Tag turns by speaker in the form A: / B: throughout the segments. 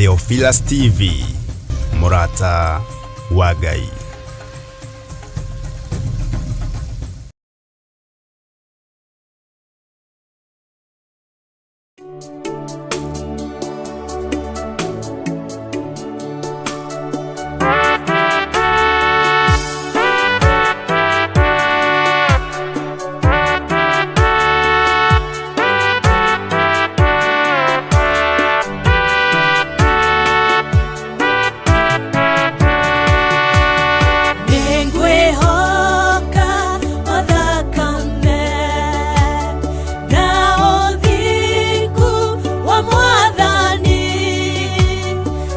A: Theophilus TV, mũrata wa Ngai.
B: Nĩngwĩhoka mathakame na ũthingu wa Mwathani,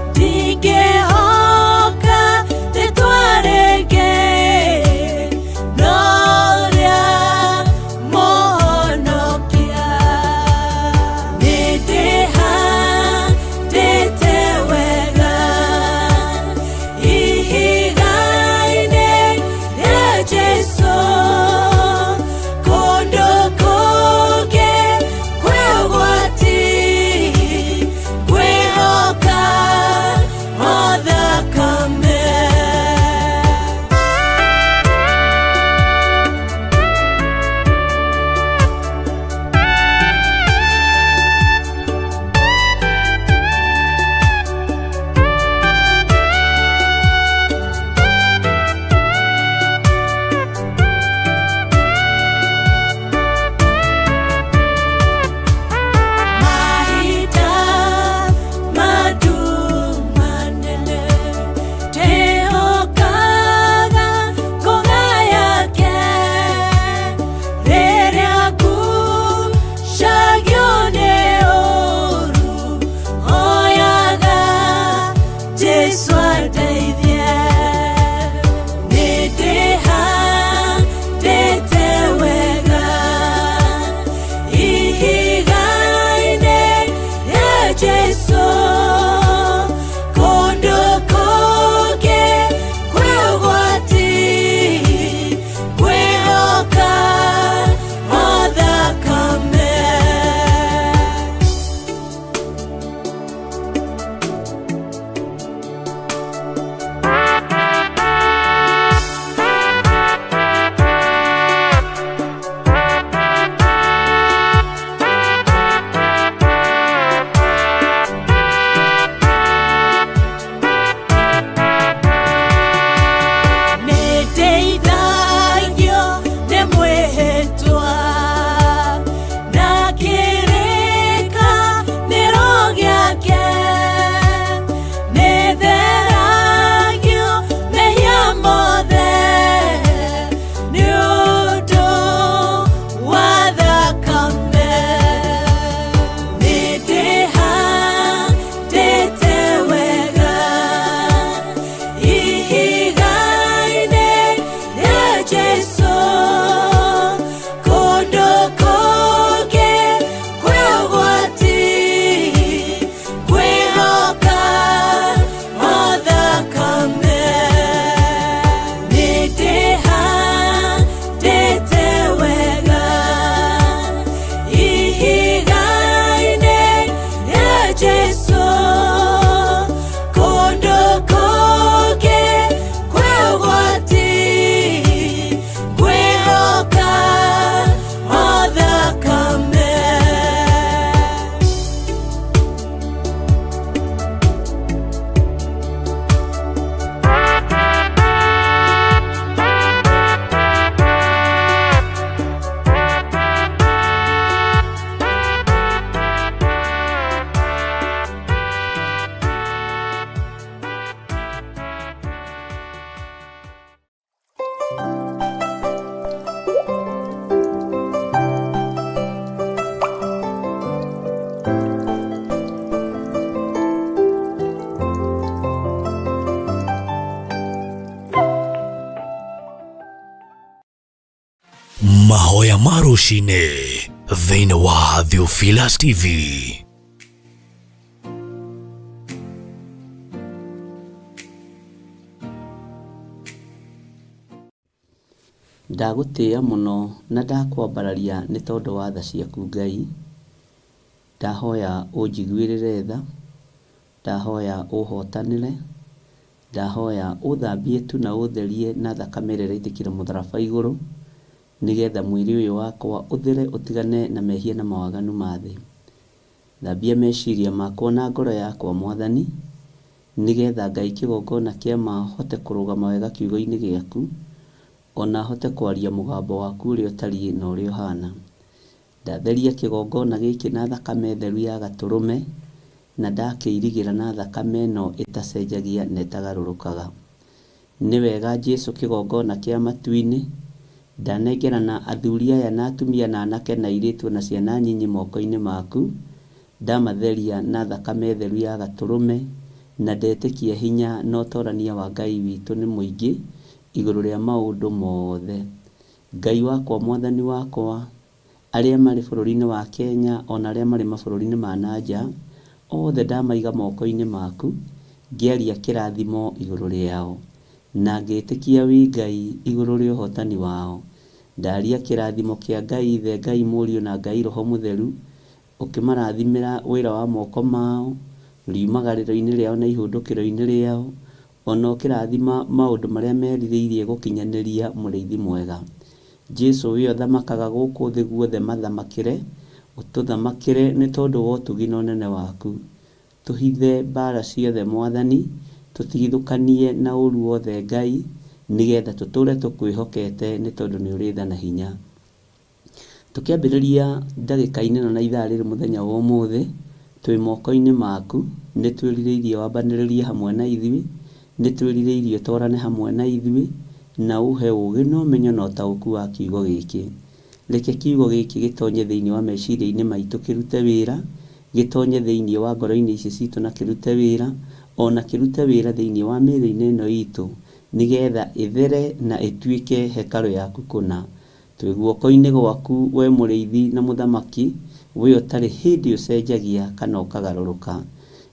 B: ndingĩhoka rĩtwa rĩngĩ no rĩa Mũhonokia. Nĩndĩhandĩte wega ihiga-inĩ rĩa Jesũ, kũndũ kũngĩ kwĩ ũgwati, ngwĩhoka o thakame. Mahinda manene ndĩhokaga ngũga yake, rĩrĩa ngucagio nĩ ũũru, hoyaga Jesũ andeithie. Nĩndĩhandĩte wega ihiga-inĩ rĩa Jesũ, kũndũ kũngĩ kwĩ ũgwati, ngwĩhoka o thakame. Nĩndeithagio nĩ mwĩhĩtwa na kĩrĩkanĩro gĩake, nĩtheragio mehia mothe nĩ ũndũ wa thakame. Nĩndĩhandĩte wega ihiga-inĩ rĩa Jesũ, kũndũ kũngĩ kwĩ ũgwati, ngwĩhoka o thakame. Nĩndĩhandĩte wega ihiga-inĩ rĩa Jesũ, kũndũ kũngĩ kwĩ ũgwati, ngwĩhoka o thakame.
C: Mahoya ma rũcinĩ thĩinĩ wa Theophilus TV.
D: Ndagũtĩĩa mũno na ndakwambararia nĩ tondũ wa tha ciaku Ngai. Ndahoya ũnjiguĩrĩre tha, Ndahoya ũhotanĩre, ndahoya ũthambie tu na ũtherie na thakame ĩrĩa ĩraitĩkire mũtharaba igũrũ, nĩgetha mwĩrĩ ũyũ wakwa ũthere ũtigane na mehia na mawaganu ma thĩ. Thambia meciria makwa na ngoro yakwa Mwathani, nĩgetha Ngai kĩgongona kĩa ma hote kũrũgama wega kiugo-inĩ gĩaku, ona hote kwaria mũgambo waku ũrĩa ũtariĩ na ũrĩa ũhana. Ndatheria kĩgongona gĩkĩ na thakame theru ya gatũrũme, na ndakĩirigĩra na thakame ĩno ĩtacenjagia na ĩtagarũrũkaga. Nĩ wega Jesu kĩgongona kĩa matu-inĩ, ndanengerana athuri aya na atumia na anake na airĩtu na ciana nyinyi moko-inĩ maku, ndamatheria na thakame theru ya gatũrũme, na ndetĩkia hinya na ũtorania wa Ngai witũ nĩ mũingĩ igũrũ rĩa maũndũ mothe. Ngai wakwa Mwathani wakwa, arĩa marĩ bũrũri-inĩ wa Kenya ona arĩa marĩ mabũrũri-inĩ ma na nja, othe ndamaiga moko-inĩ maku, ngĩaria kĩrathimo igũrũ rĩao, na ngĩtĩkia wĩ Ngai igũrũ rĩa ũhotani wao. Ndaria kĩrathimo kĩa Ngai Ithe, Ngai Mũriũ na Ngai Roho Mũtheru, ũkĩmarathimĩra wĩra wa moko mao, riumagarĩro-inĩ rĩao na ihũndũkĩro-inĩ rĩao, ona ũkĩrathima maũndũ marĩa merirĩirie gũkinyanĩria mũrĩithi mwega. Jesu we ũthamakaga gũkũ thĩ guothe mathamakĩre, ũtũthamakĩre nĩ tondũ wa ũtugi na ũnene waku. Tũhithe mbara ciothe Mwathani, tũtigithũkanie na ũru wothe Ngai, nĩgetha tũtũre tũkwĩhokete nĩ tondũ nĩ ũrĩ tha na hinya. Tũkĩambĩrĩria ndagĩka-inĩ ĩno na ithaa rĩrĩ mũthenya wa ũmũthĩ, twĩ moko-inĩ maku, nĩ twĩrirĩirie wambanĩrĩrie hamwe na ithuĩ, nĩ twĩrirĩirie ũtwarane hamwe na ithuĩ, na ũhe ũũgĩ na ũmenyo na ũtaũku wa kiugo gĩkĩ. Reke kiugo gĩkĩ gĩtonye thĩinĩ wa meciria-inĩ maitũ kĩrute wĩra, gĩtonye thĩinĩ wa ngoro-inĩ ici citũ na kĩrute wĩra, ona kĩrute wĩra thĩinĩ wa mĩĩrĩ-inĩ ĩno itũ, nĩgetha ĩthere na ĩtuĩke hekarũ yaku kũna. Twĩ guoko-inĩ gwaku we mũrĩithi na mũthamaki, we ũtarĩ hĩndĩ ũcenjagia kana ũkagarũrũka.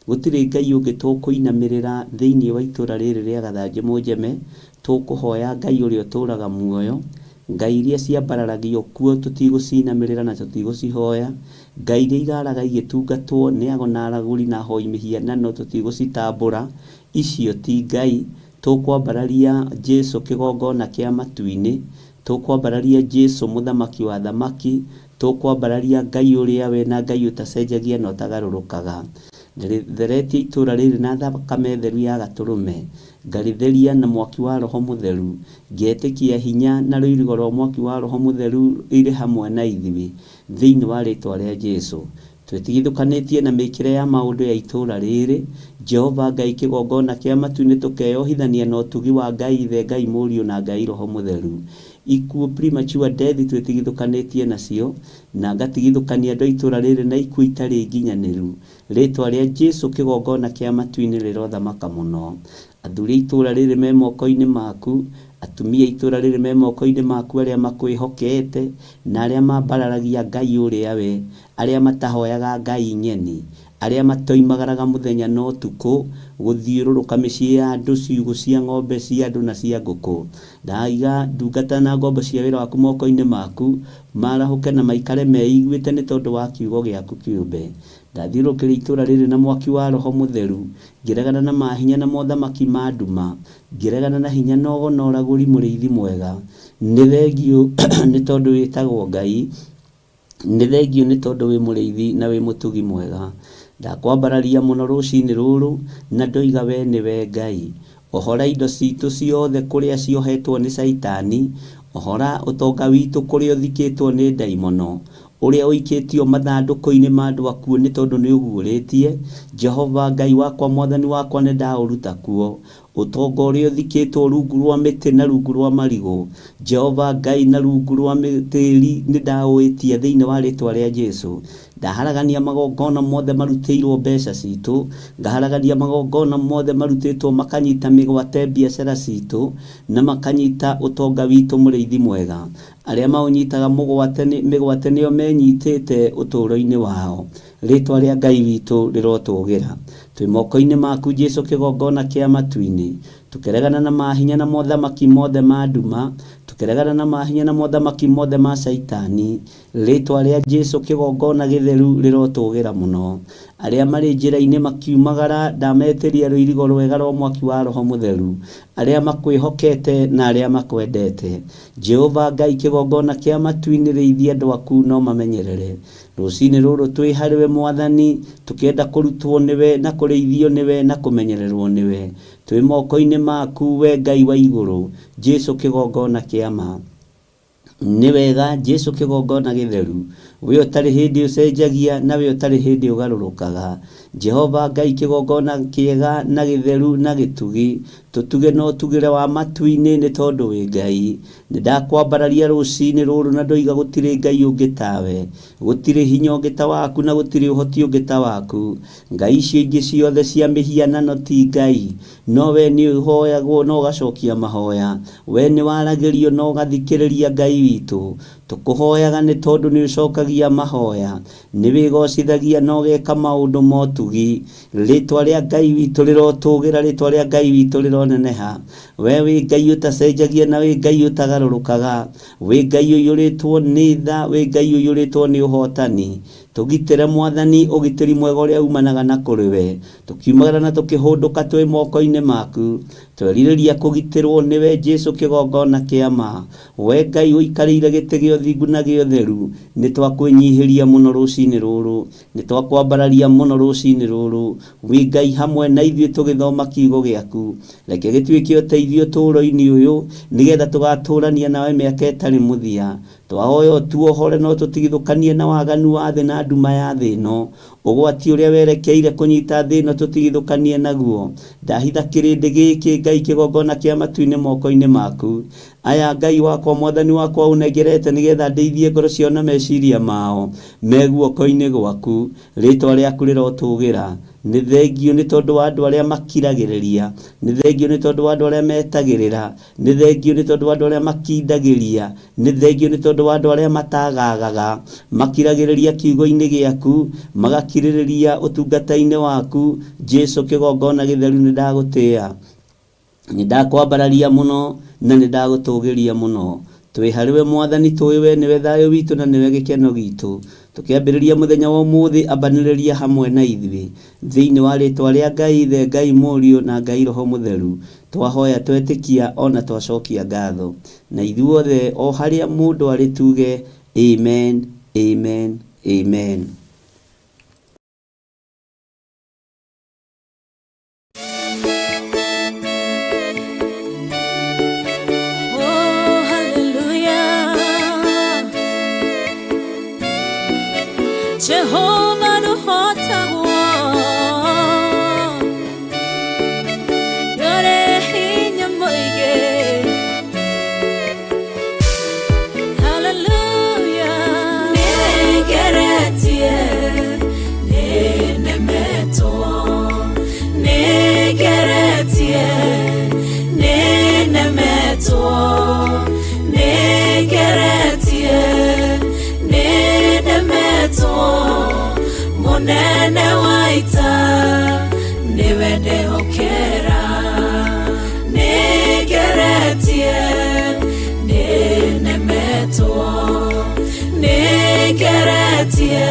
D: Gũtirĩ Ngai ũngĩ tũkũinamĩrĩra thĩinĩ wa itũra rĩrĩ rĩa Gathanjĩ Mũnjeme, tũkũhoya Ngai ũrĩa ũtũraga muoyo. Ngai iria ciambararagio kuo tũtigũcinamĩrĩra na tũtigũcihoya. Ngai iria iraraga igĩtungatwo nĩ ago na aragũri na ahoi mĩhianano tũtigũcitambũra. Icio ti Ngai. Tũkwambararia Jesu kĩgongona kĩa matu-inĩ. Tũkwambararia Jesu mũthamaki wa athamaki. Tũkwambararia Ngai ũrĩa we na Ngai ũtacenjagia na ũtagarũrũkaga. Ndĩrĩtheretie itũra rĩrĩ na thakame theru ya gatũrũme, ngarĩtheria na mwaki wa Roho Mũtheru, ngetĩkia hinya na rũirigo rwa mwaki wa Roho Mũtheru irĩ hamwe na ithuĩ, thĩinĩ wa rĩtwa rĩa Jesu. Twĩtigithũkanĩtie na mĩkĩre ya maũndũ ya itũra rĩrĩ, Jehova Ngai kĩgongona kĩa matu-inĩ tũkeyohithania na ũtugi wa Ngai Ithe, Ngai Mũriũ na Ngai Roho Mũtheru. Ikuũ premature death twĩtigithũkanĩtie nacio, na ngatigithũkania andũ a itũra rĩrĩ na ikuũ itarĩ nginyanĩru. Rĩtwa rĩa Jesu kĩgongona kĩa matu-inĩ rĩrothamaka mũno. Athuri a itũra rĩrĩ me moko-inĩ maku, atumia a itũra rĩrĩ me moko-inĩ maku arĩa makwĩhokete, na arĩa mambararagia Ngai ũrĩa we, arĩa matahoyaga ngai ng'eni, arĩa matoimagaraga mũthenya na ũtukũ gũthiũrũrũka mĩciĩ ya andũ, ciugũ cia ng'ombe cia andũ na cia ngũkũ. Ndaiga ndungata na ngombo cia wĩra waku moko-inĩ maku, marahũke na maikare meiguĩte nĩ tondũ wa kiugo gĩaku kĩũmbe. Ndathiũrũrũkĩria itũra rĩrĩ na mwaki wa Roho Mũtheru, ngĩregana na mahinya na mothamaki ma nduma, ngĩregana na hinya na ũgo na ũragũri mũrĩithi mwega. Nĩ thengiũ nĩ tondũ wĩtagwo Ngai, nĩ thengiũ nĩ tondũ wĩ mũrĩithi na wĩ mũtugi mwega. Ndakwambararia mũno rũcinĩ rũrũ, na ndoiga we nĩwe Ngai. Ohora indo citũ ciothe kũrĩa ciohetwo nĩ Caitani, ohora ũtonga witũ kũrĩa ũthikĩtwo nĩ ndaimono, ũrĩa ũikĩtio mathandũkũ-inĩ ma andũ akuũ nĩ tondũ nĩ ũguũrĩtie. Jehova Ngai wakwa Mwathani wakwa nĩ ndaũruta kuo. Ũtonga ũrĩa ũthikĩtwo rungu rwa mĩtĩ na rungu rwa marigũ, Jehova Ngai na rungu rwa tĩri nĩ ndaũĩtia thĩinĩ wa rĩtwa rĩa Jesu. Ndaharagania magongona mothe marutĩirwo mbeca citũ, ngaharagania magongona mothe marutĩtwo makanyita mĩgwate biacara citũ, na makanyita ũtonga witũ mũrĩithi mwega. Arĩa maũnyitaga mũgwate mĩgwate nĩo menyitĩte ũtũũro-inĩ wao. Rĩtwa rĩa Ngai witũ rĩrotũgĩra. Twĩ moko-inĩ maku Jesu kĩgongona kĩa matu-inĩ, tũkĩregana na mahinya na mothamaki mothe ma nduma, tũkĩregana na mahinya na mothamaki mothe ma Caitani. Rĩtwa rĩa Jesu kĩgongona gĩtheru rĩrotũgĩra mũno. Arĩa marĩ njĩra-inĩ makiumagara, ndametĩria rũirigo rwega rwa mwaki wa Roho Mũtheru, arĩa makwĩhokete na arĩa makwendete. Jehova Ngai kĩgongona kĩa matu-inĩ, rĩithia andũ aku no mamenyerere. Rũcinĩ rũrũ twĩ harĩwe Mwathani, tũkĩenda kũrutwo nĩwe na kũrĩithio nĩwe na kũmenyererwo nĩwe. Twĩ moko-inĩ maku we Ngai wa igũrũ, Jesu kĩgongona kĩa ma. Nĩ wega Jesu kĩgongona gĩtheru, we ũtarĩ hĩndĩ ũcenjagia na we ũtarĩ hĩndĩ ũgarũrũkaga. Jehova Ngai kĩgongona kĩega na gĩtheru na gĩtugi, tũtuge na ũtugĩre wa matu-inĩ nĩ tondũ wĩ Ngai. Nĩ ndakwambararia rũcinĩ rũrũ na ndoiga gũtirĩ Ngai ũngĩ tawe, gũtirĩ hinya ũngĩ ta waku na gũtirĩ ũhoti ũngĩ ta waku. Ngai icio ingĩ ciothe cia mĩhianano ti Ngai, no we nĩ ũhoyagwo na ũgacokia mahoya. We nĩ waragĩrio na ũgathikĩrĩria Ngai witũ. Tũkũhoyaga nĩ tondũ nĩ ũcokagia mahoya, nĩ wĩgocithagia na ũgeka maũndũ ma ũtugi. Rĩtwa rĩa Ngai witũ rĩrotũgĩra, rĩtwa rĩa Ngai witũ rĩroneneha. We wĩ Ngai ũtacenjagia na wĩ Ngai ũtagarũrũkaga, wĩ Ngai ũiyũrĩtwo nĩ tha, wĩ Ngai ũiyũrĩtwo nĩ ũhotani. Tũgitĩre Mwathani ũgitĩri mwega ũrĩa umanaga na kũrĩ we. Tũkiumagara na tũkĩhũndũka twĩ moko-inĩ maku, twerirĩria kũgitĩrwo nĩwe Jesu kĩgongona kĩa ma. We Ngai ũikarĩire gĩtĩ gĩa ũthingu na gĩa ũtheru, nĩ twakwĩnyihĩria mũno rũcinĩ rũrũ, nĩ twakwambararia mũno rũcinĩ rũrũ. Wĩ Ngai hamwe na ithuĩ tũgĩthoma kiugo gĩaku, reke gĩtuĩke ũteithio ũtũũro-inĩ ũyũ, nĩgetha tũgatũũrania nawe mĩaka ĩtarĩ mũthia. Twahoya ũtuohore no tũtigithũkanie na waganu wa thĩ na nduma ya thĩ ĩno. Ũgwati ũrĩa werekeire kũnyita thĩ ĩno tũtigithũkanie naguo. Ndahitha kĩrĩndĩ gĩkĩ Ngai kĩgongona kĩa matu-inĩ moko-inĩ maku. Aya Ngai wakwa Mwathani wakwa ũnengerete nĩgetha ndeithie ngoro ciao na meciria mao me guoko-inĩ gwaku. Rĩtwa rĩaku rĩrotũgĩra. Nĩ thengio nĩ tondũ wa andũ arĩa makiragĩrĩria, nĩ thengio nĩ tondũ wa andũ arĩa metagĩrĩra, nĩ thengio nĩ tondũ wa andũ arĩa makindagĩria, nĩ thengio nĩ tondũ wa andũ arĩa matagagaga, makiragĩrĩria kiugo-inĩ gĩaku, magakirĩrĩria ũtungata-inĩ waku. Jesu kĩgongona gĩtheru nĩ ndagũtĩĩa, nĩ ndakwambararia mũno na nĩ ndagũtũgĩria mũno. Twĩ harĩwe Mwathani, tũĩ we nĩwe thayũ witũ na nĩwe gĩkeno gitũ. Tũkĩambĩrĩria mũthenya wa ũmũthĩ, ambanĩrĩria hamwe na ithuĩ thĩinĩ wa rĩtwa rĩa Ngai Ithe, Ngai Mũriũ na Ngai Roho Mũtheru. Twahoya twetĩkia ona twacokia ngatho, na ithuothe o harĩa mũndũ arĩ tuge amen, amen, amen.
B: Oh, hallelujah. Jehovah nũhotagwo, nĩũrĩ hinya mũingĩ. Hallelujah. Nĩngeretie, nĩnemetwo, nĩngeretie, nĩnemetwo, nĩngeretie, nĩnemetwo. Mũnene wa ita nĩwe ndehokera. Nĩngeretie, nĩnemetwo, nĩngeretie,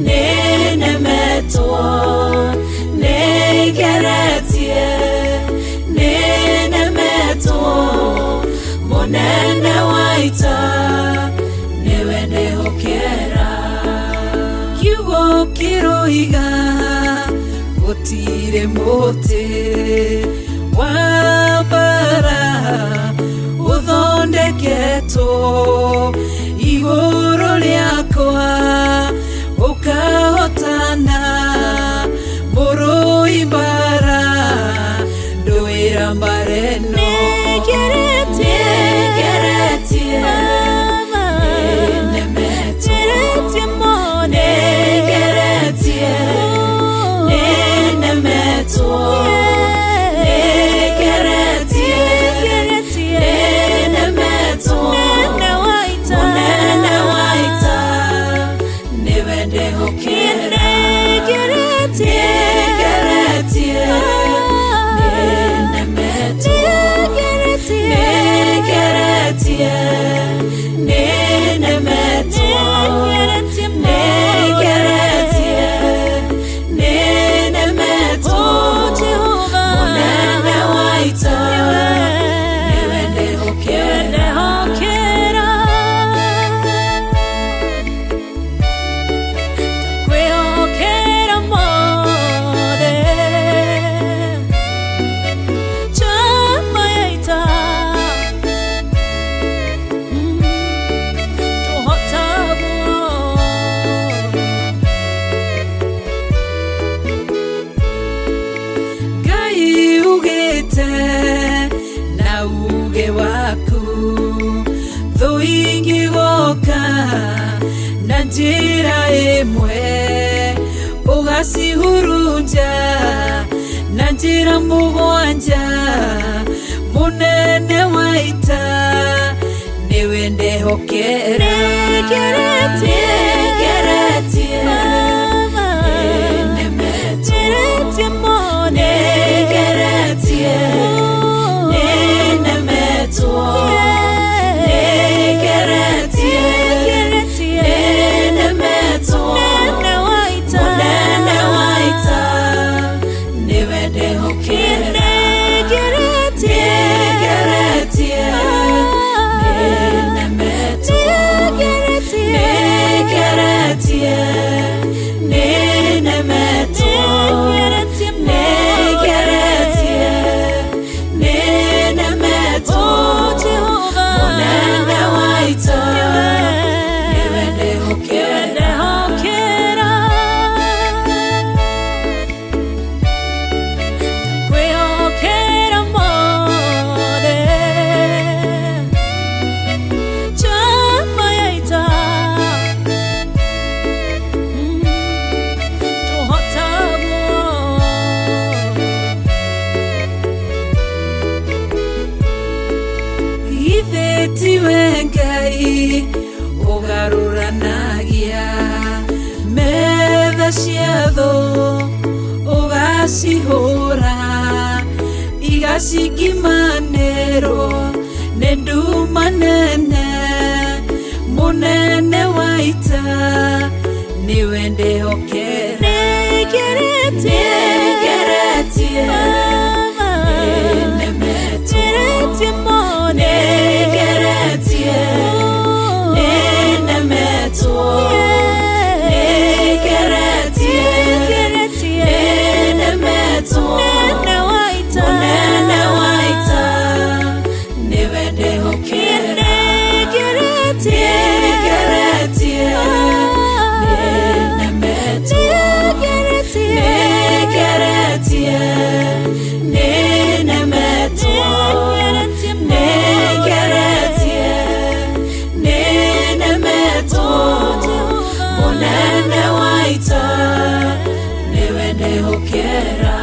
B: nĩnemetwo, nĩngeretie, nĩnemetwo. Mũnene wa ita nĩwe ndehokera. Kiugo kĩroiga gũtirĩ mũtĩ wa mbara ũthondeketwo igũrũ rĩakwa ũkahotana. Mũrũi mbara ndũĩra mbara ĩno. Nĩngeretie, nĩnemetwo, nĩngeretie, nĩnemetwo, nĩngeretie, nĩnemetwo. Mũnene wa ita nĩwe ndehokera. Nĩngeretie, Njĩra ĩmwe ũgacihurunja na njĩra mũgwanja mũnene wa ita nĩwe ndehokera. Nĩngeretie, nĩnemetwo. Nĩngeretie, nĩnemetwo. Nĩngeretie, nĩnemetwo. Mũnene wa ita nĩwe ndehokera. Nĩngeretie, nĩnemetwo. Nĩngeretie, nĩnemetwo. Nĩngeretie, nĩnemetwo. Mũnene wa ita nĩwe ndehokera.
E: Kwĩhokera mothe njamba ya ita tũhotagwo
B: Ithe tiwe Ngai ũgarũranagia metha cia thũ ũgacihũra igacingimanĩrwo nĩ nduma nene mũnene wa ita nĩwe ndehokera. Nĩngeretie, nĩnemetwo. Nĩngeretie, nĩnemetwo. Nĩngeretie, nĩnemetwo. Mũnene wa ita nĩwe ndehokera. Nĩngeretie, nĩnemetwo. Nĩngeretie, nĩnemetwo. Nĩngeretie, nĩnemetwo. Mũnene wa ita nĩwe ndehokera.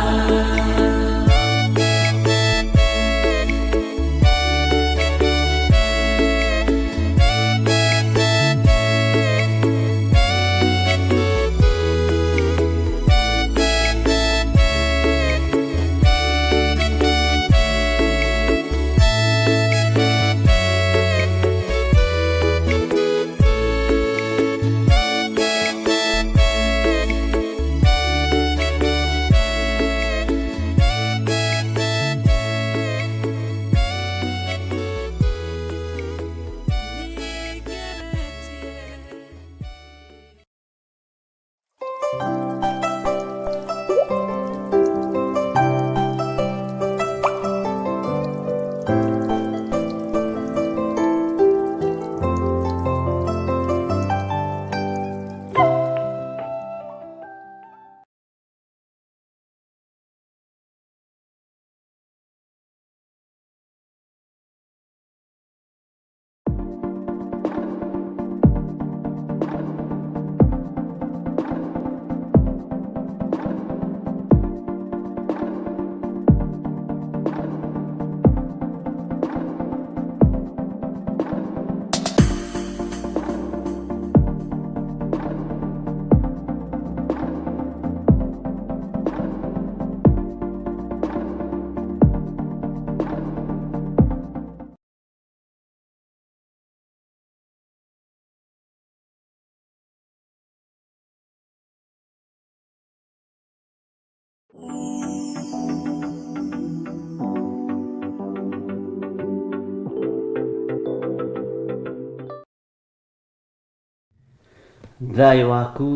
D: Thayũ waku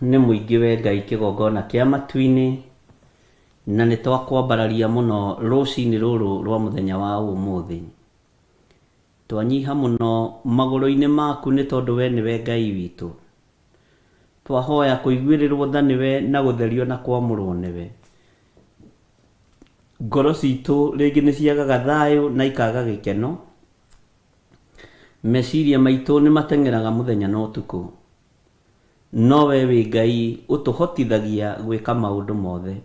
D: nĩ mũingĩ we Ngai kĩgongona kĩa matu-inĩ, na nĩ twakwambararia mũno rũcinĩ rũrũ rwa mũthenya wa ũmũthĩ. Twanyiha mũno magũrũ-inĩ maku nĩ tondũ we nĩwe Ngai witũ. Twahoya kũiguĩrĩrwo tha nĩwe na gũtherio na kwamũrwo nĩwe. Ngoro citũ rĩngĩ nĩ ciagaga thayũ na ikaga gĩkeno. Meciria maitũ nĩ mateng'eraga mũthenya na ũtukũ. No we wĩ Ngai ũtũhotithagia gwĩka maũndũ mothe.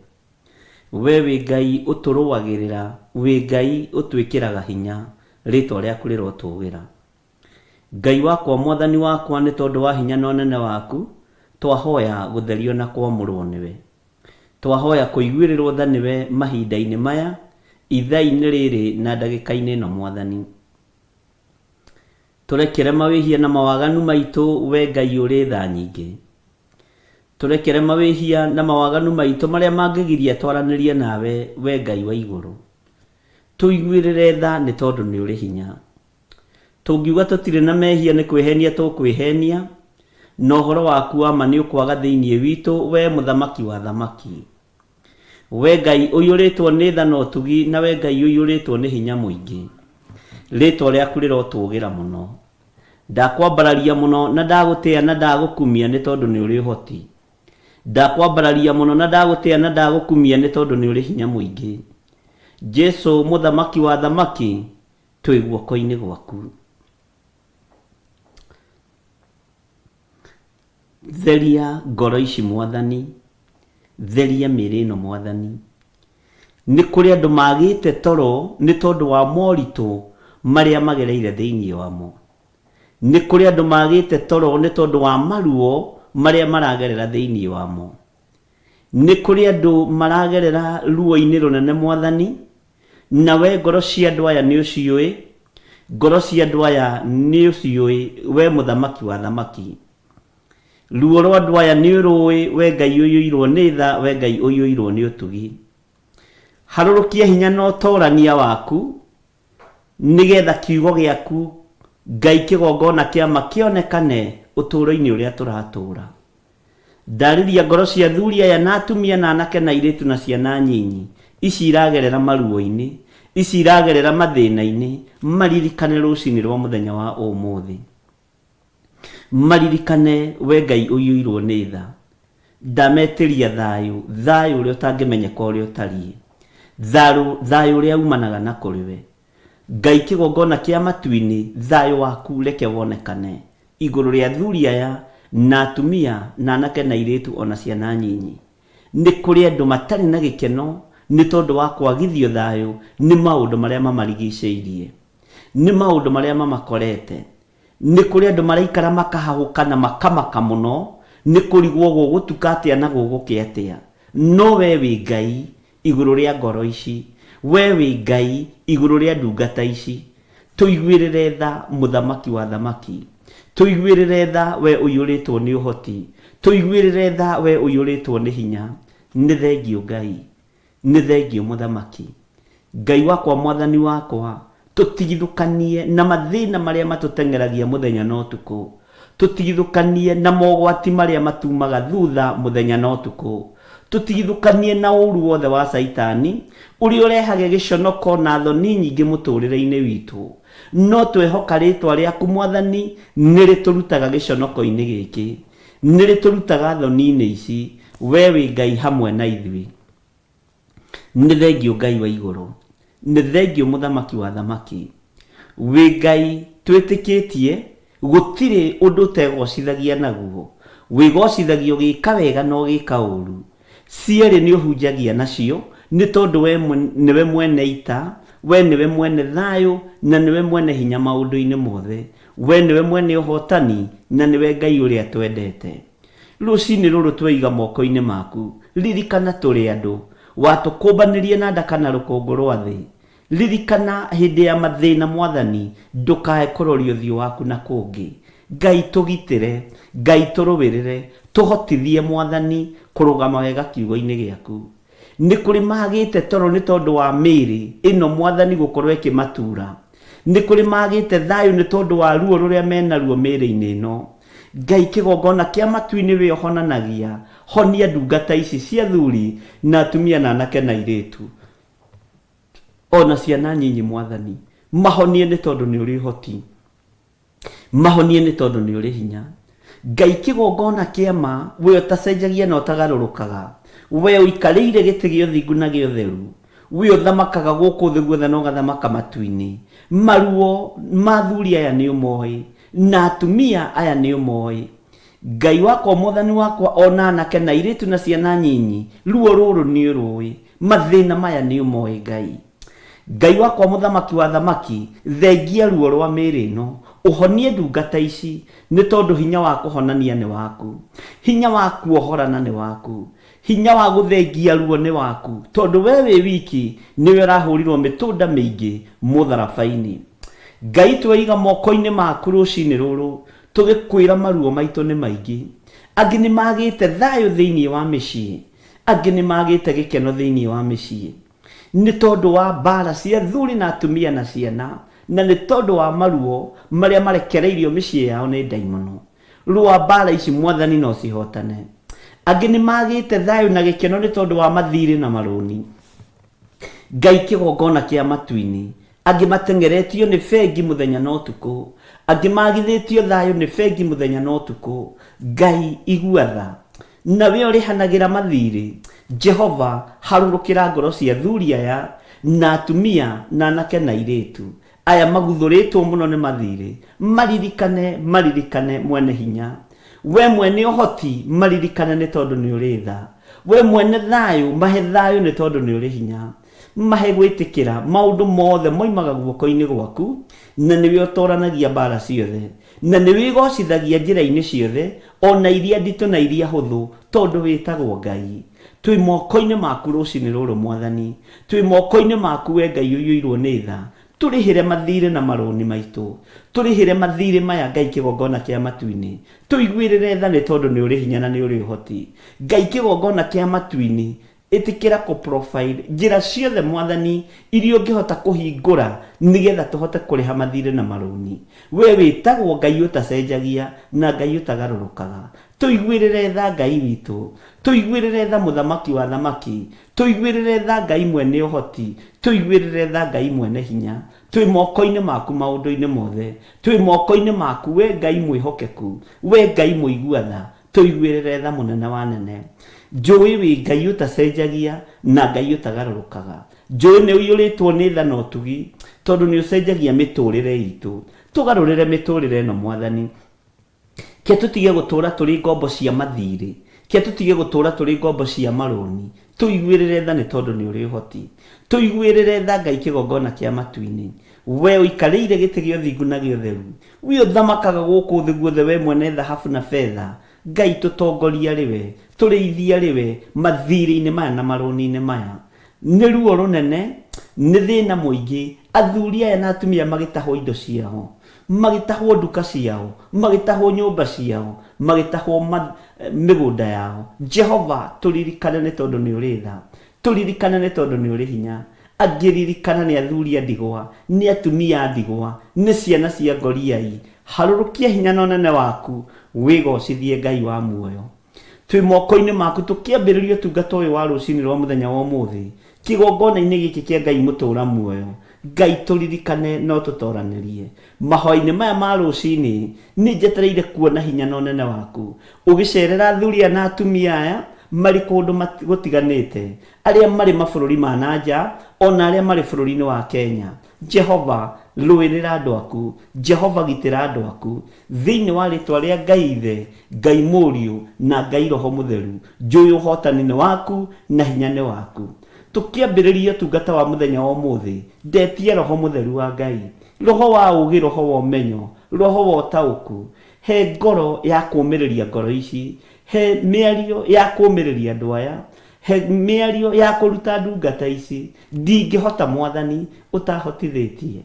D: We wĩ Ngai ũtũrũagĩrĩra, wĩ Ngai ũtwĩkĩraga hinya, rĩtwa rĩaku rĩrotũgĩra. Ngai wakwa, Mwathani wakwa, nĩ tondũ wa hinya na ũnene waku, twahoya gũtherio na kwamũrwo nĩwe. Twahoya kũiguĩrĩrwo tha nĩwe mahinda-inĩ maya, ithaa-inĩ rĩrĩ na ndagĩka-inĩ ĩno Mwathani. Tũrekere mawĩhia na mawaganu maitũ, we Ngai ũrĩ tha nyingĩ. Tũrekere mawĩhia na mawaganu maitũ marĩa mangĩgiria twaranĩrie nawe, we Ngai wa igũrũ. Tũiguĩrĩre tha nĩ tondũ nĩ ũrĩ hinya. Tũngiuga tũtirĩ na mehia nĩ kwĩhenia tũkwĩhenia, na ũhoro waku wa ma nĩ ũkwaga thĩinĩ witũ, we Mũthamaki wa athamaki. We Ngai ũiyũrĩtwo nĩ tha na ũtugi, na we Ngai ũiyũrĩtwo nĩ hinya mũingĩ. Rĩĩtwa rĩaku rĩrotũũgĩra mũno. Ndakwambararia mũno na ndagũtĩa na ndagũkumia nĩ tondũ nĩ ũrĩ ũhoti. Ndakwambararia mũno na ndagũtĩa na ndagũkumia nĩ tondũ nĩ ũrĩ hinya mũingĩ. Jesu Mũthamaki wa athamaki, twĩ guoko-inĩ gwaku. Theria ngoro ici Mwathani, theria mĩĩrĩ ĩno Mwathani. Nĩ kũrĩ andũ magĩte toro nĩ tondũ wa moritũ marĩa magereire thĩinĩ wamo. Nĩ kũrĩ andũ magĩte toro nĩ tondũ wa maruo marĩa maragerera thĩinĩ wamo. Nĩ kũrĩ andũ maragerera ruo-inĩ rũnene Mwathani, na we ngoro cia andũ aya nĩ ũciũĩ, ngoro cia andũ aya nĩ ũciũĩ, we Mũthamaki wa athamaki. Ruo rwa andũ aya nĩ ũrũĩ, we Ngai ũiyũirwo nĩ tha, we Ngai ũiyũirwo nĩ ũtugi. Harũrũkia hinya na ũtorania waku, nĩgetha kiugo gĩaku Ngai kĩgongona kĩa ma kĩonekane ũtũũro-inĩ ũrĩa tũratũũra. Ndarĩria ngoro cia athuri aya na atumia na anake na airĩtu na ciana nyinyi, ici iragerera maruo-inĩ, ici iragerera mathĩna-inĩ, maririkane rũcinĩ rwa mũthenya wa ũmũthĩ. Maririkane we Ngai ũiyũirwo nĩ tha. Ndametĩria thayũ, thayũ ũrĩa ũtangĩmenyeka ũrĩa ũtariĩ. Tharũ, thayũ ũrĩa umanaga na kũrĩ we. Ngai kĩgongona kĩa matu-inĩ, thayũ waku reke wonekane igũrũ rĩa athuri aya na atumia na anake na airĩtu o na ciana nyinyi. Nĩ kũrĩ andũ matarĩ na gĩkeno nĩ tondũ wa kwagithio thayũ nĩ maũndũ marĩa mamarigicĩirie, nĩ maũndũ marĩa mamakorete. Nĩ kũrĩ andũ maraikara makahahũka na makamaka mũno nĩ kũrigwo gũgũtuka atĩa na gũgũkĩa atĩa. No wee wĩ Ngai igũrũ rĩa ngoro ici. Wee wĩ Ngai igũrũ rĩa ndungata ici. Tũiguĩrĩre tha, Mũthamaki wa athamaki. Tũiguĩrĩre tha, wee ũiyũrĩtwo nĩ ũhoti. Tũiguĩrĩre tha, wee ũiyũrĩtwo nĩ hinya. Nĩ thengiũ Ngai. Nĩ thengiũ Mũthamaki. Ngai wakwa Mwathani wakwa, tũtigithũkanie na mathĩna marĩa matũteng'eragia mũthenya na ũtukũ. Tũtigithũkanie na mogwati marĩa matumaga thutha mũthenya na ũtukũ. Tũtigithũkanie na ũru wothe wa Caitani, ũrĩa ũrehage gĩconoko na thoni nyingĩ mũtũrĩre-inĩ witũ. No twehoka rĩtwa rĩaku Mwathani nĩrĩtũrutaga gĩconoko-inĩ gĩkĩ. Nĩrĩtũrutaga thoni-inĩ ici. Wee wĩ Ngai hamwe na ithuĩ. Nĩ thengiũ Ngai wa igũrũ. Nĩ thengiũ Mũthamaki wa athamaki. Wĩ Ngai twĩtĩkĩtie, gũtirĩ ũndũ ũtegocithagia naguo. Wĩgocithagia ũgĩka wega na ũgĩka ũru. Cierĩ nĩ ũhunjagia nacio, nĩ tondũ we nĩwe mwene ita, we nĩwe mwene thayũ, na nĩwe mwene hinya maũndũ-inĩ mothe. We nĩwe mwene ũhotani, na nĩwe Ngai ũrĩa twendete. Rũcinĩ rũrũ tweiga moko-inĩ maku, ririkana tũrĩ andũ. Watũkũmbanĩrie na nda kana rũkũngũ rwa thĩ. Ririkana hĩndĩ ya mathĩna Mwathani, ndũkae kũroria ũthiũ waku na kũngĩ. Ngai tũgitĩre, Ngai tũrũĩrĩre, tũhotithie Mwathani kũrũgama wega kiugo-inĩ gĩaku. Nĩ kũrĩ magĩte toro nĩ tondũ wa mĩĩrĩ ĩno Mwathani gũkorwo ĩkĩmatura. Nĩ kũrĩ magĩte thayũ nĩ tondũ wa ruo rũrĩa menaruo mĩĩrĩ-inĩ ĩno. Ngai kĩgongona kĩa matu-inĩ wĩ ũhonanagia, honia ndungata ici cia athuri na atumia na anake na airĩtu ona ciana nyinyi Mwathani. Mahonie nĩ tondũ nĩ ũrĩ ũhoti. Mahonie nĩ tondũ nĩ ũrĩ hinya. Ngai kĩgongona kĩa ma, we ũtacenjagia na ũtagarũrũkaga, we ũikarĩire gĩtĩ gĩa ũthingu na gĩa ũtheru, we ũthamakaga gũkũ thĩ guothe na ũgathamaka matu-inĩ. Maruo ma athuri aya nĩ ũmoĩ, na atumia aya nĩ ũmoĩ. Ngai wakwa, Mwathani wakwa, ona anake na airĩtu na ciana nyinyi, ruo rũrũ nĩ ũrũĩ, mathĩna maya nĩ ũmoĩ Ngai. Ngai wakwa, mũthamaki wa thamaki, thengia ruo rwa mĩĩrĩ ĩno, ũhonie ndungata ici, nĩ tondũ hinya wa kũhonania nĩ waku, hinya wa kuohorana nĩ waku, hinya wa gũthengia ruo nĩ waku, tondũ we wĩ wiki nĩwe ũrahũrirwo mĩtũnda mĩingĩ mũtharaba-inĩ. Ngai, tweiga moko-inĩ maku rũcinĩ rũrũ, tũgĩkwĩra maruo maitũ nĩ maingĩ. Angĩ nĩ magĩte thayũ thĩinĩ wa mĩciĩ, angĩ nĩ magĩte gĩkeno thĩinĩ wa mĩciĩ, nĩ tondũ wa mbara cia athuri na atumia na ciana, na nĩ tondũ wa maruo marĩa marekereirio mĩciĩ yao nĩ ndaimono. Rũa mbara ici, Mwathani, no cihotane. Angĩ nĩ magĩte thayũ na gĩkeno nĩ tondũ wa mathirĩ na marũni. Ngai kĩgongona kĩa matu-inĩ, angĩ mateng'eretio nĩ bengi mũthenya na ũtukũ, angĩ magithĩtio thayũ nĩ bengi mũthenya na ũtukũ. Ngai, igua tha, nawe ũrĩhanagĩra mathirĩ. Jehova, harũrũkĩra ngoro cia athuri aya na atumia na anake na airĩtu aya maguthũrĩtwo mũno nĩ mathirĩ. Maririkane, maririkane, mwene hinya, we mwene ũhoti, maririkane nĩ tondũ nĩ ũrĩ tha. We mwene thayũ, mahe thayũ nĩ tondũ nĩ ũrĩ hinya. Mahe gwĩtĩkĩra maũndũ mothe moimaga guoko-inĩ gwaku, na nĩwe ũtoranagia mbara ciothe, na nĩwe ĩgocithagia njĩra-inĩ ciothe, ona iria nditũ na iria hũthũ, tondũ wĩtagwo Ngai. Twĩ moko-inĩ maku rũcinĩ rũrũ, Mwathani, twĩ moko-inĩ maku, we Ngai ũiyũirwo nĩ tha. Tũrĩhĩre mathirĩ na marũni maitũ, tũrĩhĩre mathirĩ maya, Ngai kĩgongona kĩa matu-inĩ. Tũiguĩrĩre tha nĩ tondũ nĩ ũrĩ hinya na nĩ ũrĩ ũhoti. Ngai kĩgongona kĩa matu-inĩ, ĩtĩkĩra kũ provide njĩra ciothe, Mwathani, iria ũngĩhota kũhingũra nĩgetha tũhote kũrĩha mathirĩ na marũni. We wĩtagwo Ngai ũtacenjagia na Ngai ũtagarũrũkaga. Tũiguĩrĩre tha, Ngai witũ, tũiguĩrĩre tha, mũthamaki wa thamaki, tũiguĩrĩre tha, Ngai mwene ũhoti, tũiguĩrĩre tha, Ngai mwene hinya. Twĩ moko-inĩ maku maũndũ-inĩ mothe, twĩ moko-inĩ maku, we Ngai mwĩhokeku, we Ngai mũigua tha, tũiguĩrĩre tha, mũnene wa nene. Njũĩ wĩ Ngai ũtacenjagia na Ngai ũtagarũrũkaga. Njũĩ nĩ ũiyũrĩtwo nĩ tha na ũtugi, tondũ nĩ ũcenjagia mĩtũrĩre itũ. Tũgarũrĩre mĩtũrĩre ĩno, Mwathani. Ke tũtige gũtũra tũrĩ ngombo cia mathirĩ, ke tũtige gũtũra tũrĩ ngombo cia marũni. Tũiguĩrĩre tha nĩ tondũ nĩ ũrĩ ũhoti. Tũiguĩrĩre tha, Ngai kĩgongona kĩa matu-inĩ, we ũikarĩire gĩtĩ gĩa ũthingu na gĩa ũtheru, we ũthamakaga gũkũ thĩ guothe, we mwene thahabu na betha. Ngai, tũtongoria rĩwe, tũrĩithia rĩwe mathirĩ-inĩ maya na marũni-inĩ maya. Nĩ ruo rũnene, nĩ thĩna mũingĩ, athuri aya na atumia magĩtahwo indo ciao, magĩtahwo nduka ciao, magĩtahwo nyũmba ciao, magĩtahwo mĩgũnda yao. Jehova, tũririkane nĩ tondũ nĩ ũrĩ tha, tũririkane nĩ tondũ nĩ ũrĩ hinya. Angĩririkana nĩ athuri a ndigwa, nĩ atumia a ndigwa, nĩ ciana cia ngoriai. Harũrũkia hinya na ũnene waku, wĩgocithie, Ngai wa muoyo. Twĩ moko-inĩ maku tũkĩambĩrĩria ũtungata ũyũ wa rũcinĩ rwa mũthenya wa ũmũthĩ kĩgongona-inĩ gĩkĩ kĩa Ngai mũtũra muoyo. Ngai, tũririkane no tũtoranĩrie mahoya-inĩ maya ma rũcinĩ. Nĩ njetereire kuona hinya na ũnene waku ũgĩcerera athuri aya na atumia aya marĩ kũndũ gũtiganĩte, arĩa marĩ mabũrũri ma na nja ona arĩa marĩ bũrũri-inĩ wa Kenya. Jehova, rũĩrĩra andũ aku. Jehova, gitĩra andũ aku thĩinĩ wa rĩtwa rĩa Ngai Ithe, Ngai Mũriũ na Ngai Roho Mũtheru. Njũĩ ũhotani nĩ waku na hinya nĩ waku. Tũkĩambĩrĩria ũtungata wa mũthenya wa ũmũthĩ, ndetia Roho Mũtheru wa Ngai, roho wa ũũgĩ, roho wa ũmenyo, roho wa ũtaũku. He ngoro ya kũũmĩrĩria ngoro ici, he mĩario ya kũũmĩrĩria andũ aya, he mĩario ya kũruta ndungata ici. Ndingĩhota, Mwathani, ũtahotithĩtie.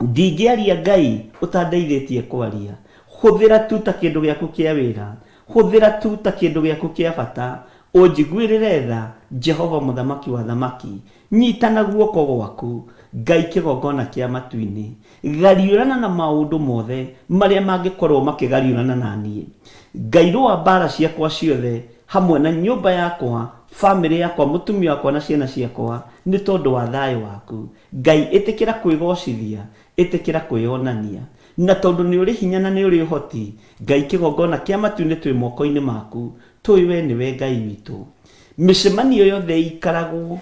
D: Ndingĩaria, Ngai, ũtandeithĩtie kwaria. Hũthĩra tu ta kĩndũ gĩaku kĩa wĩra, hũthĩra tu ta kĩndũ gĩaku kĩa bata. Ũnjiguĩrĩre tha, Jehova mũthamaki wa thamaki. Nyita na guoko gwaku, Ngai kĩgongona kĩa matu-inĩ. Gariũrana na maũndũ mothe marĩa mangĩkorwo makĩgariũrana na niĩ. Ngai, rũa mbara ciakwa ciothe hamwe na nyũmba yakwa, famĩlĩ yakwa, mũtumia wakwa na ciana ciakwa, nĩ tondũ wa thayũ waku. Ngai, ĩtĩkĩra kwĩgocithia, ĩtĩkĩra kwĩyonania. Na tondũ nĩ ũrĩ hinya na nĩ ũrĩ ũhoti, Ngai kĩgongona kĩa matu-inĩ, twĩ moko-inĩ maku, tũĩ we nĩwe Ngai witũ. Mĩcemanio yothe ĩikaragwo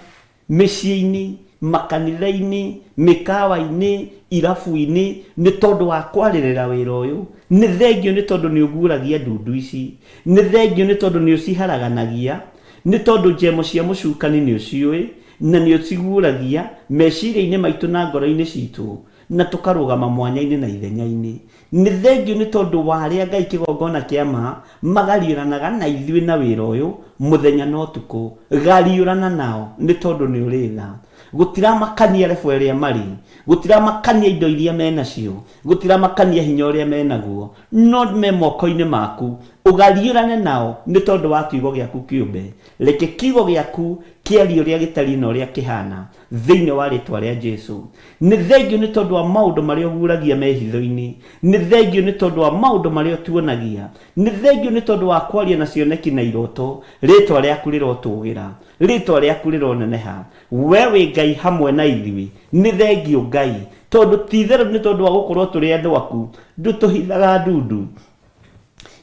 D: mĩciĩ-inĩ, Makanitha-inĩ, mĩkawa-inĩ, irabu-inĩ, nĩ tondũ wa kwarĩrĩra wĩra ũyũ. Nĩ thengiũ nĩ tondũ nĩ ũguũragia ndundu ici. Nĩ thengiũ nĩ tondũ nĩ ũciharaganagia. Nĩ tondũ njemo cia mũcukani nĩ ũciũĩ, na nĩ ũciguũragia meciria-inĩ maitũ na ngoro-inĩ citũ, na tũkarũgama mwanya-inĩ na ithenya-inĩ. Nĩ thengiũ nĩ tondũ wa arĩa Ngai kĩgongona kĩa ma magariũranaga na ithuĩ na wĩra ũyũ mũthenya na ũtukũ. Gariũrana nao nĩ tondũ nĩ ũrĩ tha. Gũtiramakania level ĩrĩa marĩ, gũtiramakania indo iria menacio, gũtiramakania hinya ũrĩa menaguo, no me moko-inĩ maku. Ũgariũrane nao nĩ tondũ wa kiugo gĩaku kĩũmbe. Reke kiugo gĩaku kĩarie ũrĩa gĩtariĩ na ũrĩa kĩhana. Thĩinĩ wa rĩtwa rĩa Jesu. Nĩ thengiũ nĩ tondũ wa maũndũ marĩa ũguũragia mehitho-inĩ. Nĩ thengiũ nĩ tondũ wa maũndũ marĩa ũtuonagia. Nĩ thengiũ nĩ tondũ wa kwaria na cioneki na iroto. Rĩtwa rĩaku rĩrotũgĩra. Rĩtwa rĩaku rĩroneneha. We wĩ Ngai hamwe na ithuĩ. Nĩ thengiũ Ngai, tondũ ti-itherũ nĩ tondũ wa gũkorwo tũrĩ andũ aku, ndũtũhithaga ndundu.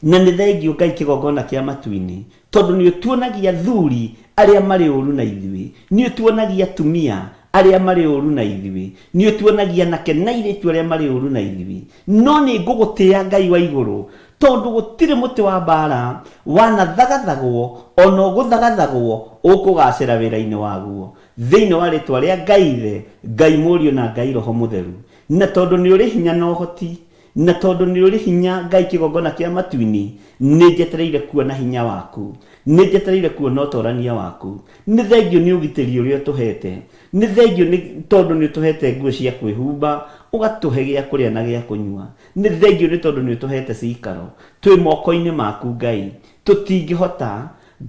D: Na nĩ thengiũ Ngai kĩgongona kĩa matu-inĩ, tondũ nĩ ũtuonagia athuri arĩa marĩ ũru na ithuĩ, nĩ ũtuonagia atumia arĩa marĩ ũru na ithuĩ, nĩ ũtuonagia anake na airĩtu arĩa marĩ ũru na ithuĩ. No nĩ ngũgũtĩa Ngai wa igũrũ, tondũ gũtirĩ mũtĩ wa mbaara wanathagathagwo o na ũgũthagathagwo ũkũgaacĩra wĩra-inĩ waguo. Thĩinĩ wa rĩĩtwa rĩa Ngai Ithe, Ngai Mũriũ na Ngai Roho Mũtheru. Na tondũ nĩ ũrĩ hinya na ũhoti, Na tondũ nĩ ũrĩ hinya, Ngai kĩgongona kĩa matu-inĩ, nĩ njetereire kuona hinya waku. Nĩ njetereire kuona ũtorania waku. Nĩ thengiũ nĩ ũgitĩri ũrĩa ũtũhete. Nĩ thengiũ nĩ tondũ nĩ ũtũhete nguo cia kwĩhumba, ũgatũhe gĩa kũrĩa na gĩa kũnyua. Nĩ thengiũ nĩ tondũ nĩ ũtũhete cikaro. Twĩ moko-inĩ maku Ngai. Tũtingĩhota,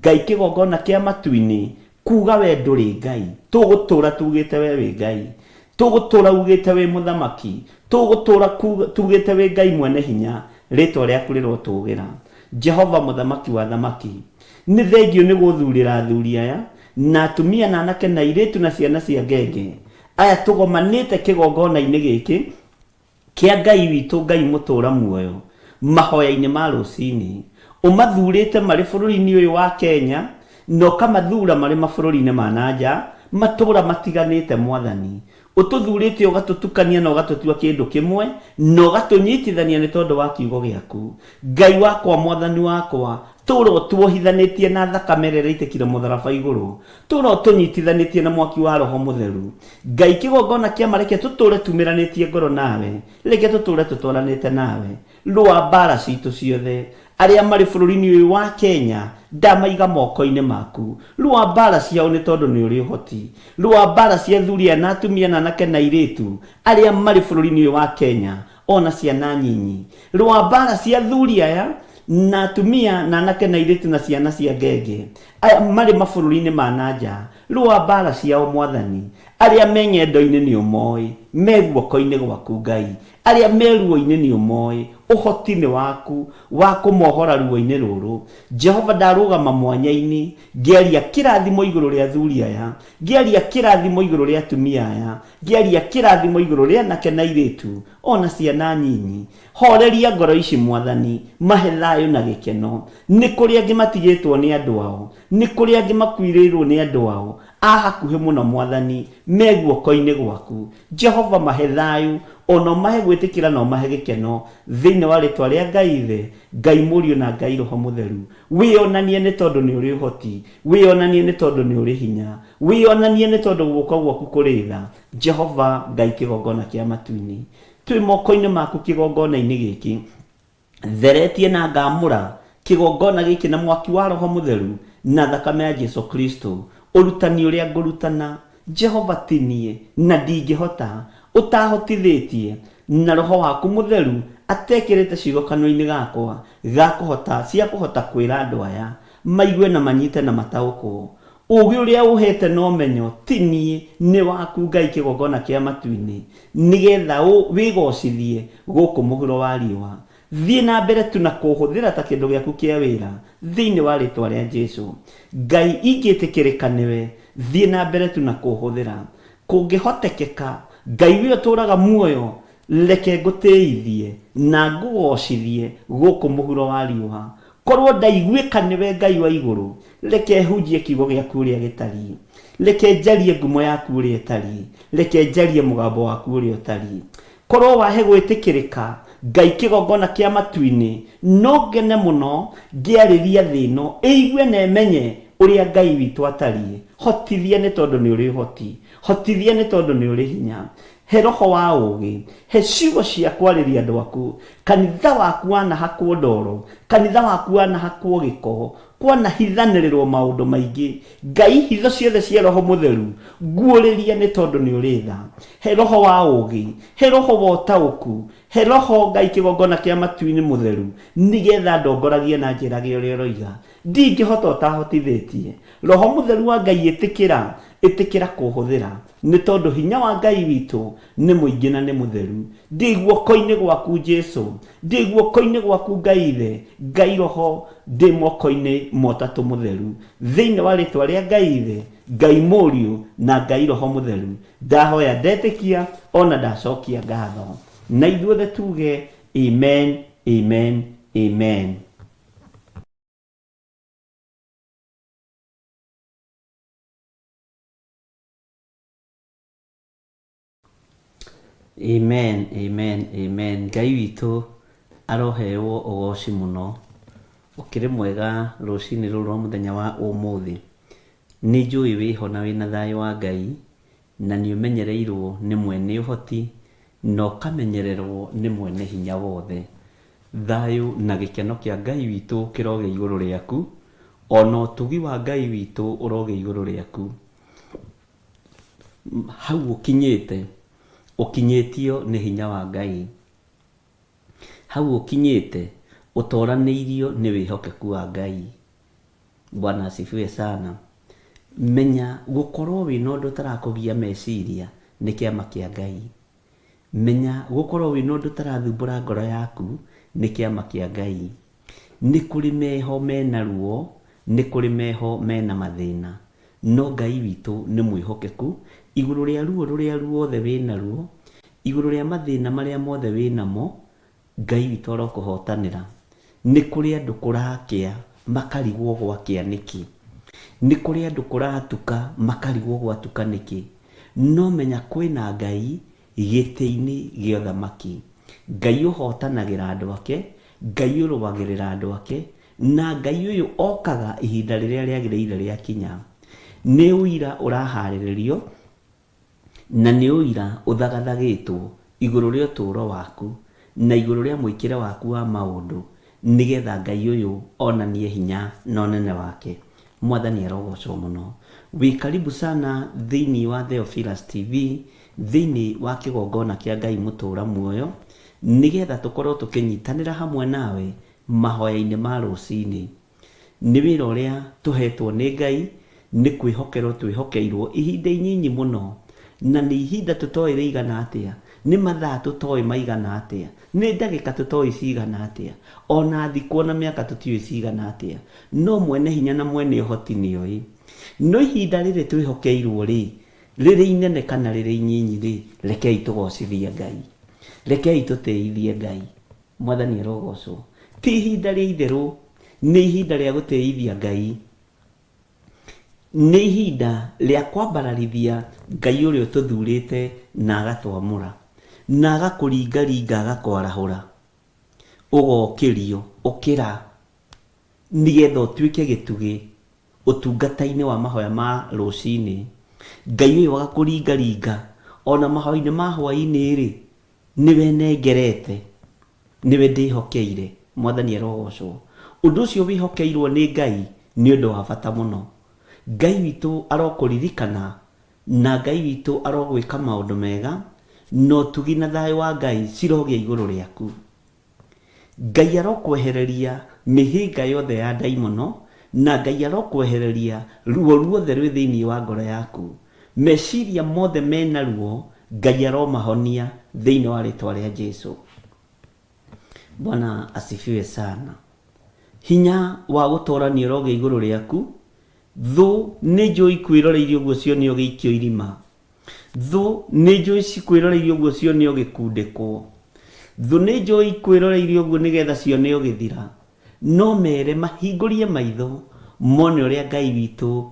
D: Ngai kĩgongona kĩa matu-inĩ, Kuuga we ndũrĩ Ngai. Tũgũtũũra tugĩte we wĩ Ngai. Tũgũtũũra ugĩte wĩ Mũthamaki. Tũgũtũũra tugĩte wĩ Ngai mwene hinya. Rĩtwa rĩaku rĩrotũgĩra. Jehova Mũthamaki wa athamaki. Nĩ thengiũ nĩ gũthurĩra athuri aya, na atumia na anake na airĩtu na ciana cia ngenge, aya tũgomanĩte kĩgongona-inĩ gĩkĩ, Kĩa Ngai witũ, Ngai mũtũũra muoyo, mahoya-inĩ ma rũcinĩ. Ũmathurĩte marĩ bũrũri-inĩ ũyũ wa Kenya, na ũkamathura marĩ mabũrũri-inĩ ma na nja, matũũra matiganĩte Mwathani. Ũtũthurĩte ũgatũtukania na ũgatũtua kĩndũ kĩmwe, na ũgatũnyitithania nĩ tondũ wa kiugo gĩaku. Ngai wakwa, Mwathani wakwa, tũũra ũtuohithanĩtie na thakame ĩrĩa ĩraitĩkire mũtharaba igũrũ. Tũũra ũtũnyitithanĩtie na mwaki wa Roho Mũtheru. Ngai kĩgongona kĩa ma reke tũtũũre tumĩranĩtie ngoro nawe, reke tũtũũre tũtwaranĩte nawe. Rũa mbaara citũ ciothe. Arĩa marĩ bũrũri-inĩ ũyũ wa Kenya ndamaiga moko-inĩ maku. Rũa mbaara ciao nĩ tondũ nĩ ũrĩ ũhoti. Rũa mbaara cia athuri aya na atumia na anake na airĩtu arĩa marĩ bũrũri-inĩ ũyũ wa Kenya ona ciana nyinyi. Rũa mbaara cia athuri aya na atumia na anake na airĩtu na ciana cia ngenge aya marĩ mabũrũri-inĩ ma na nja. Rũa mbaara ciao Mwathani. Arĩa me ng'endo-inĩ nĩ ũmoĩ, me guoko-inĩ gwaku Ngai. Arĩa me ruo-inĩ nĩ ũmoĩ, ũhoti nĩ waku wa kũmohora ruo-inĩ rũrũ. Jehova ndarũgama mwanya-inĩ ngĩaria kĩrathimo igũrũ rĩa athuri aya, ngĩaria kĩrathimo igũrũ rĩa atumia aya, Ngĩaria kĩrathimo igũrũ rĩa anake na airĩtu, o na ciana nyinyi. Horeria ngoro ici, Mwathani, mahe thayũ na gĩkeno. Nĩ kũrĩ angĩ matigĩtwo nĩ andũ ao. Nĩ kũrĩ angĩ makuirĩirwo nĩ andũ ao a hakuhĩ mũno, Mwathani, me guoko-inĩ gwaku. Jehova, mahe thayũ, o na ũmahe gwĩtĩkĩra na ũmahe gĩkeno, thĩinĩ wa rĩtwa rĩa Ngai Ithe, Ngai Mũriũ na Ngai Roho Mũtheru. Wĩonanie nĩ tondũ nĩ ũrĩ ũhoti. Wĩonanie nĩ tondũ nĩ ũrĩ hinya. Wĩonanie nĩ tondũ guoko gwaku kũrĩ tha. Jehova Ngai kĩgongona kĩa matu-inĩ. Twĩ moko-inĩ maku kĩgongona-inĩ gĩkĩ. Theretie na ngamũra kĩgongona gĩkĩ na mwaki wa Roho Mũtheru na thakame ya Jesu Kristo. Ũrutani ũrĩa ngũrutana, Jehova ti niĩ, na ndingĩhota, ũtahotithĩtie na Roho waku Mũtheru atekĩrĩte ciugo kanua-inĩ gakwa ga kũhota, cia kũhota kwĩra andũ aya maigue na manyite na mataũkwo. Ũũgĩ ũrĩa ũheete na ũmenyo ti niĩ, nĩ waku Ngai kĩgongona kĩa matu-inĩ, nĩ getha wĩgocithie gũkũ mũhuro wa riũa. Thiĩ na mbere tu na kũũhũthĩra ta kĩndũ gĩaku kĩa wĩra, thĩinĩ wa rĩtwa rĩa Jesu. Ngai ingĩtĩkĩrĩka nĩwe, thiĩ na mbere tu na kũũhũthĩra. Kũngĩhotekeka, Ngai wee ũtũũraga muoyo, reke ngũtĩithie na ngũgocithie gũkũ mũhuro wa riũa. Korwo ndaiguĩka nĩwe Ngai wa igũrũ, reke hunjie kiugo gĩaku ũrĩa gĩtariĩ. Reke njarie ngumo yaku ũrĩa ĩtariĩ, reke njarie mũgambo waku ũrĩa ũtariĩ. Korwo wahe gwĩtĩkĩrĩka, Ngai kĩgongona kĩa matu-inĩ, no ngene mũno ngĩarĩria thĩ ĩno ĩigue na ĩmenye ũrĩa Ngai witũ atariĩ. Hotithia nĩ tondũ nĩ ũrĩ ũhoti, hotithia nĩ tondũ nĩ ũrĩ hinya. He roho wa ũũgĩ, he ciugo cia kwarĩria andũ aku. Kanitha waku wanahakwo ndoro, kanitha waku wanahakwo gĩko, kwanahithanĩrĩrwo maũndũ maingĩ. Ngai, hitho ciothe cia Roho Mũtheru nguũrĩria nĩ tondũ nĩ ũrĩ tha. He roho wa ũũgĩ, he roho wa ũtaũku, he roho, Ngai kĩgongona kĩa matu-inĩ mũtheru, nĩgetha ndongoragie na njĩrage ũrĩa ũroiga. Ndingĩhota ũtahotithĩtie. Roho Mũtheru wa Ngai ĩtĩkĩra, ĩtĩkĩra kũhũthĩra, nĩ tondũ hinya wa Ngai witũ nĩ mũingĩ na nĩ mũtheru. Ndĩ guoko-inĩ gwaku Jesu, ndĩ guoko-inĩ gwaku Ngai Ithe, Ngai Roho, ndĩ moko-inĩ ma Ũtatũ Mũtheru. Thĩinĩ wa rĩtwa rĩa Ngai Ithe, Ngai Mũriũ, na Ngai Roho Mũtheru, ndahoya ndetĩkia ona ndacokia ngatho. Na ithuothe tuge amen, amen, amen. Amen, amen, amen. Ngai witũ arohewo ũgoci mũno. Ũkĩrĩ mwega rũcinĩ rũrũ rwa mũthenya wa ũmũthĩ. Nĩ njũĩ wĩho na wĩna thayũ wa Ngai, na nĩ ũmenyereirwo nĩ mwene ũhoti, na ũkamenyererwo nĩ mwene hinya wothe. Thayũ na gĩkeno kĩa Ngai witũ kĩrogĩa igũrũ rĩaku, ona ũtugi wa Ngai witũ ũrogĩa igũrũ rĩaku. Hau ũkinyĩte, ũkinyĩtio nĩ hinya wa Ngai. Hau ũkinyĩte, ũtoranĩirio nĩ wĩhokeku wa Ngai. Bwana asifiwe sana. Menya gũkorwo wĩna ũndũ ũtarakũgia meciria nĩ kĩama kĩa Ngai. Menya gũkorwo wĩna ũndũ ũtarathumbũra ngoro yaku nĩ kĩama kĩa Ngai. Nĩ kũrĩ meho mena ruo, nĩ kũrĩ meho mena mathĩna, no Ngai witũ nĩ mwĩhokeku igũrũ rĩa ruo rũrĩa ruothe wĩnaruo, igũrũ rĩa mathĩna marĩa mothe wĩnamo, Ngai witũ arokũhotanĩra. Nĩ kũrĩ andũ kũrakĩa makarigwo gwakĩa nĩkĩ. Nĩ kũrĩ andũ kũratuka makarigwo gwatuka nĩkĩ. No menya kwĩna Ngai gĩtĩ-inĩ gĩa ũthamaki. Ngai ũhotanagĩra andũ ake, Ngai ũrũagĩrĩra andũ ake, na Ngai ũyũ okaga ihinda rĩrĩa rĩagĩrĩire rĩakinya. Nĩ ũira ũraharĩrĩrio Na nĩ ũira ũthagathagĩtwo igũrũ rĩa ũtũũro waku na igũrũ rĩa mwĩkĩre waku wa maũndũ, nĩ getha Ngai ũyũ onanie hinya na ũnene wake. Mwathani arogocwo mũno. Wĩ karibu sana thĩinĩ wa Theophilus TV, thĩinĩ wa kĩgongona kĩa Ngai mũtũũra muoyo, nĩ getha tũkorwo tũkĩnyitanĩra hamwe nawe mahoya-inĩ ma rũcinĩ. Nĩ wĩra ũrĩa tũheetwo nĩ Ngai, nĩ kwĩhokerwo twĩhokeirwo ihinda inyinyi mũno, na nĩ ihinda tũtoĩ rĩigana atĩa, nĩ mathaa tũtoĩ maigana atĩa, nĩ ndagĩka tũtoĩ cigana atĩa, o na thikũ o na mĩaka tũtiũĩ cigana atĩa, no Mwene Hinya na Mwene Ũhoti nĩoĩ. No ihinda rĩrĩ twĩhokeirwo-rĩ, rĩrĩ inene kana rĩrĩ inyinyi-rĩ, rekei tũgocithie Ngai. Rekei tũtĩithie Ngai. Mwathani arogocwo. Ti ihinda rĩa itherũ, nĩ ihinda rĩa gũtĩithia Ngai. Nĩ ihinda rĩa kwambararithia Ngai ũrĩa ũtũthurĩte na agatwamũra, na agakũringaringa agakwarahũra, ũgokĩrio, ũkĩra, nĩgetha ũtuĩke gĩtugĩ ũtungata-inĩ wa mahoya ma rũcinĩ. Ngai ũyũ agakũringaringa ona mahoya-inĩ ma hwaĩ-inĩ-rĩ, Nĩwe nengerete, nĩwe ndĩhokeire. Mwathani arogocwo. Ũndũ ũcio wĩhokeirwo nĩ Ngai nĩ ũndũ wa bata mũno. Ngai witũ arokũririkana na Ngai witũ arogwĩka maũndũ mega, na ũtugi na thayũ wa Ngai cirogĩa igũrũ rĩaku. Ngai arokwehereria mĩhĩnga yothe ya ndaimono, na Ngai arokwehereria ruo ruothe rwĩ thĩinĩ wa ngoro yaku. Meciria mothe mena ruo, Ngai aromahonia thĩinĩ wa rĩtwa rĩa Jesu. Bwana asifiwe sana. Hinya wa gũtorania ũrogĩa igũrũ rĩaku. Thũ nĩ njũĩ ikwĩroreirie ũguo cione ũgĩikio irima. Thũ nĩ njũĩ cikwĩroreirie ũguo cione ũgĩkundĩkwo. Thũ nĩ njũĩ ikwĩroreirie ũguo nĩgetha cione ũgĩthira. No mere mahingũrie maitho mone ũrĩa Ngai witũ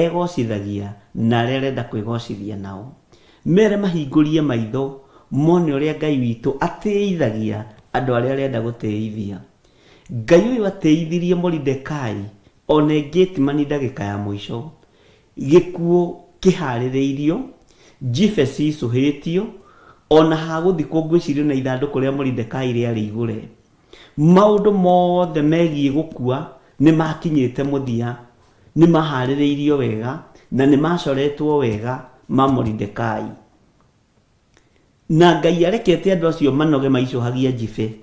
D: egocithagia na arĩa arenda kwĩgocithia nao. Mere mahingũrie maitho mone ũrĩa Ngai witũ atĩithagia andũ arĩa arenda gũtĩithia. Ngai ũyũ atĩithirie Moridekai ona ĩngĩtimani ndagĩka ya mũico. Gĩkuũ kĩharĩrĩirio, njibe cicũhĩtio, ona ha gũthikwo ngwĩciria ona ithandũkũ rĩa Moridekai rĩarĩ igũre. Maũndũ mothe megiĩ gũkua nĩ makinyĩte mũthia, nĩ maharĩrĩirio wega na nĩ macoretwo wega ma Moridekai. Na Ngai arekete andũ acio manoge maicũhagia njibe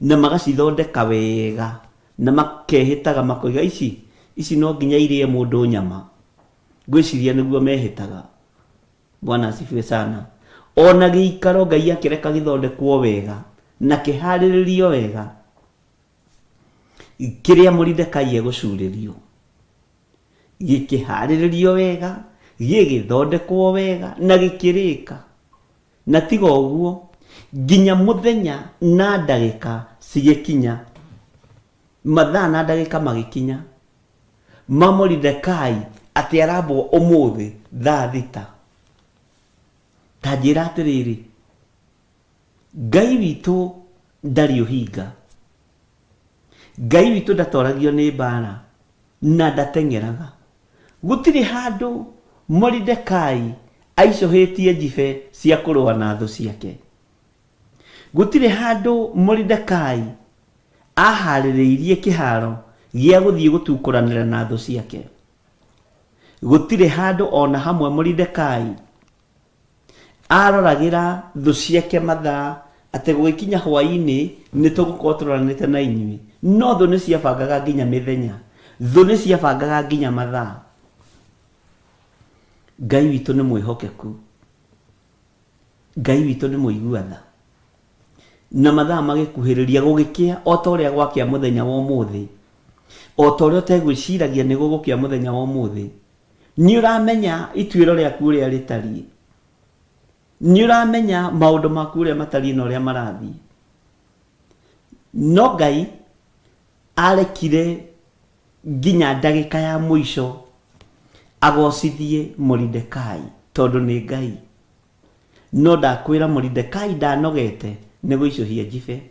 D: na magacithondeka wega na makehĩtaga makoiga ici ici no nginya irĩe mũndũ nyama. Ngwĩciria nĩguo mehĩtaga. Bwana asifiwe sana. Ona gĩikaro Ngai akĩreka gĩthondekwo wega na kĩharĩrĩrio wega kĩrĩa Moridekai egũcurĩrio. Gĩkĩharĩrĩrio wega, gĩgĩthondekwo wega na gĩkĩrĩka. Na tiga ũguo, nginya mũthenya na ndagĩka cigĩkinya, mathaa na ndagĩka magĩkinya, ma Moridekai atĩ arambwo ũmũthĩ thaa thita. Ta njĩra atĩrĩrĩ, Ngai witũ ndarĩ ũhinga. Ngai witũ ndatoragio nĩ mbara na ndateng'eraga. Gũtirĩ handũ Moridekai aicũhĩtie njibe cia kũrũa na thũ ciake. Gũtirĩ handũ Moridekai aharĩrĩirie kĩharo gĩa gũthiĩ gũtukũranĩra na thũ ciake. Gũtirĩ handũ o na hamwe Moridekai aroragĩra thũ ciake mathaa atĩ gũgĩkinya hwaĩ-inĩ nĩ tũgũkorwo tũroranĩte na inyuĩ. No thũ nĩ ciabangaga nginya mĩthenya, thũ nĩ ciabangaga nginya mathaa. Ngai witũ nĩ mwĩhokeku, Ngai witũ nĩ mũigua tha. Na mathaa magĩkuhĩrĩria gũgĩkĩa o ta ũrĩa gwakĩa mũthenya wa ũmũthĩ, o ta ũrĩa ũtegwĩciragia nĩ gũgũkĩa mũthenya wa ũmũthĩ. Nĩ ũramenya ituĩro rĩaku ũrĩa rĩtariĩ. Nĩ ũramenya maũndũ maku ũrĩa matariĩ na ũrĩa marathiĩ. No Ngai arekire nginya ndagĩka ya mũico agocithie Moridekai tondũ nĩ Ngai. No ndakwĩra Moridekai ndanogete nĩ gũicũhia njibe.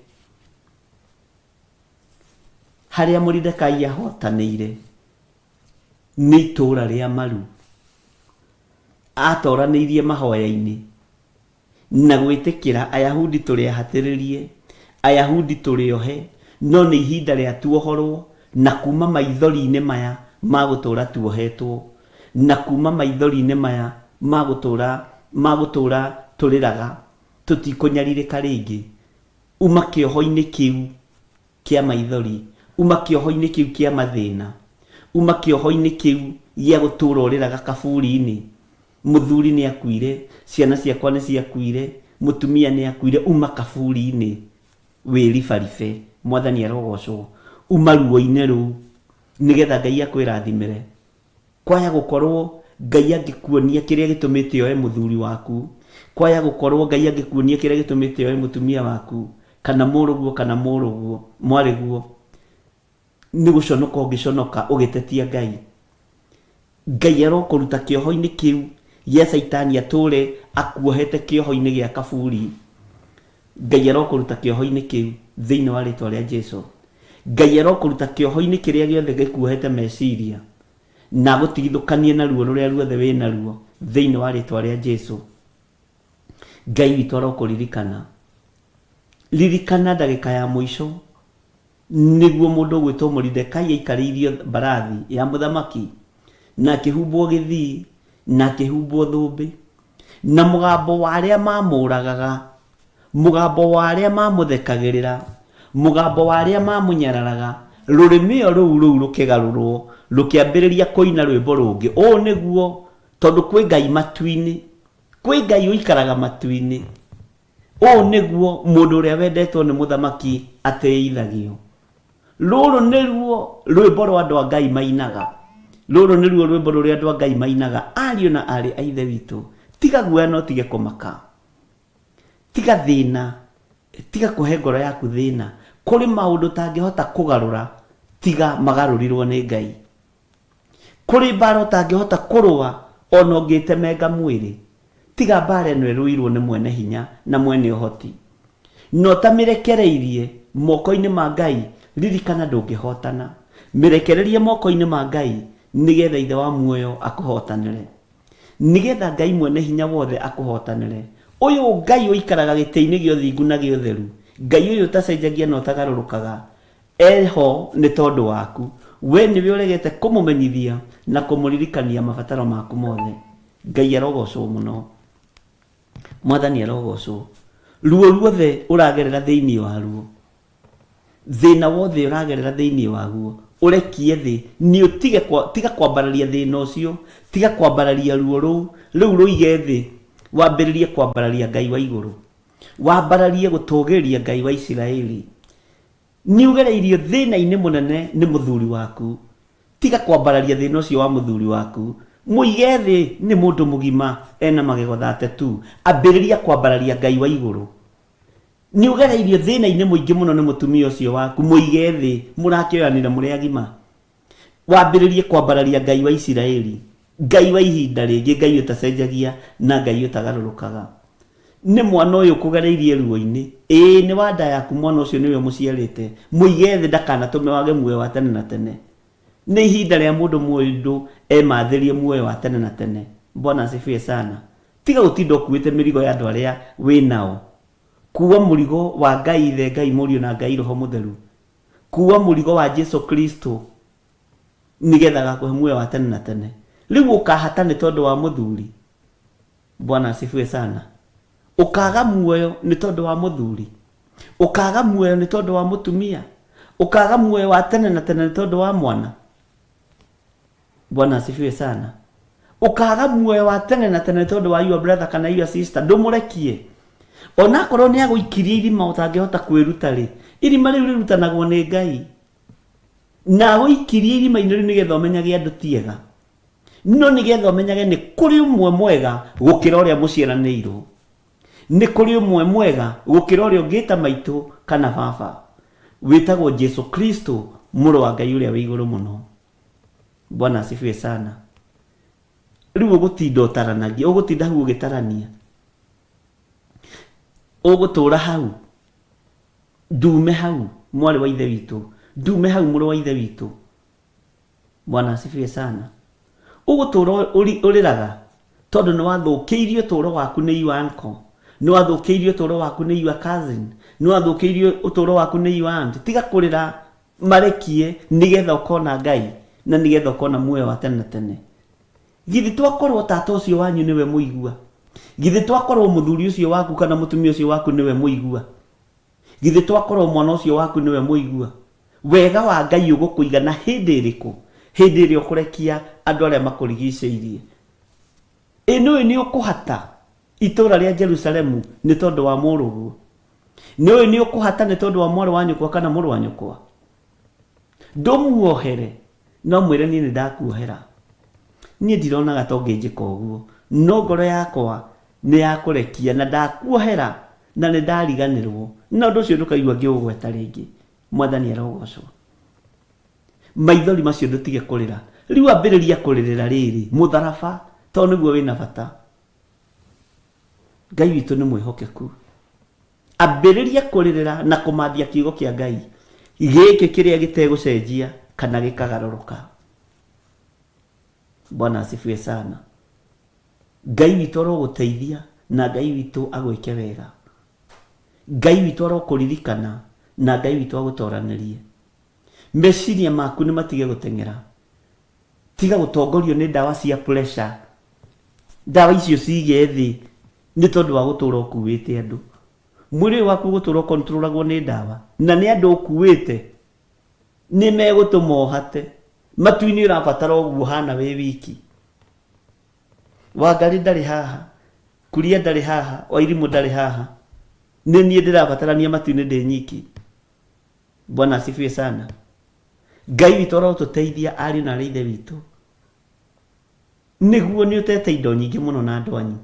D: Harĩa Moridekai ahotanĩire nĩ itũũra rĩa maru. Atoranĩirie mahoya-inĩ na gwĩtĩkĩra Ayahudi tũrĩ ahatĩrĩrie, Ayahudi tũrĩ ohe, no nĩ ihinda rĩa tuohorwo na kuma maithori-inĩ maya ma gũtũũra tuohetwo, na kuma maithori-inĩ maya ma gũtũũra ma gũtũũra tũrĩraga, tũtikũnyarirĩka rĩngĩ. Uma kĩoho-inĩ kĩu kĩa maithori, uma kĩoho-inĩ kĩu kĩa mathĩna, uma kĩoho-inĩ kĩu gĩa gũtũũra ũrĩraga kaburi-inĩ, mũthuri nĩ akuire, ciana ciakwa nĩ ciakuire, mũtumia nĩ akuire, uma kaburi-inĩ wĩribaribe, Mwathani arogocwo, uma ruo-inĩ rũu nĩgetha Ngai akwĩrathimĩre. Kwaya gũkorwo Ngai angĩkuonia kĩrĩa gĩtũmĩte oe mũthuri waku, kwaya gũkorwo Ngai angĩkuonia kĩrĩa gĩtũmĩte oe mũtumia waku, kana mũrũguo kana mũrũguo, mwarĩguo, nĩ gũconoka ũngĩconoka ũgĩtetia Ngai. Ngai arokũruta kĩoho-inĩ kĩu gĩa caitani atũre akuohete kĩoho-inĩ gĩa kaburi. Ngai arokũruta kĩoho-inĩ kĩu thĩinĩ wa rĩtwa rĩa Jesu. Ngai arokũruta kĩoho-inĩ kĩrĩa gĩothe gĩkuohete meciria na agũtigithũkanie na ruo rũrĩa ruothe wĩ naruo thĩinĩ wa rĩtwa rĩa Jesu. Ngai witũ arokũririkana. Ririkana ndagĩka ya mũico nĩguo mũndũ ũgwĩtwo Moridekai aikarĩirio mbarathi ya mũthamaki na akĩhumbwo gĩthii na akĩhumbwo thũmbĩ, na mũgambo wa arĩa maamũũragaga, mũgambo wa arĩa maamũthekagĩrĩra, mũgambo wa arĩa maamũnyararaga, rũrĩmĩ o rũu rũu rũkĩgarũrwo, rũkĩambĩrĩria kũina rwĩmbo rũngĩ. Ũũ nĩguo, tondũ kwĩ Ngai matu-inĩ, kwĩ Ngai ũikaraga matu-inĩ. Ũũ nĩguo mũndũ ũrĩa wendetwo nĩ mũthamaki atĩithagio. Rũrũ nĩruo rwĩmbo rwa andũ a Ngai mainaga. Rũrũ nĩruo rwĩmbo rũrĩa andũ a Ngai mainaga. Ariũ na aarĩ a Ithe witũ, tiga guoya na ũtige kũmaka. Tiga thĩna, tiga kũhe ngoro yaku thĩna. Kũrĩ maũndũ ũtangĩhota kũgarũra tiga magarũrirwo nĩ Ngai. Kũrĩ mbara ũtangĩhota kũrũa ona ũngĩtemenga mwĩrĩ. Tiga mbara ĩno ĩrũirwo nĩ mwene hinya na mwene ũhoti. Na ũtamĩrekereirie moko-inĩ ma Ngai, ririkana ndũngĩhotana. Mĩrekererie moko-inĩ ma Ngai nĩgetha Ithe wa muoyo akũhotanĩre. Nĩgetha Ngai mwene hinya wothe akũhotanĩre. Ũyũ Ngai ũikaraga gĩtĩ-inĩ gĩa ũthingu na gĩa ũtheru, Ngai ũyũ ũtacenjagia na ũtagarũrũkaga, Eho nĩ tondũ waku. Wee nĩwe ũregete kũmũmenyithia na kũmũririkania mabataro maku mothe. Ngai arogocwo mũno. Mwathani arogocwo. Ruo ruothe ũragerera thĩinĩ waruo, thĩna wothe ũragerera thĩinĩ waguo, ũrekie thĩ, nĩ ũtige kwa, tiga kwambararia thĩna ũcio, tiga kwambararia ruo rũu, rĩu rũige thĩ, wambĩrĩrie kwambararia Ngai wa igũrũ. Wambararie gũtũgĩria Ngai wa Isiraeli. Nĩ ũgereirio thĩna-inĩ mũnene nĩ mũthuri waku. Tiga kwambararia thĩna ũcio wa mũthuri waku. Mũige thĩ, nĩ mũndũ mũgima, ena magego 32. Ambĩrĩria kwambararia Ngai wa igũrũ. Nĩ ũgereirio thĩna-inĩ mũingĩ mũno nĩ mũtumia ũcio waku. Mũige thĩ, mũrakĩoyanire mũrĩ agima. Wambĩrĩrie kwambararia Ngai wa Isiraeli, Ngai wa ihinda rĩngĩ, Ngai ũtacenjagia na Ngai ũtagarũrũkaga. Nĩ mwana ũyũ ũkũgereirie ruo-inĩ, ĩĩ nĩ wa nda yaku mwana ũcio nĩwe ũmũciarĩte, mũige thĩ ndakanatũme wage muoyo wa tene na tene. Nĩ ihinda rĩa mũndũ mũndũ emathĩrie muoyo wa tene na tene. Bwana asifiwe sana. Tiga gũtinda ũkuĩte mĩrigo ya andũ arĩa wĩ nao. Kuua mũrigo wa Ngai Ithe, Ngai Mũriũ na Ngai Roho Mũtheru. Kuua mũrigo wa Jesu Kristo nĩgetha agakũhe muoyo wa tene na tene. Rĩu ũkahata nĩ tondũ wa mũthuri? Bwana asifiwe sana. Ũkaga muoyo nĩ tondũ wa mũthuri? Ũkaga muoyo nĩ tondũ wa mũtumia? Ũkaga muoyo wa tene na tene nĩ tondũ wa mwana? Bwana asifiwe sana. Ũkaga muoyo wa tene na tene tondũ wa your brother kana your sister, ndũmũrekie. Onakorwo nĩ agũikirie irima ũtangĩhota kwĩruta rĩ, irima rĩu rĩrutanagwo nĩ Ngai. Na agũikirie irima-inĩ rĩu nĩgetha ũmenyage andũ ti ega. No nĩgetha ũmenyage nĩ kũrĩ ũmwe mwega gũkĩra ũrĩa mũciaranĩirwo. Nĩ kũrĩ ũmwe mwega gũkĩra ũrĩa ũngĩta maitũ kana baba. Wĩtagwo Jesu Kristo, mũrũ wa Ngai ũrĩa wĩ igũrũ mũno. Bwana asifiwe sana. Rĩu ũgũtinda ũtaranagia, ũgũtinda hau ũgĩtarania. Ũgũtũra hau, ndume hau mwarĩ wa ithe witũ, ndume hau mũrũ wa ithe witũ. Bwana asifiwe sana. Ũgũtũra ũrĩraga tondũ nĩ wathũkĩirio ũtũũro waku nĩ your uncle, nĩ wathũkĩirio ũtũũro waku nĩ your cousin, nĩ wathũkĩirio ũtũũro waku nĩ your aunt. Tiga kũrĩra marekie nĩgetha ũkona Ngai na nĩgetha ũkona muoyo wa tene na tene. Githĩ twakorwo tata ũcio wanyu nĩwe mũigua? Githĩ twakorwo mũthuri ũcio waku kana mũtumia ũcio waku nĩwe mũigua? Githĩ twakorwo mwana ũcio waku nĩwe mũigua? Wega wa Ngai ũgũkũigana hĩndĩ ĩrĩkũ? Hĩndĩ ĩrĩa ũkũrekia andũ arĩa makũrigicĩirie. Ĩ nĩũĩ nĩ ũkũhata itũũra rĩa Jerusalemu nĩ tondũ wa mũrũguo? Nĩũĩ nĩ ũkũhata nĩ tondũ wa mwarĩ wa nyũkwa kana mũrũ wa nyũkwa? Ndũmuohere, no mwĩre niĩ nĩ ndakuohera. Niĩ ndironaga ta ũngĩnjĩka ũguo, no ngoro yakwa nĩ yakũrekia na ndakuohera na nĩ ndariganĩrwo. Na ũndũ ũcio ndũkaigua ngĩũgweta rĩngĩ. Mwathani arogocwo. Maithori macio ndũtige kũrĩra. Rĩu ambĩrĩria kũrĩrĩra rĩrĩ, mũtharaba, tondũ nĩguo wĩna bata. Ngai witũ nĩ mwĩhokeku. Ambĩrĩria kũrĩrĩra na kũmathia kiugo kĩa Ngai gĩkĩ kĩrĩa gĩtegũcenjia kana gĩkagarũrũka. Bwana asifiwe sana. Ngai witũ arogũteithia na Ngai witũ agwĩke wega. Ngai witũ arokũririkana na Ngai witũ agũtoranĩrie. Meciria maku nĩ matige gũteng'era. Tiga gũtongorio nĩ ndawa cia pressure. Ndawa icio cige thĩ nĩ tondũ wa gũtũra ũkuĩte andũ. Mwĩrĩ ũyũ waku ũgũtũra ũkontrolagwo nĩ ndawa na nĩ andũ ũkuĩte nĩ megũtũma ũhate. Matu-inĩ ũrabatara ũguo ũhana wĩ wiki. Wangarĩ ndarĩ haha, Kuria ndarĩ haha, Wairimũ ndarĩ haha. Nĩ niĩ ndĩrabatarania matu-inĩ ndĩ nyiki. Bwana asifiwe sana. Ngai witũ arotũteithia ariũ na arĩ ithe witũ. Nĩguo nĩ ũtete indo nyingĩ mũno na andũ anyu.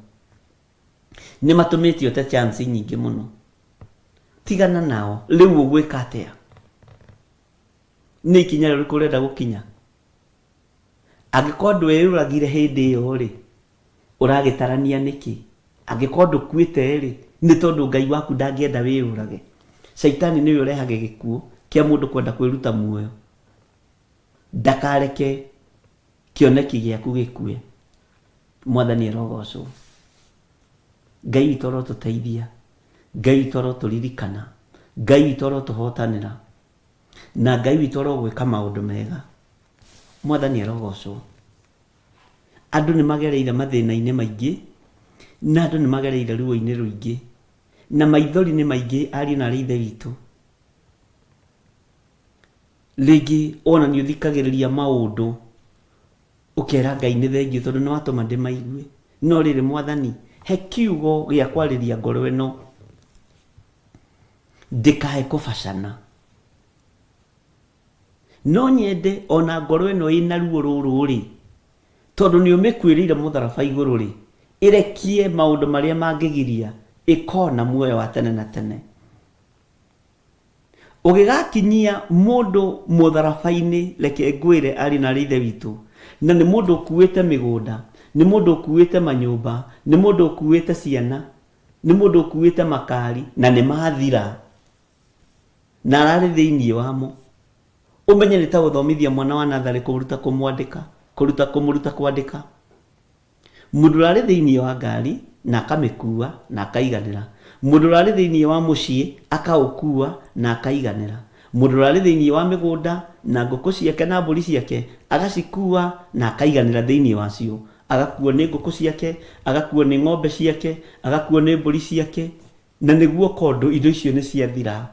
D: Nĩ matũmĩte ũte chance nyingĩ mũno. Tigana nao. Rĩu ũgwĩka atĩa? Nĩ ikinya rĩrĩkũ ũrenda gũkinya? Angĩkorwo ndweyũragire hĩndĩ ĩyo rĩ, ũragĩtarania nĩkĩ? Angĩkorwo ndũkuĩte rĩ, nĩ tondũ Ngai waku ndangĩenda wĩyũrage. Caitani nĩwe ũrehage gĩkuũ kĩa mũndũ kwenda kwĩruta muoyo. Ndakareke kĩoneki gĩaku gĩkue. Mwathani arogocwo. Ngai witũ arotũteithia. Ngai witũ arotũririkana. Ngai witũ arotũhotanĩra. Na Ngai witũ arogwĩka maũndũ mega. Mwathani arogocwo. Andũ nĩ magereire mathĩna-inĩ maingĩ, na andũ nĩ magereire ruo-inĩ rũingĩ, na maithori nĩ maingĩ ariũ na aarĩ a Ithe witũ. Rĩngĩ ona nĩ ũthikagĩrĩria maũndũ ũkera Ngai nĩ thengiũ tondũ nĩ watũma ndĩmaigue. No rĩrĩ Mwathani, he kiugo gĩa kwarĩria ngoro ĩno ndĩkae kũbacana. No nyende o na ngoro ĩno ĩna ruo rũrũ-rĩ, tondũ nĩ ũmĩkuĩrĩire mũtharaba igũrũ-rĩ, ĩrekie maũndũ marĩa mangĩgiria ĩkona muoyo wa tene na tene. Ũgĩgakinyia mũndũ mũtharaba-inĩ, reke ngwĩre ariũ na aarĩ a Ithe witũ, na nĩ mũndũ ũkuĩte mĩgũnda, nĩ mũndũ ũkuĩte manyũmba, nĩ mũndũ ũkuĩte ciana, nĩ mũndũ ũkuĩte makari, na nĩ mathira, na ararĩ thĩinĩ wamo. Ũmenye nĩ ta gũthomithia mwana wa natharĩ kũruta kũmwandĩka, kũruta kũmũruta kwandĩka. Mũndũ ũrarĩ thĩinĩ wa ngari na akamĩkua na akaiganĩra. Mũndũ ũrarĩ thĩinĩ wa mũciĩ akaũkua na akaiganĩra. Mũndũ ũrarĩ thĩinĩ wa mĩgũnda na ngũkũ ciake na mbũri ciake agacikua na akaiganĩra thĩinĩ wacio. Agakuo nĩ ngũkũ ciake, agakuo nĩ ng'ombe ciake, agakuo nĩ mbũri ciake, na nĩguo kondũ indo icio nĩ ciathira.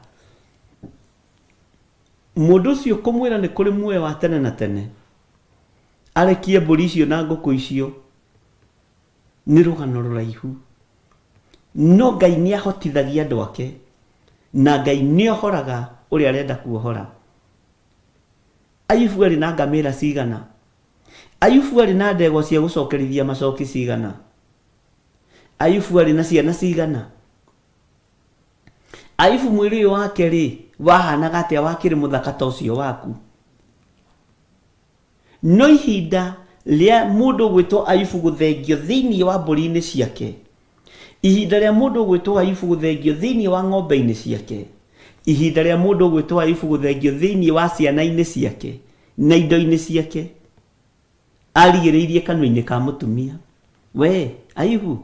D: Mũndũ ũcio kũmwĩra nĩ kũrĩ muoyo wa tene na tene, arekie mbũri icio na ngũkũ icio, nĩ rũgano rũraihu. No Ngai nĩ ahotithagia andũ ake, na Ngai nĩ ohoraga ũrĩa arenda kuohora. Ayubu arĩ na ngamĩra cigana? Ayubu arĩ na ndegwa cia gũcokerithia macoki cigana? Ayubu arĩ na ciana cigana? Ayubu mwĩrĩ ũyũ wake-rĩ, wahanaga atĩa wakĩrĩ mũthaka ta ũcio waku? No ihinda rĩa mũndũ ũgwĩtwo Ayubu gũthengio thĩinĩ wa mbũri-inĩ ciake, ihinda rĩa mũndũ ũgwĩtwo Ayubu gũthengio thĩinĩ wa ng'ombe-inĩ ciake, ihinda rĩa mũndũ ũgwĩtwo Ayubu gũthengio thĩinĩ wa ciana-inĩ ciake na indo-inĩ ciake, arigĩrĩirie kanua-inĩ ka mũtumia. We, Ayubu,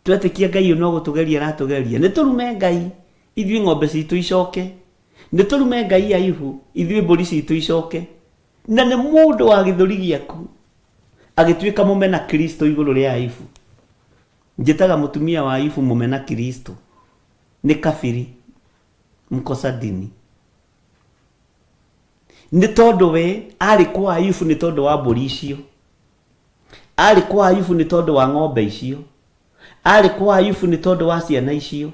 D: twetĩkia Ngai ũyũ no gũtũgeria aratũgeria, nĩ tũrume Ngai, ithuĩ ng'ombe citũ icoke. Nĩ tũrume Ngai Ayubu, ithuĩ mbũri citũ icoke. Na nĩ mũndũ wa gĩthũri gĩaku agĩtuĩka mũmena Kristo igũrũ rĩa Ayubu. Njĩtaga mũtumia wa Ayubu mũmena Kristo. Nĩ kabiri, mkosa dini. Nĩ tondũ we arĩ kwa Ayubu nĩ tondũ wa mbũri icio. Arĩ kwa Ayubu nĩ tondũ wa ng'ombe icio. Arĩ kwa Ayubu nĩ tondũ wa ciana icio.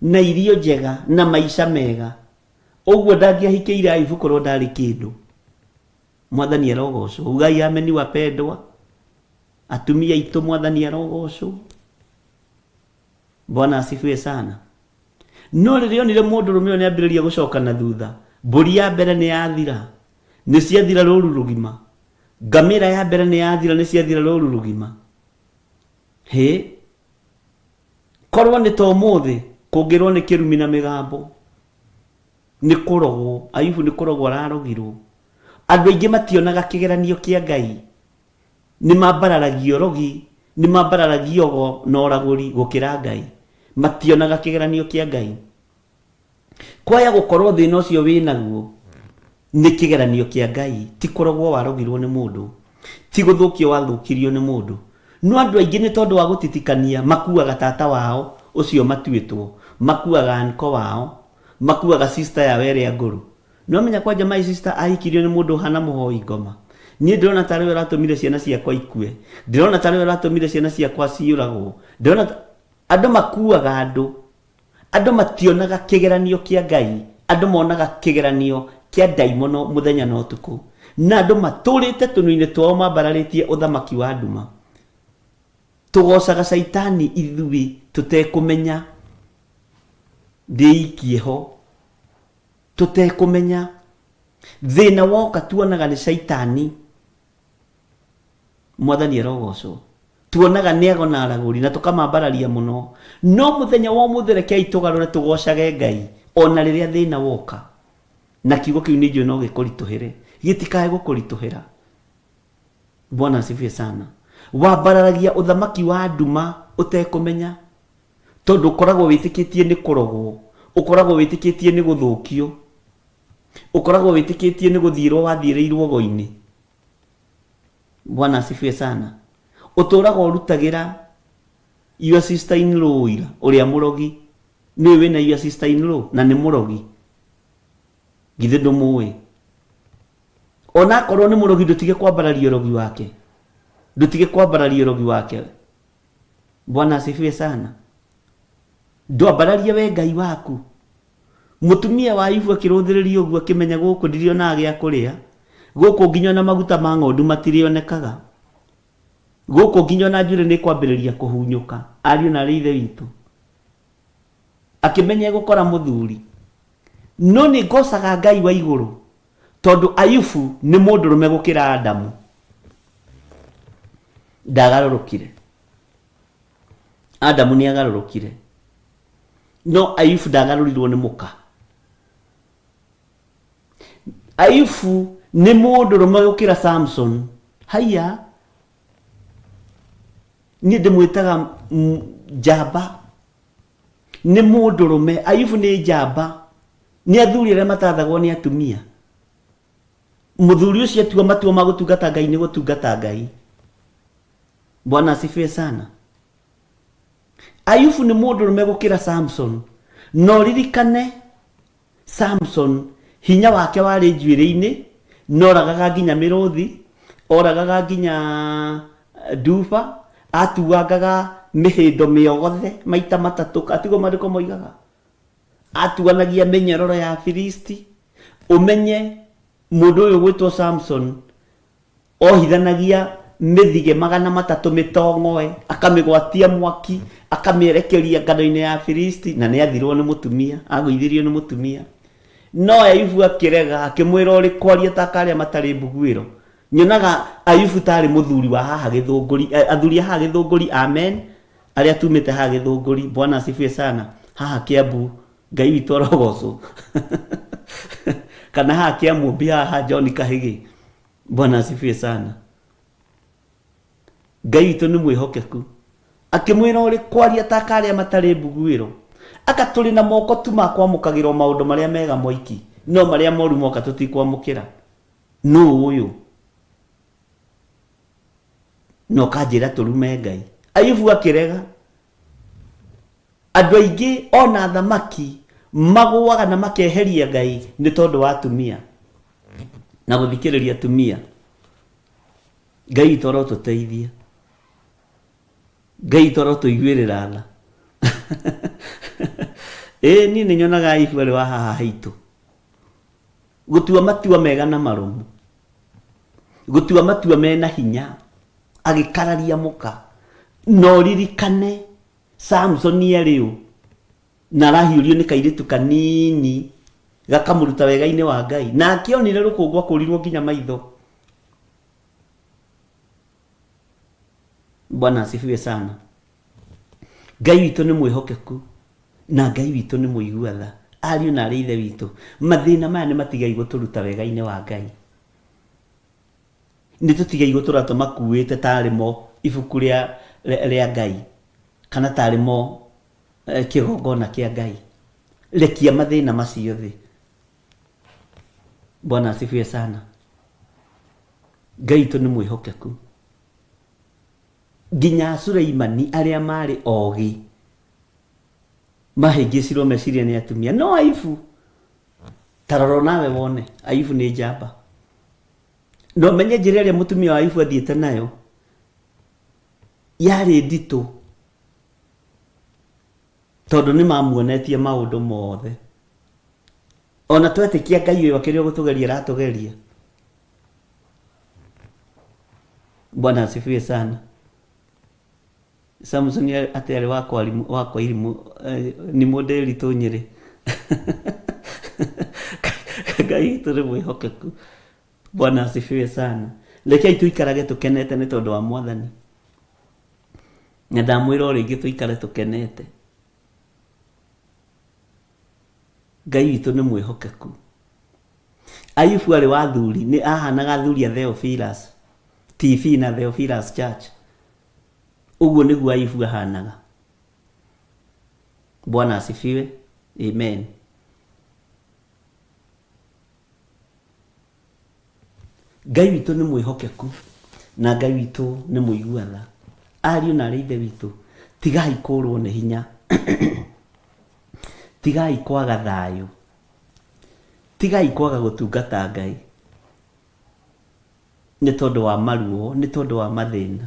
D: Na irio njega na maica mega. Ũguo ndangĩahikĩire Ayubu korwo ndarĩ kĩndũ. Mwathani arogocwo. Ugai ameni wapendwa. Atumia aitũ Mwathani arogocwo. Bwana asifiwe sana. No rĩrĩa onire mũndũrũme ũyũ nĩambĩrĩria gũcoka na thutha, mbũri ya mbere nĩ yathira, nĩ ciathira rũru rũgima. Ngamĩra ya mbere nĩ yathira, nĩ ciathira rũru rũgima. Hĩ, korwo nĩ ta ũmũthĩ, kũngĩrwo nĩ kĩrumi na mĩgambo, nĩ kũrogwo, Ayubu nĩ kũrogwo ararogirwo. Andũ aingĩ mationaga kĩgeranio kĩa Ngai, nĩ mambararagia ũrogi, nĩ mambararagia ũgo na ũragũri gũkĩra Ngai. Mationaga kĩgeranio kĩa Ngai. Kwaya gũkorwo thĩna ũcio wĩ naguo nĩ kĩgeranio kĩa Ngai, ti kũrogwo warogirwo nĩ mũndũ, ti gũthũkio wathũkirio nĩ mũndũ. No andũ aingĩ nĩ tondũ wa gũtitikania makuaga tata wao ũcio matuĩtwo, makuaga anko wao, makuaga sister yao ĩrĩa ngũrũ. Nĩwamenya kwanja my sister ahikirio nĩ mũndũ ũhana mũhoi ngoma. Niĩ ndĩrona tarĩ we ũratũmire ciana ciakwa ikue. Ndĩrona tarĩ we ũratũmire ciana ciakwa ciũragwo. Ndĩrona ta... Andũ makuaga andũ. Andũ mationaga kĩgeranio kĩa Ngai, andũ monaga kĩgeranio kĩa ndaimono mũthenya na ũtukũ. Na andũ matũrĩte tũnua-inĩ twao mambararĩtie ũthamaki wa nduma. Tũgocaga caitani ithuĩ tũtekũmenya. Ndĩikie ho. Tũtekũmenya. Thĩna woka tuonaga nĩ caitani. Mwathani arogocwo. Tuonaga nĩ ago na aragũri na tũkamambararia mũno, no mũthenya wa ũmũthĩ rekei tũgarũre tũgocage Ngai ona rĩrĩa thĩna woka. Na kiugo kĩu nĩ njũĩ no gĩkũritũhĩre, gĩtikae gũkũritũhĩra. Bwana asifiwe sana. Wambararagia ũthamaki wa nduma ũtekũmenya, tondũ ũkoragwo wĩtĩkĩtie nĩ kũrogwo, ũkoragwo wĩtĩkĩtie nĩ gũthũkio, ũkoragwo wĩtĩkĩtie nĩ gũthiĩrwo wathiĩrĩirwo go-inĩ. Bwana asifiwe sana. Ũtũraga ũrutagĩra your sister in law ũira ũrĩa mũrogi. Nĩũĩ wĩna your sister in law na nĩ mũrogi, githĩ ndũmũĩ? Ona akorwo nĩ mũrogi, ndũtige kwambararia ũrogi wake, ndũtige kwambararia ũrogi wake. Bwana asifiwe sana. Ndwambararie we Ngai waku. Mũtumia wa Ayubu akĩrũthĩrĩria ũguo akĩmenya gũkũ ndirionaga gĩa kũrĩa, gũkũ nginya ona maguta ma ng'ondu matirĩonekaga, gũkũ nginya ona njuĩrĩ nĩ ĩkwambĩrĩria kũhunyũka. Ariũ na arĩ ithe witũ, akĩmenya egũkora mũthuri. No nĩ ngocaga Ngai wa igũrũ tondũ Ayubu nĩ mũndũrũme gũkĩra Adamu. Ndagarũrũkire. Adamu nĩ agarũrũkire, no Ayubu ndagarũrirwo nĩ mũka. Ayubu nĩ mũndũrũme gũkĩra Samson. Haiya, niĩ ndĩmwĩtaga njamba. Nĩ mũndũrũme. Ayubu nĩ njamba. Nĩ athuri arĩa matathagwo nĩ atumia. Mũthuri ũcio atua matua ma gũtungata Ngai nĩ gũtungata Ngai. Bwana asifiwe sana. Ayubu nĩ mũndũrũme gũkĩra Samson. No ririkane Samson hinya wake warĩ njuĩrĩ-inĩ, noragaga nginya mĩrũthi, oragaga nginya nduba, atuangaga mĩhĩndo mĩogothe maita matatũ, atiguo maandĩko moigaga. Atuanagia mĩnyororo ya Afilisti. Ũmenye mũndũ ũyũ gwĩtwo Samson ohithanagia mĩthige 300 mĩtong'oe, akamĩgwatia mwaki, akamĩerekeria ngano-inĩ ya Afilisti, na nĩ athirwo nĩ mũtumia, agũithirio nĩ mũtumia. No Ayubu akĩrega, akĩmwĩra ũrĩ kwaria ta karĩa matarĩ mbuguĩro. Nyonaga Ayubu tarĩ mũthuri wa haha Gĩthũngũri, athuri a haha Gĩthũngũri, amen, arĩa tumĩte haha Gĩthũngũri, Bwana asifiwe sana, haha Kiambu, Ngai witũ arogocwo. Kana haha Kĩamũmbi haha John Kahĩgĩ, Bwana asifiwe sana. Ngai witũ nĩ mwĩhokeku. Akĩmwĩra ũrĩ kwaria ta karĩa matarĩ mbuguĩro. Aka tũrĩ na moko tu ma kwamũkagĩrwo maũndũ marĩa mega moiki, no marĩa moru moka tũtikwamũkĩra. Nũ ũyũ? Na ũkanjĩra tũrume Ngai. Ayubu akĩrega. Andũ aingĩ ona athamaki magũaga na makeheria Ngai nĩ tondũ wa atumia na gũthikĩrĩria atumia. Ngai witũ arotũteithia. Ngai witũ arotũiguĩrĩra tha. Ĩĩ niĩ nĩ nyonaga Ayubu arĩ wa haha haitũ. Gũtua matua mega na marũmu. Gũtua matua mena hinya. Agĩkararia mũka. Na ũririkane Samson arĩ ũ na arahiũrio nĩ kairĩtu kanini gakamũruta wega-inĩ wa Ngai. Na akĩonire rũkũngũ akũrirwo nginya maitho. Bwana asifiwe sana. Ngai witũ nĩ mwĩhokeku na Ngai witũ nĩ mũigua tha. Ariũ na arĩ ithe witũ, mathĩna maya nĩ matigai gũtũruta wega-inĩ wa Ngai. Nĩ tũtigei gũtũra tũmakuĩte tarĩ mo ibuku rĩa, rĩa Ngai kana tarĩ mo kĩgongona kĩa Ngai. Rekia mathĩna macio thĩ. Bwana asifiwe sana. Ngai witũ nĩ mwĩhokeku. Nginya Suleimani arĩa marĩ ogĩ mahĩngĩcirwo meciria nĩ atumia. No Ayubu, ta rora nawe wone, Ayubu nĩ njamba. No menye njĩra ĩrĩa mũtumia wa Ayubu athiĩte nayo yarĩ nditũ, tondũ nĩ mamuonetie maũndũ mothe. Ona twetĩkia Ngai ũyũ akĩrĩ o gũtũgeria aratũgeria. Bwana asifiwe sana. Samson atĩ arĩ wa kwa irimũ, nĩ mũndĩritũ Nyĩrĩ. Ngai witũ nĩ mwĩhokeku. Bwana asifiwe sana. Rekei tũikarage tũkenete nĩ tondũ wa Mwathani. Na ndamwĩra o rĩngĩ tũikare tũkenete. Ngai witũ nĩ mwĩhokeku. Ayubu arĩ wa athuri, nĩ ahanaga athuri a Theophilus TV na Theophilus Church. Ũguo nĩguo Ayubu ahanaga. Bwana asifiwe. Amen. Ngai witũ nĩ mwĩhokeku na Ngai witũ nĩ mũigua tha. Ariũ na arĩ ithe witũ, tigai kũrwo nĩ hinya, tigai kwaga thayũ, tigai kwaga gũtungata Ngai nĩ tondũ wa maruo, nĩ tondũ wa mathĩna.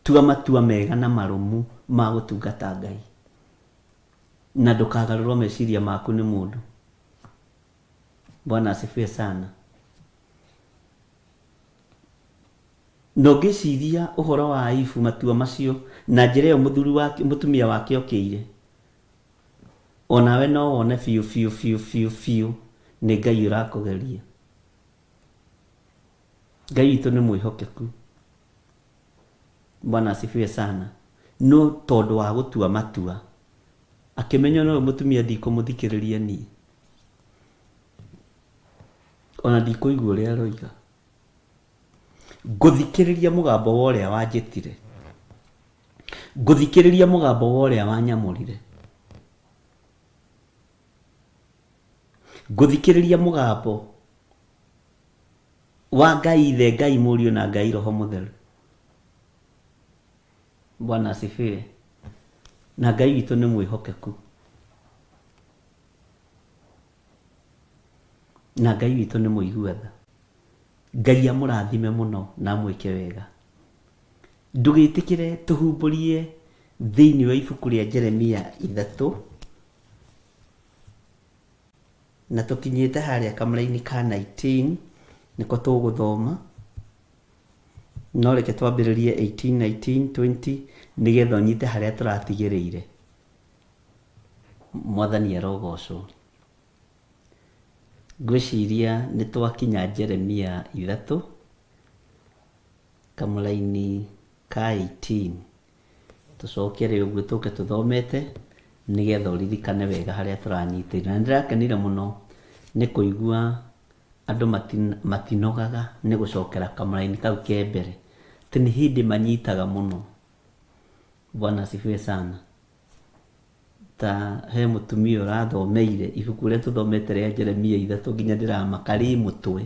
D: Tua matua mega na marũmu ma gũtungata Ngai na ndũkagarũrwo meciria maku nĩ mũndũ. Bwana asifiwe sana. Na ũngĩciria ũhoro wa Ayubu matua macio na njĩra ĩyo mũthuri wake mũtumia wake okĩire, onawe no wone biũ biũ biũ biũ biũ nĩ Ngai ũrakũgeria. Ngai witũ nĩ mwĩhokeku. Bwana asifiwe sana. No tondũ wa gũtua matua, akĩmenya ona ũyũ mũtumia ndikũmũthikĩrĩria niĩ, ona ndikũigua ũrĩa aroiga. Ngũthikĩrĩria mũgambo wa ũrĩa wanjĩtire. Ngũthikĩrĩria mũgambo wa ũrĩa wanyamũrire. Ngũthikĩrĩria mũgambo wa Ngai Ithe, Ngai Mũriũ na Ngai Roho Mũtheru. Bwana asifiwe. Na Ngai witũ nĩ mwĩhokeku. Na Ngai witũ nĩ mũigua tha. Ngai amũrathime mũno na amwĩke wega. Ndũgĩtĩkĩre tũhumbũrie thĩinĩ wa ibuku rĩa Jeremia 3 na tũkinyĩte harĩa kamũraini ka 19 nĩko tũgũthoma. No reke twambĩrĩrie 18, 19, 20 nĩgetha ũnyite harĩa tũratigĩrĩire. Mwathani arogocwo. Ngwĩciria nĩ twakinya Jeremia 3 kamũraini ka 18. Tũcokere ũguo tũke tũthomete nĩgetha ũririkane wega harĩa tũranyitĩire. Na nĩndĩrakenire mũno nĩ kũigua andũ matinogaga nĩ gũcokera kamũraini kau ke mbere. Atĩ nĩ hĩndĩ manyitaga mũno. Bwana asifiwe sana. Ta he mũtumia ũrathomeire ibuku rĩrĩa tũthomete rĩa Jeremia 3 nginya ndĩramaka rĩ mũtwe.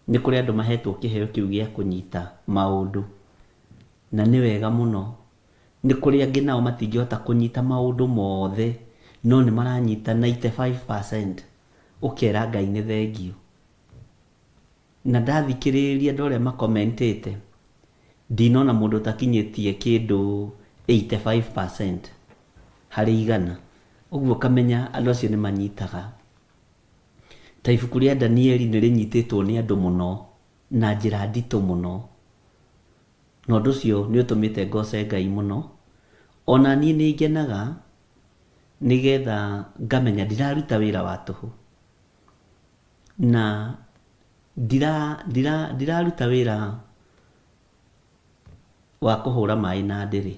D: Nĩ kũrĩ andũ mahetwo kĩheo kĩu gĩa kũnyita maũndũ na nĩ wega mũno. Nĩ kũrĩ angĩ nao matingĩhota kũnyita maũndũ mothe no nĩ maranyita 95% ũkera Ngai nĩ thengiũ. Na ndathikĩrĩria andũ arĩa makomentĩte ndinona mũndũ ũtakinyĩtie kĩndũ 85% harĩ igana. Ũguo ũkamenya andũ acio nĩ manyitaga. Ta ibuku rĩa Danieli nĩ rĩnyitĩtwo nĩ andũ mũno na njĩra nditũ mũno. Na ũndũ ũcio nĩ ũtũmĩte ngoce Ngai mũno. Ona niĩ nĩ ngenaga nĩgetha ngamenya ndiraruta wĩra wa tũhũ. Na ndiraruta wĩra wa kũhũra maĩ na ndĩrĩ.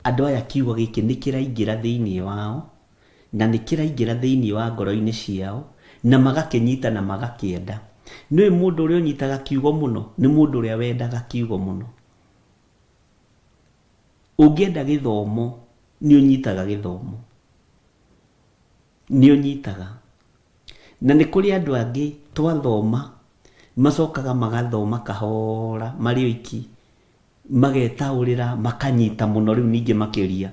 D: Andũ aya kiugo gĩkĩ nĩ kĩraingĩra thĩinĩ wao, na nĩ kĩraingĩra thĩinĩ wa ngoro-inĩ ciao, na magakĩnyita na magakĩenda. Nĩũĩ mũndũ ũrĩa ũnyitaga kiugo mũno? Nĩ mũndũ ũrĩa wendaga kiugo mũno. Ũngĩenda gĩthomo, nĩ ũnyitaga gĩthomo. Nĩ ũnyitaga. Na nĩ kũrĩ andũ angĩ twathoma, macokaga magathoma kahora marĩ oiki, magetaũrĩra, makanyita mũno rĩu ningĩ makĩria.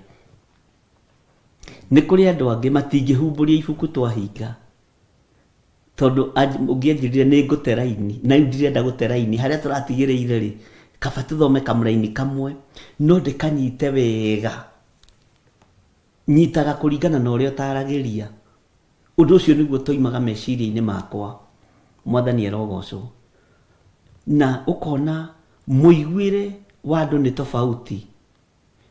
D: Nĩ kũrĩ andũ angĩ matingĩhumbũria ibuku twahinga, tondũ ũngĩ anjĩrire nĩ ngũte raini, na rĩu ndirenda gũte raini, harĩa tũratigĩrĩire rĩ, kaba tũthome kamũraini kamwe, no ndĩkanyite wega. Nyitaga kũringana na ũrĩa ũtaragĩria. Ũndũ ũcio nĩguo ũtoimaga meciria-inĩ makwa. Mwathani arogocwo. Na ũkona mũiguĩre wa andũ nĩ tofauti,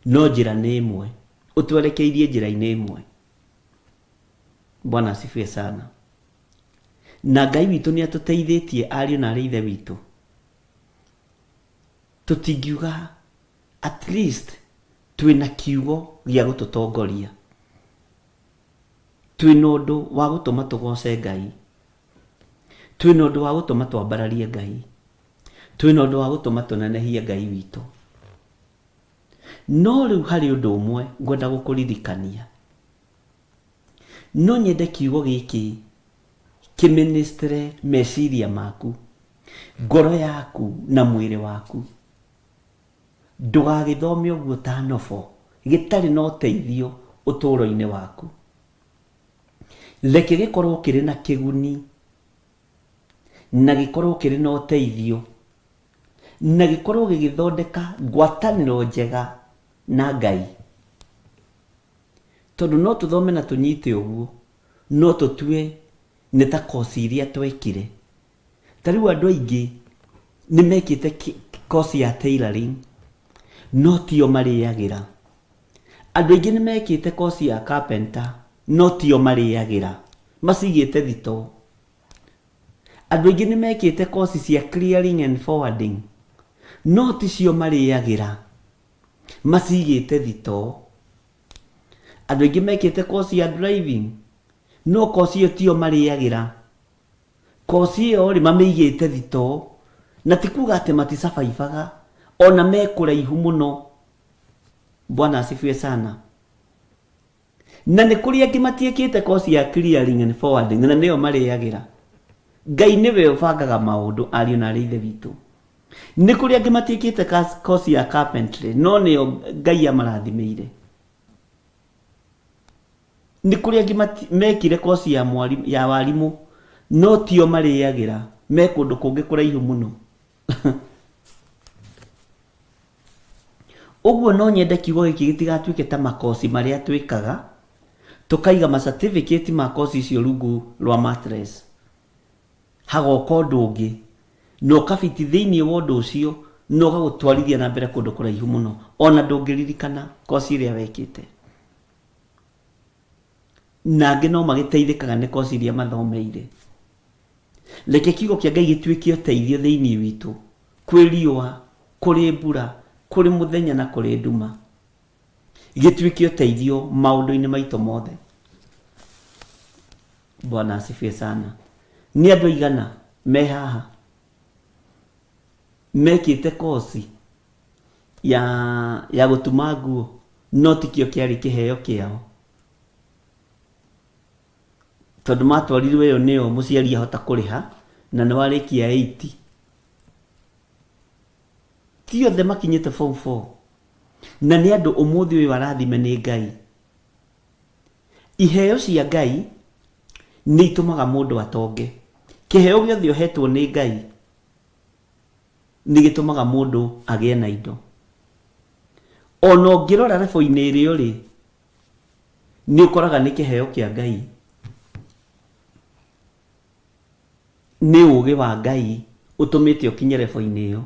D: no njĩra nĩ ĩmwe. Ũtwerekeirie njĩra-inĩ ĩmwe. Bwana asifiwe sana. Na Ngai witũ nĩ atũteithĩtie ariũ na arĩ ithe witũ. Tũtingiuga at least twĩna kiugo gĩa gũtũtongoria. Twĩna ũndũ wa gũtũma tũgoce Ngai. Twĩna ũndũ wa gũtũma twambararie Ngai. Twĩna ũndũ wa gũtũma tũnenehie Ngai witũ. No rĩu harĩ ũndũ ũmwe ngwenda gũkũririkania. No nyende kiugo gĩkĩ kĩministre meciria maku, ngoro yaku na mwĩrĩ waku. Ndũgagĩthome ũguo ta nobo gĩtarĩ na ũteithio ũtũũro-inĩ waku. Reke gĩkorwo kĩrĩ na kĩguni na gĩkorwo kĩrĩ na ũteithio na gĩkorwo gĩgĩthondeka ngwatanĩro njega na Ngai. Tondũ no tũthome na tũnyite ũguo, no tũtue nĩ ta koci iria twekire. Ta rĩu andũ aingĩ nĩ mekĩte koci ya tailoring, no tio marĩagĩra. Andũ aingĩ nĩ mekĩte koci ya carpenter, no tio marĩagĩra. Macigĩte thitoo. Andũ aingĩ nĩ mekĩte koci cia clearing and forwarding, no ticio marĩagĩra. Macigĩte thitoo. Andũ aingĩ mekĩte koci ya driving, no koci ĩyo tiyo marĩagĩra. Koci ĩyo rĩ, mamĩigĩte thitoo. Na ti kuga atĩ maticabaibaga, ona me kũraihu mũno. Bwana asifiwe sana. Na nĩ kũrĩ angĩ matiĩkĩte koci ya clearing and forwarding na nĩyo marĩagĩra. Ngai nĩwe ũbangaga maũndũ ariũ na arĩ ithe witũ. Nĩ kũrĩ angĩ matiĩkĩte koci ya carpentry no nĩyo Ngai amarathimĩire. Nĩ kũrĩ angĩ mekire koci ya mwari, ya warimũ no tio marĩagĩra, me kũndũ kũngĩ kũraihu mũno. Ũguo no nyende kiugo gĩkĩ gĩtigatuĩke ta makoci marĩa twĩkaga, tũkaiga ma certificate ma koci icio rungu rwa mattress. Hagoka ũndũ ũngĩ, na ũkabiti thĩinĩ wa ũndũ ũcio, na ũgagũtwarithia na mbere kũndũ kũraihu mũno, ona ndũngĩririkana koci ĩrĩa wekĩte. Na angĩ no magĩteithĩkaga nĩ koci iria mathomeire. Reke kiugo kĩa Ngai gĩtuĩke ũteithio thĩinĩ witũ, kwĩ riũa, kũrĩ mbura, kũrĩ mũthenya na kũrĩ nduma. Gĩtuĩke ũteithio maũndũ-inĩ maitũ mothe. Bwana asifiwe sana. Nĩ andũ aigana me haha mekĩte koci ya ya gũtuma nguo no tikĩo kĩarĩ kĩheo kĩao? Tondũ matwarirwo ĩyo nĩyo mũciari ahota kũrĩha na nĩ warĩkia 8. Ti othe makinyĩte form 4 na nĩ andũ ũmũthĩ ũyũ arathime nĩ Ngai. Iheo cia Ngai nĩ itũmaga mũndũ atonge. Kĩheo gĩothe ũhetwo nĩ Ngai nĩ gĩtũmaga mũndũ agĩe na indo. Ona ũngĩrora rebo-inĩ ĩrĩa ũrĩ, nĩ ũkoraga nĩ kĩheo kĩa Ngai, nĩ ũgĩ wa Ngai ũtũmĩte ũkinye rebo-inĩ ĩyo.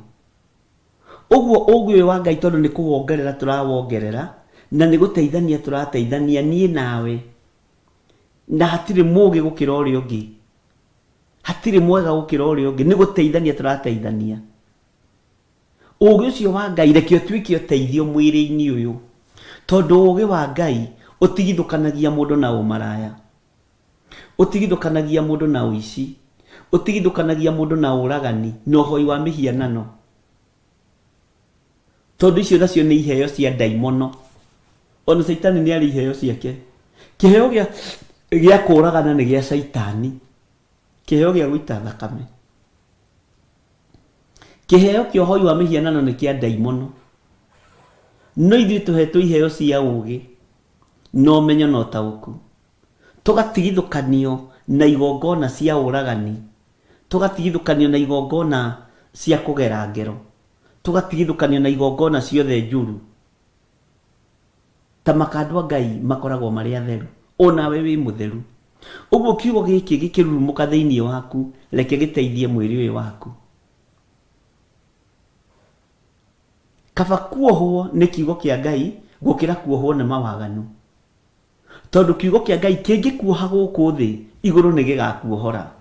D: Ũguo ũgĩ ũyũ wa Ngai tondũ nĩ kũwongerera tũrawongerera na nĩ gũteithania tũrateithania niĩ nawe, na hatirĩ mũgĩ gũkĩra ũrĩa ũngĩ, hatirĩ mwega gũkĩra ũrĩa ũngĩ, nĩ gũteithania tũrateithania. Ũgĩ ũcio wa Ngai reke ũtuĩke ũteithio mwĩrĩ-inĩ ũyũ, tondũ ũgĩ wa Ngai ũtigithũkanagia mũndũ na ũmaraya, ũtigithũkanagia mũndũ na ũici, ũtigithũkanagia mũndũ na ũragani na ũhoi wa mĩhianano, tondũ icio nacio nĩ iheo cia ndaimono. Ona Caitani nĩ arĩ iheo ciake. Kĩheo gĩa gĩa kũragana nĩ gĩa Caitani, kĩheo gĩa gũita thakame. Kĩheo kĩa ũhoi wa mĩhianano nĩ kĩa ndaimono. No ithuĩ tũhetwo iheo cia ũũgĩ na ũmenyo na ũtaũku, tũgatigithũkanio na igongona cia ũragani, tũgatigithũkanio na igongona cia kũgera ngero, tũgatigithũkanio na igongona ciothe njũru. Ta maka andũ a Ngai makoragwo marĩ atheru, o nawe wĩ mũtheru. Ũguo kiugo gĩkĩ gĩkĩrurumũka thĩinĩ waku, reke gĩteithie mwĩrĩ ũyũ waku. Kaba kuohwo nĩ kiugo kĩa Ngai gũkĩra kuohwo nĩ mawaganu. Tondũ kiugo kĩa Ngai kĩngĩkuoha gũkũ thĩ, igũrũ nĩ gĩgakuohora.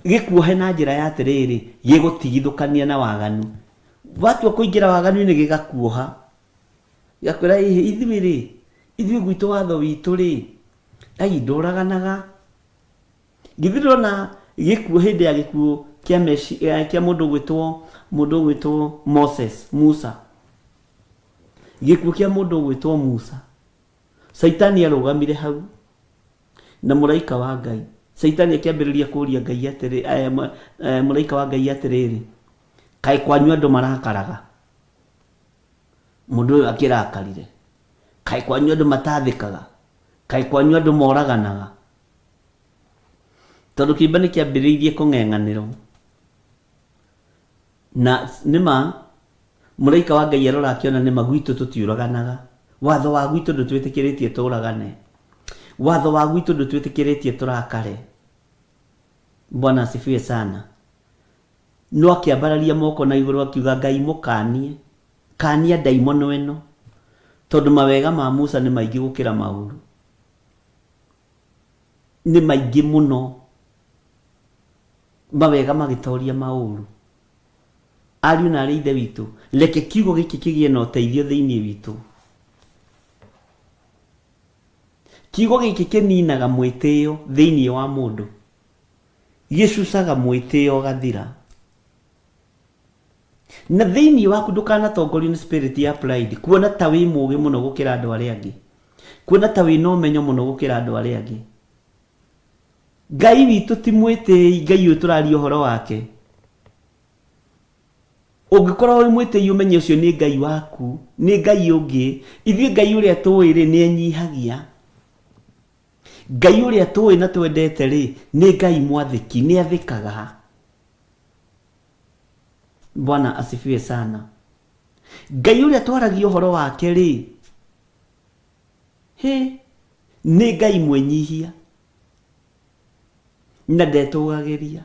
D: Gĩkuohe na njĩra ya atĩrĩrĩ, gĩgũtigithũkania na waganu. Watua kũingĩra waganu-inĩ gĩgakuoha. Gĩgakwĩra ĩhĩ ithuĩ rĩ, ithuĩ gwitũ watho witũ rĩ, ai ndũraganaga. Githĩ ndũrona gĩkuũ hĩndĩ ya gĩkuũ kĩa Meci, eh, kĩa mũndũ ũgwĩtwo mũndũ ũgwĩtwo Moses, Musa. Gĩkuũ kĩa mũndũ ũgwĩtwo Musa. Caitani arũgamire hau na mũraika wa Ngai. Caitani akĩambĩrĩria kũria Ngai atĩrĩ, eh, eh, mũraika wa Ngai atĩrĩrĩ, kaĩ kwanyu andũ marakaraga? Mũndũ ũyũ akĩrakarire. Kaĩ kwanyu andũ matathĩkaga? Kaĩ kwanyu andũ moraganaga? Tondũ kĩimba nĩ kĩambĩrĩirie kũng'eng'anĩrwo. Na nĩma mũraika wa Ngai arora akĩona nĩma gwitũ tũtiũraganaga. Watho wa gwitũ ndũtwĩtĩkĩrĩtie tũragane. Watho wa gwitũ ndũtwĩtĩkĩrĩtie tũrakare. Bwana asifiwe sana. No akĩambararia moko na igũrũ akiuga Ngai mũkanie, kania ndaimono ĩno, tondũ mawega ma Musa nĩ maingĩ gũkĩra maũru. Nĩ maingĩ mũno. Mawega magĩtoria maũru. Ariũ na aarĩ a Ithe witũ, reke kiugo gĩkĩ kĩgĩe na ũteithio thĩinĩ witũ. Kiugo gĩkĩ kĩninaga mwĩtĩo thĩinĩ wa mũndũ. Gĩcucaga mwĩtĩo ũgathira. Na thĩinĩ waku ndũkanatongorio nĩ spirit ya pride, kuona ta wĩ mũũgĩ mũno gũkĩra andũ arĩa angĩ, kuona ta wĩna ũmenyo mũno gũkĩra andũ arĩa angĩ. Ngai witũ ti mwĩtĩi, Ngai ũyũ tũraria ũhoro wake. Ũngĩkorwo wĩ mwĩtĩi ũmenye ũcio nĩ Ngai waku, nĩ Ngai ũngĩ. Ithuĩ Ngai ũrĩa tũĩ rĩ, nĩ enyihagia. Ngai ũrĩa tũĩ na twendete rĩ, nĩ Ngai mwathĩki, nĩ athĩkaga. Bwana asifiwe sana. Ngai ũrĩa twaragia ũhoro wake rĩ, hĩ, nĩ Ngai mwĩnyihia na ndetũgagĩria,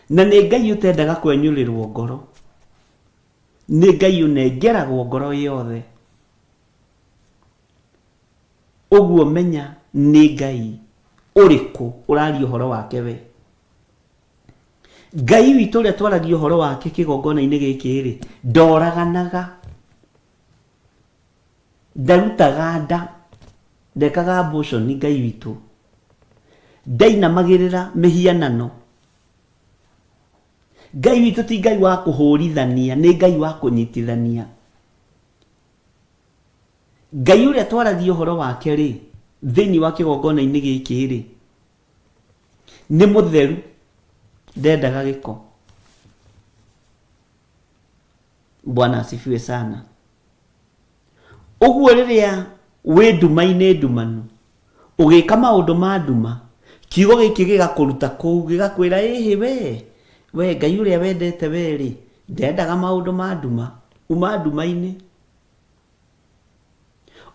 D: na nĩ Ngai ũtendaga kwenyũrĩrwo ngoro, nĩ Ngai ũnengeragwo ngoro yothe. Ũguo menya nĩ Ngai ũrĩkũ ũraria ũhoro wake we. Ngai witũ ũrĩa twaragia ũhoro wake kĩgongona-inĩ gĩkĩ-rĩ, ndoraganaga, ndarutaga nda, ndekaga abortion Ngai witũ, ndainamagĩrĩra mĩhianano. Ngai witũ ti Ngai wa kũhũrithania, nĩ Ngai wa kũnyitithania. Ngai ũrĩa twaragia ũhoro wake-rĩ, thĩinĩ wa kĩgongona-inĩ gĩkĩ-rĩ, nĩ mũtheru, ndendaga gĩko. Bwana asifiwe sana. Ũguo rĩrĩa wĩ nduma-inĩ ndumanu, ũgĩka maũndũ ma nduma, kiugo gĩkĩ gĩgakũruta kũu, gĩgakwĩra ĩhĩ we, we Ngai ũrĩa wendete we-rĩ, ndendaga maũndũ ma nduma, uma nduma-inĩ.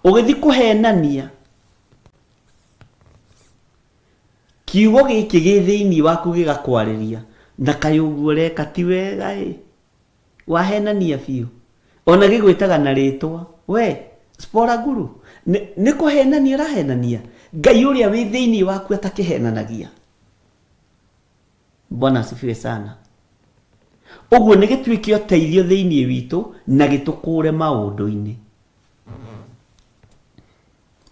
D: Ũgĩthiĩ kũhenania, kiugo gĩkĩ gĩ thĩinĩ waku gĩgakwarĩria, na kaĩ ũguo ũreka ti wega ĩ, wahenania biũ. Ona gĩgwĩtaga na rĩtwa, we Spora Guru, nĩ kũhenania ũrahenania? Ngai ũrĩa wĩ thĩinĩ waku atakĩhenanagia. Bwana asifiwe sana. Ũguo nĩ gĩtuĩke ũteithio thĩinĩ witũ na gĩtũkũre maũndũ-inĩ.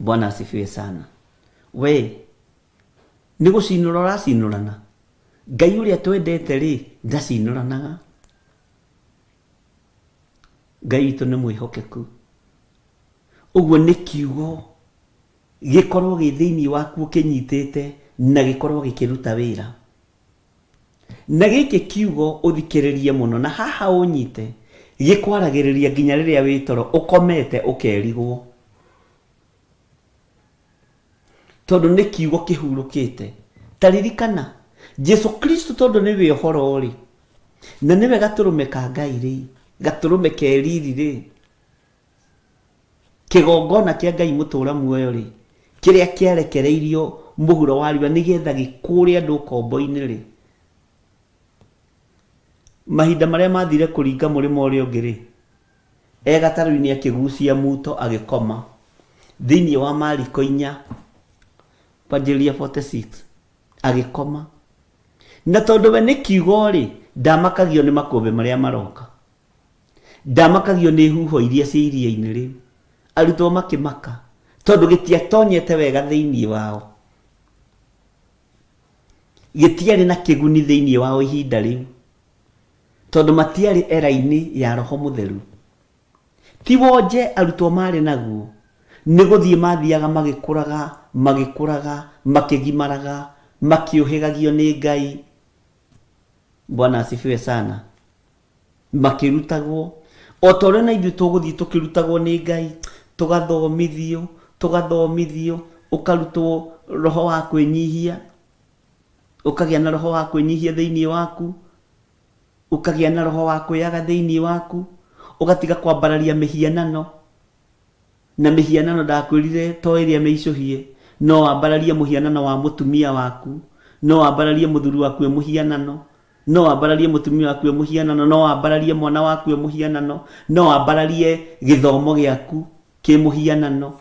D: Bwana asifiwe sana. We nĩ gũcinũra ũracinũrana? Ngai ũrĩa twendete rĩ, ndacinũranaga. Ngai witũ nĩ mwĩhokeku. Ũguo nĩ kiugo gĩkorwo gĩ thĩinĩ waku ũkĩnyitĩte na gĩkorwo gĩkĩruta wĩra. Na gĩkĩ kiugo ũthikĩrĩrie mũno na haha ũnyite, gĩkwaragĩrĩria nginya rĩrĩa wĩ toro ũkomete ũkerigwo. Tondũ nĩ kiugo kĩhurũkĩte. Ta ririkana, Jesu Kristo tondũ nĩwe ũhoro-rĩ, na nĩwe gatũrũme ka Ngai-rĩ, gatũrũme ke riri-rĩ, Kĩgongona kĩa Ngai mũtũũra muoyo-rĩ, kĩrĩa kĩarekereirio mũhuro wa riũa nĩgetha gĩkũũre andũ ũkombo-inĩ-rĩ, mahinda marĩa maathire kũringa mũrĩmo ũrĩa ũngĩ-rĩ, e gatarũ-inĩ akĩgucia muto agĩkoma, thĩinĩ wa Mariko inya, kwanjĩrĩria 46, agĩkoma. Na tondũ we nĩ kiugo-rĩ, ndamakagio nĩ makũmbĩ marĩa maroka. Ndamakagio nĩ huho iria cia iria-inĩ rĩu. Arutwo makĩmaka, tondũ gĩtiatonyete wega thĩinĩ wao. Gĩtiarĩ na kĩguni thĩinĩ wao ihinda rĩu, tondũ matiarĩ era-inĩ ya Roho Mũtheru. Ti wonje arutwo maarĩ naguo, nĩ gũthiĩ maathiaga magĩkũraga, magĩkũraga, makĩgimaraga, makĩũhĩgagio nĩ Ngai. Bwana asifiwe sana. Makĩrutagwo. O ta ũrĩa na ithuĩ tũgũthiĩ tũkĩrutagwo nĩ Ngai, tũgathomithio, tũgathomithio, ũkarutwo roho wa kwĩnyihia, ũkagĩa na roho wa kwĩnyihia thĩinĩ waku. Ũkagĩa na roho wa kwĩyaga thĩinĩ waku, ũgatiga kwambararia mĩhianano. Na mĩhianano ndakwĩrire to ĩrĩa mĩicũhie, no wambararie mũhianano wa mũtumia waku, no wambararie mũthuri waku e mũhianano, no wambararie mũtumia waku e mũhianano, no wambararie mwana waku e mũhianano, no wambararie gĩthomo gĩaku kĩ mũhianano,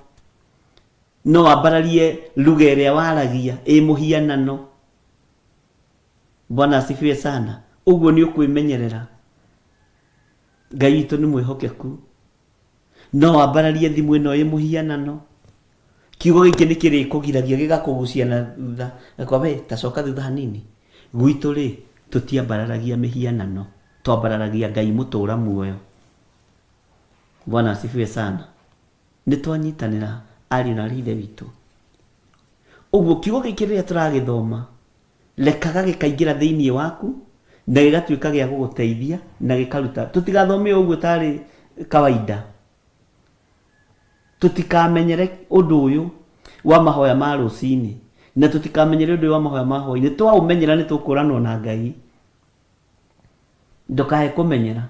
D: no wambararie lugha ĩrĩa waragia ĩ mũhianano. Bwana asifiwe sana. Ũguo nĩ ũkwĩmenyerera. Ngai witũ nĩ mwĩhokeku. No wambararie thimũ ĩno ĩ mũhianano. Kiugo gĩkĩ nĩ kĩrĩkũgiragia gĩgakũgucia na thutha. Gakwa we ta coka thutha hanini. Gwitũ rĩ, tũtiambararagia mĩhianano. Twambararagia Ngai mũtũra muoyo. Bwana asifiwe sana. Nĩ twanyitanĩra ariũ na aarĩ a Ithe witũ. Ũguo kiugo gĩkĩ rĩrĩa tũragĩthoma, Rekaga gĩkaingĩra thĩinĩ waku na gĩgatuĩka gĩa gũgũteithia na gĩkaruta. Tũtigathome o ũguo tarĩ kawaida. Tũtikamenyere ũndũ ũyũ wa mahoya ma rũcinĩ na tũtikamenyere ũndũ ũyũ wa mahoya ma hwainĩ. Twaũmenyera nĩ tũkũranwo na Ngai. Ndũkae kũmenyera.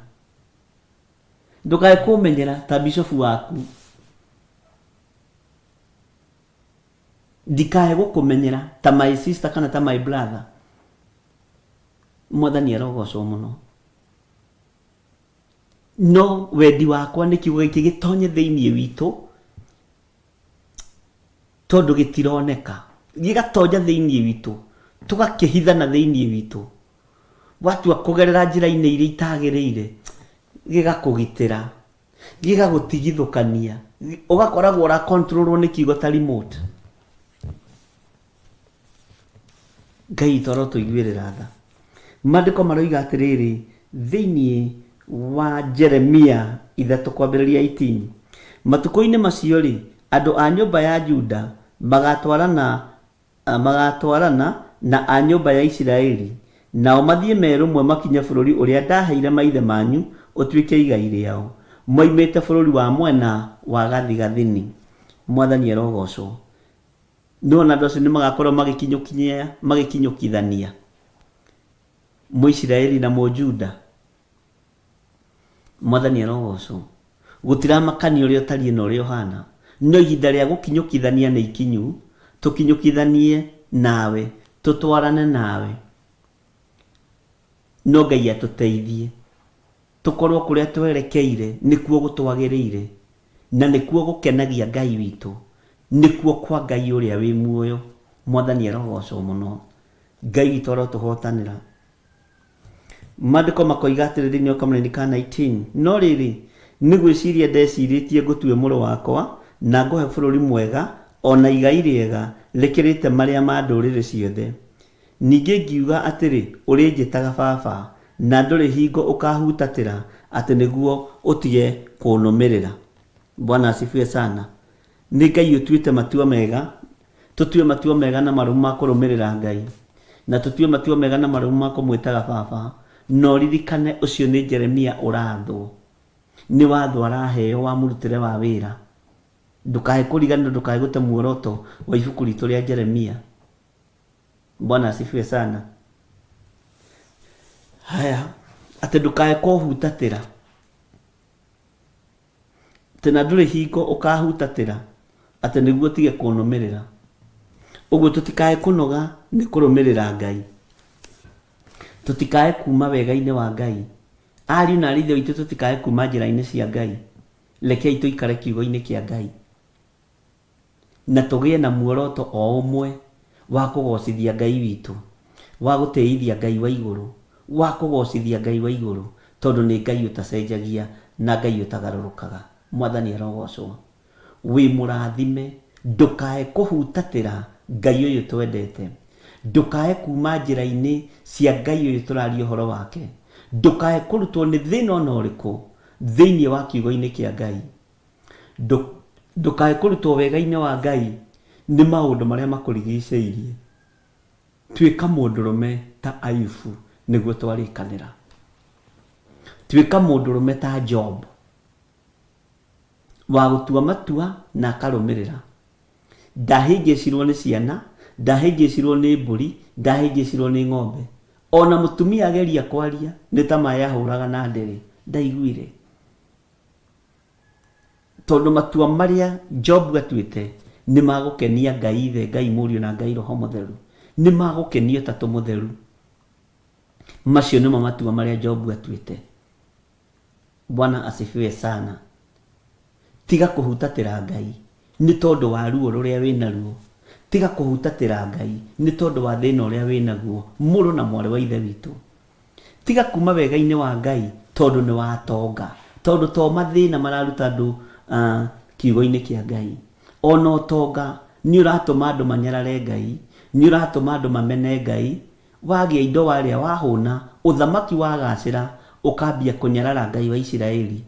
D: Ndũkae kũmenyera ta bishofu waku. Ndikae gũkũmenyera ta my sister kana ta my brother. Mwathani arogocwo mũno. No wendi wakwa nĩ kiugo gĩkĩ gĩtonye thĩinĩ witũ tondũ gĩtironeka. Gĩgatonya thĩinĩ witũ, tũgakĩhithana thĩinĩ witũ. Watua kũgerera njĩra-inĩ iria itagĩrĩire, gĩgakũgitĩra. Gĩgagũtigithũkania. Ũgakoragwo ũra control rwo nĩ kiugo ta remote. Ngai witũ arotũiguĩrĩra tha. Maandĩko maroiga atĩrĩrĩ, thĩinĩ wa Jeremia ithatũ kwambĩrĩria 18, matukũ-inĩ macio-rĩ, andũ a nyũmba ya Juda magatwarana Magaatwarana na a nyũmba ya Isiraeli, nao mathiĩ me rũmwe makinye bũrũri ũrĩa ndaheire maithe manyu ũtuĩke igai rĩao, moimĩte bũrũri wa mwena wa gathigathini. Mwathani arogoocwo! Nĩwona andũ acio nĩmagakorwo magĩkinyũkithania, Mũisiraeli na Mũjuda. Mwathani arogocwo. Gũtiramakania ũrĩa ũtariĩ na ũrĩa ũhana, no ihinda rĩa gũkinyũkithania nĩ ikinyu, tũkinyũkithanie nawe, tũtwarane nawe. No Ngai atũteithie, tũkorwo kũrĩa twerekeire nĩkuo gũtwagĩrĩire, na nĩkuo gũkenagia Ngai witũ, nĩkuo kwa Ngai ũrĩa wĩ muoyo. Mwathani arogocwo mũno. Ngai witũ arotũhotanĩra. Maandĩko makoiga atĩrĩ thĩinĩ wa kamũraini ka 19, No rĩrĩ, nĩ gwĩciria ndecirĩtie ngũtue mũrũ wakwa, na ngũhe bũrũri mwega, o na igai rĩega, rĩkĩrĩte marĩa ma ndũrĩrĩ ciothe. Ningĩ ngiuga atĩrĩ, Ũrĩnjĩtaga Baba, na ndũrĩ hingo ũkahutatĩra atĩ nĩguo ũtige kũnũmĩrĩra. Bwana asifiwe sana. Nĩ Ngai ũtuĩte matua mega Tũtue matua mega na marũmu ma kũrũmĩrĩra Ngai, na tũtue matua mega na marũmu ma kũmwĩtaga Baba. Na ũririkane ũcio nĩ Jeremia ũrathwo. Nĩ watho araheo wa mũrutĩre wa wĩra. Ndũkae kũriganĩrwo, ndũkae gũte muoroto wa ibuku ritũ rĩa Jeremia. Bwana asifiwe sana. Haya, atĩ ndũkae kũhutatĩra. Atĩ na ndũrĩ hingo ũkahutatĩra atĩ nĩguo ũtige kũnũmĩrĩra. Ũguo tũtikae kũnoga nĩ kũrũmĩrĩra Ngai. Tũtikae kuma wega-inĩ wa Ngai. Ariũ na aarĩ a Ithe witũ tũtikae kuma njĩra-inĩ cia Ngai. Rekei tũikare kiugo-inĩ kĩa Ngai. Na tũgĩe na muoroto o ũmwe wa kũgocithia Ngai witũ. Wa gũtĩithia Ngai wa igũrũ, wa kũgocithia Ngai wa igũrũ, tondũ nĩ Ngai ũtacenjagia na Ngai ũtagarũrũkaga. Mwathani arogocwo. Wĩ mũrathime, ndũkae kũhutatĩra Ngai ũyũ twendete. Ndũkae kuma njĩra-inĩ cia Ngai ũyũ tũraria ũhoro wake. Ndũkae kũrutwo nĩ thĩna ona ũrĩkũ thĩinĩ wa kiugo-inĩ kĩa Ngai. Ndũkae kũrutwo wega-inĩ wa Ngai nĩ maũndũ marĩa makũrigicĩirie. Tuĩka mũndũrũme ta Ayubu nĩguo twarĩkanĩra. Tuĩka mũndũrũme ta Job wa gũtua matua na akarũmĩrĩra. Ndahĩngĩcirwo nĩ ciana, ndahĩngĩcirwo nĩ mbũri, ndahĩngĩcirwo nĩ ng'ombe. Ona mũtumia ageria kwaria nĩ ta maĩ ahũraga na ndĩrĩ, ndaiguire. Tondũ matua marĩa Jobu atuĩte nĩ ma gũkenia Ngai Ithe, Ngai Mũriũ na Ngai Roho Mũtheru. Nĩ ma gũkenia Ũtatũ Mũtheru. Macio nĩmo matua marĩa Jobu atuĩte. Bwana asifiwe sana. Tiga kũhutatĩra Ngai nĩ tondũ wa ruo rũrĩa wĩ naruo. Tiga kũhutatĩra Ngai nĩ tondũ wa thĩna ũrĩa wĩ naguo, mũrũ na mwarĩ wa Ithe witũ. Tiga kuma wega-inĩ wa Ngai tondũ nĩ watonga. Tondũ to mathĩna mararuta andũ kiugo-inĩ kĩa Ngai. Ona ũtonga nĩ ũratũma andũ manyarare Ngai, nĩ ũratũma andũ mamene Ngai. Wagĩa indo warĩa wahũna, ũthamaki wagacĩra, ũkambia kũnyarara Ngai wa Isiraeli.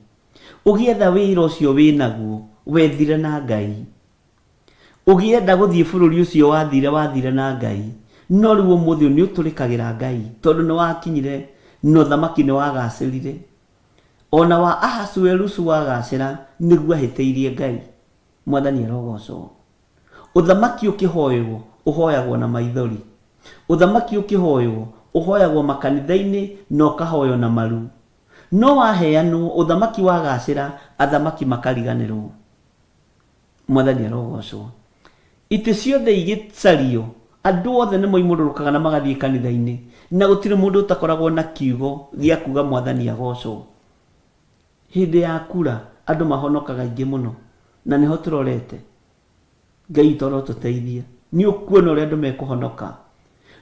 D: Ũgĩetha wĩra ũcio wĩnaguo, wethire na Ngai. Ũgĩenda gũthiĩ bũrũri ũcio wathire wathire na Ngai, no rĩu ũmũthĩ ũyũ nĩ ũtũrĩkagĩra Ngai tondũ nĩ wakinyire na ũthamaki nĩ wagacĩrire. O na wa Ahasuerusu wagacĩra nĩguo ahĩtĩirie Ngai. Mwathani arogocwo. Ũthamaki ũkĩhoywo ũhoyagwo na maithori. Ũthamaki ũkĩhoywo ũhoyagwo makanitha-inĩ na ũkahoywo na maru. No waheanwo ũthamaki wagacĩra athamaki makariganĩrwo. Mwathani arogocwo. Itĩ ciothe igĩcario, andũ othe nĩ moimũrũrũkaga na magathiĩ kanitha-inĩ, na gũtirĩ mũndũ ũtakoragwo na kiugo gĩa kuga Mwathani agocwo. Hĩndĩ ya kura, andũ mahonokaga aingĩ mũno, na nĩho tũrorete. Ngai witũ arotũteithia. Nĩ ũkuona ũrĩa andũ mekũhonoka.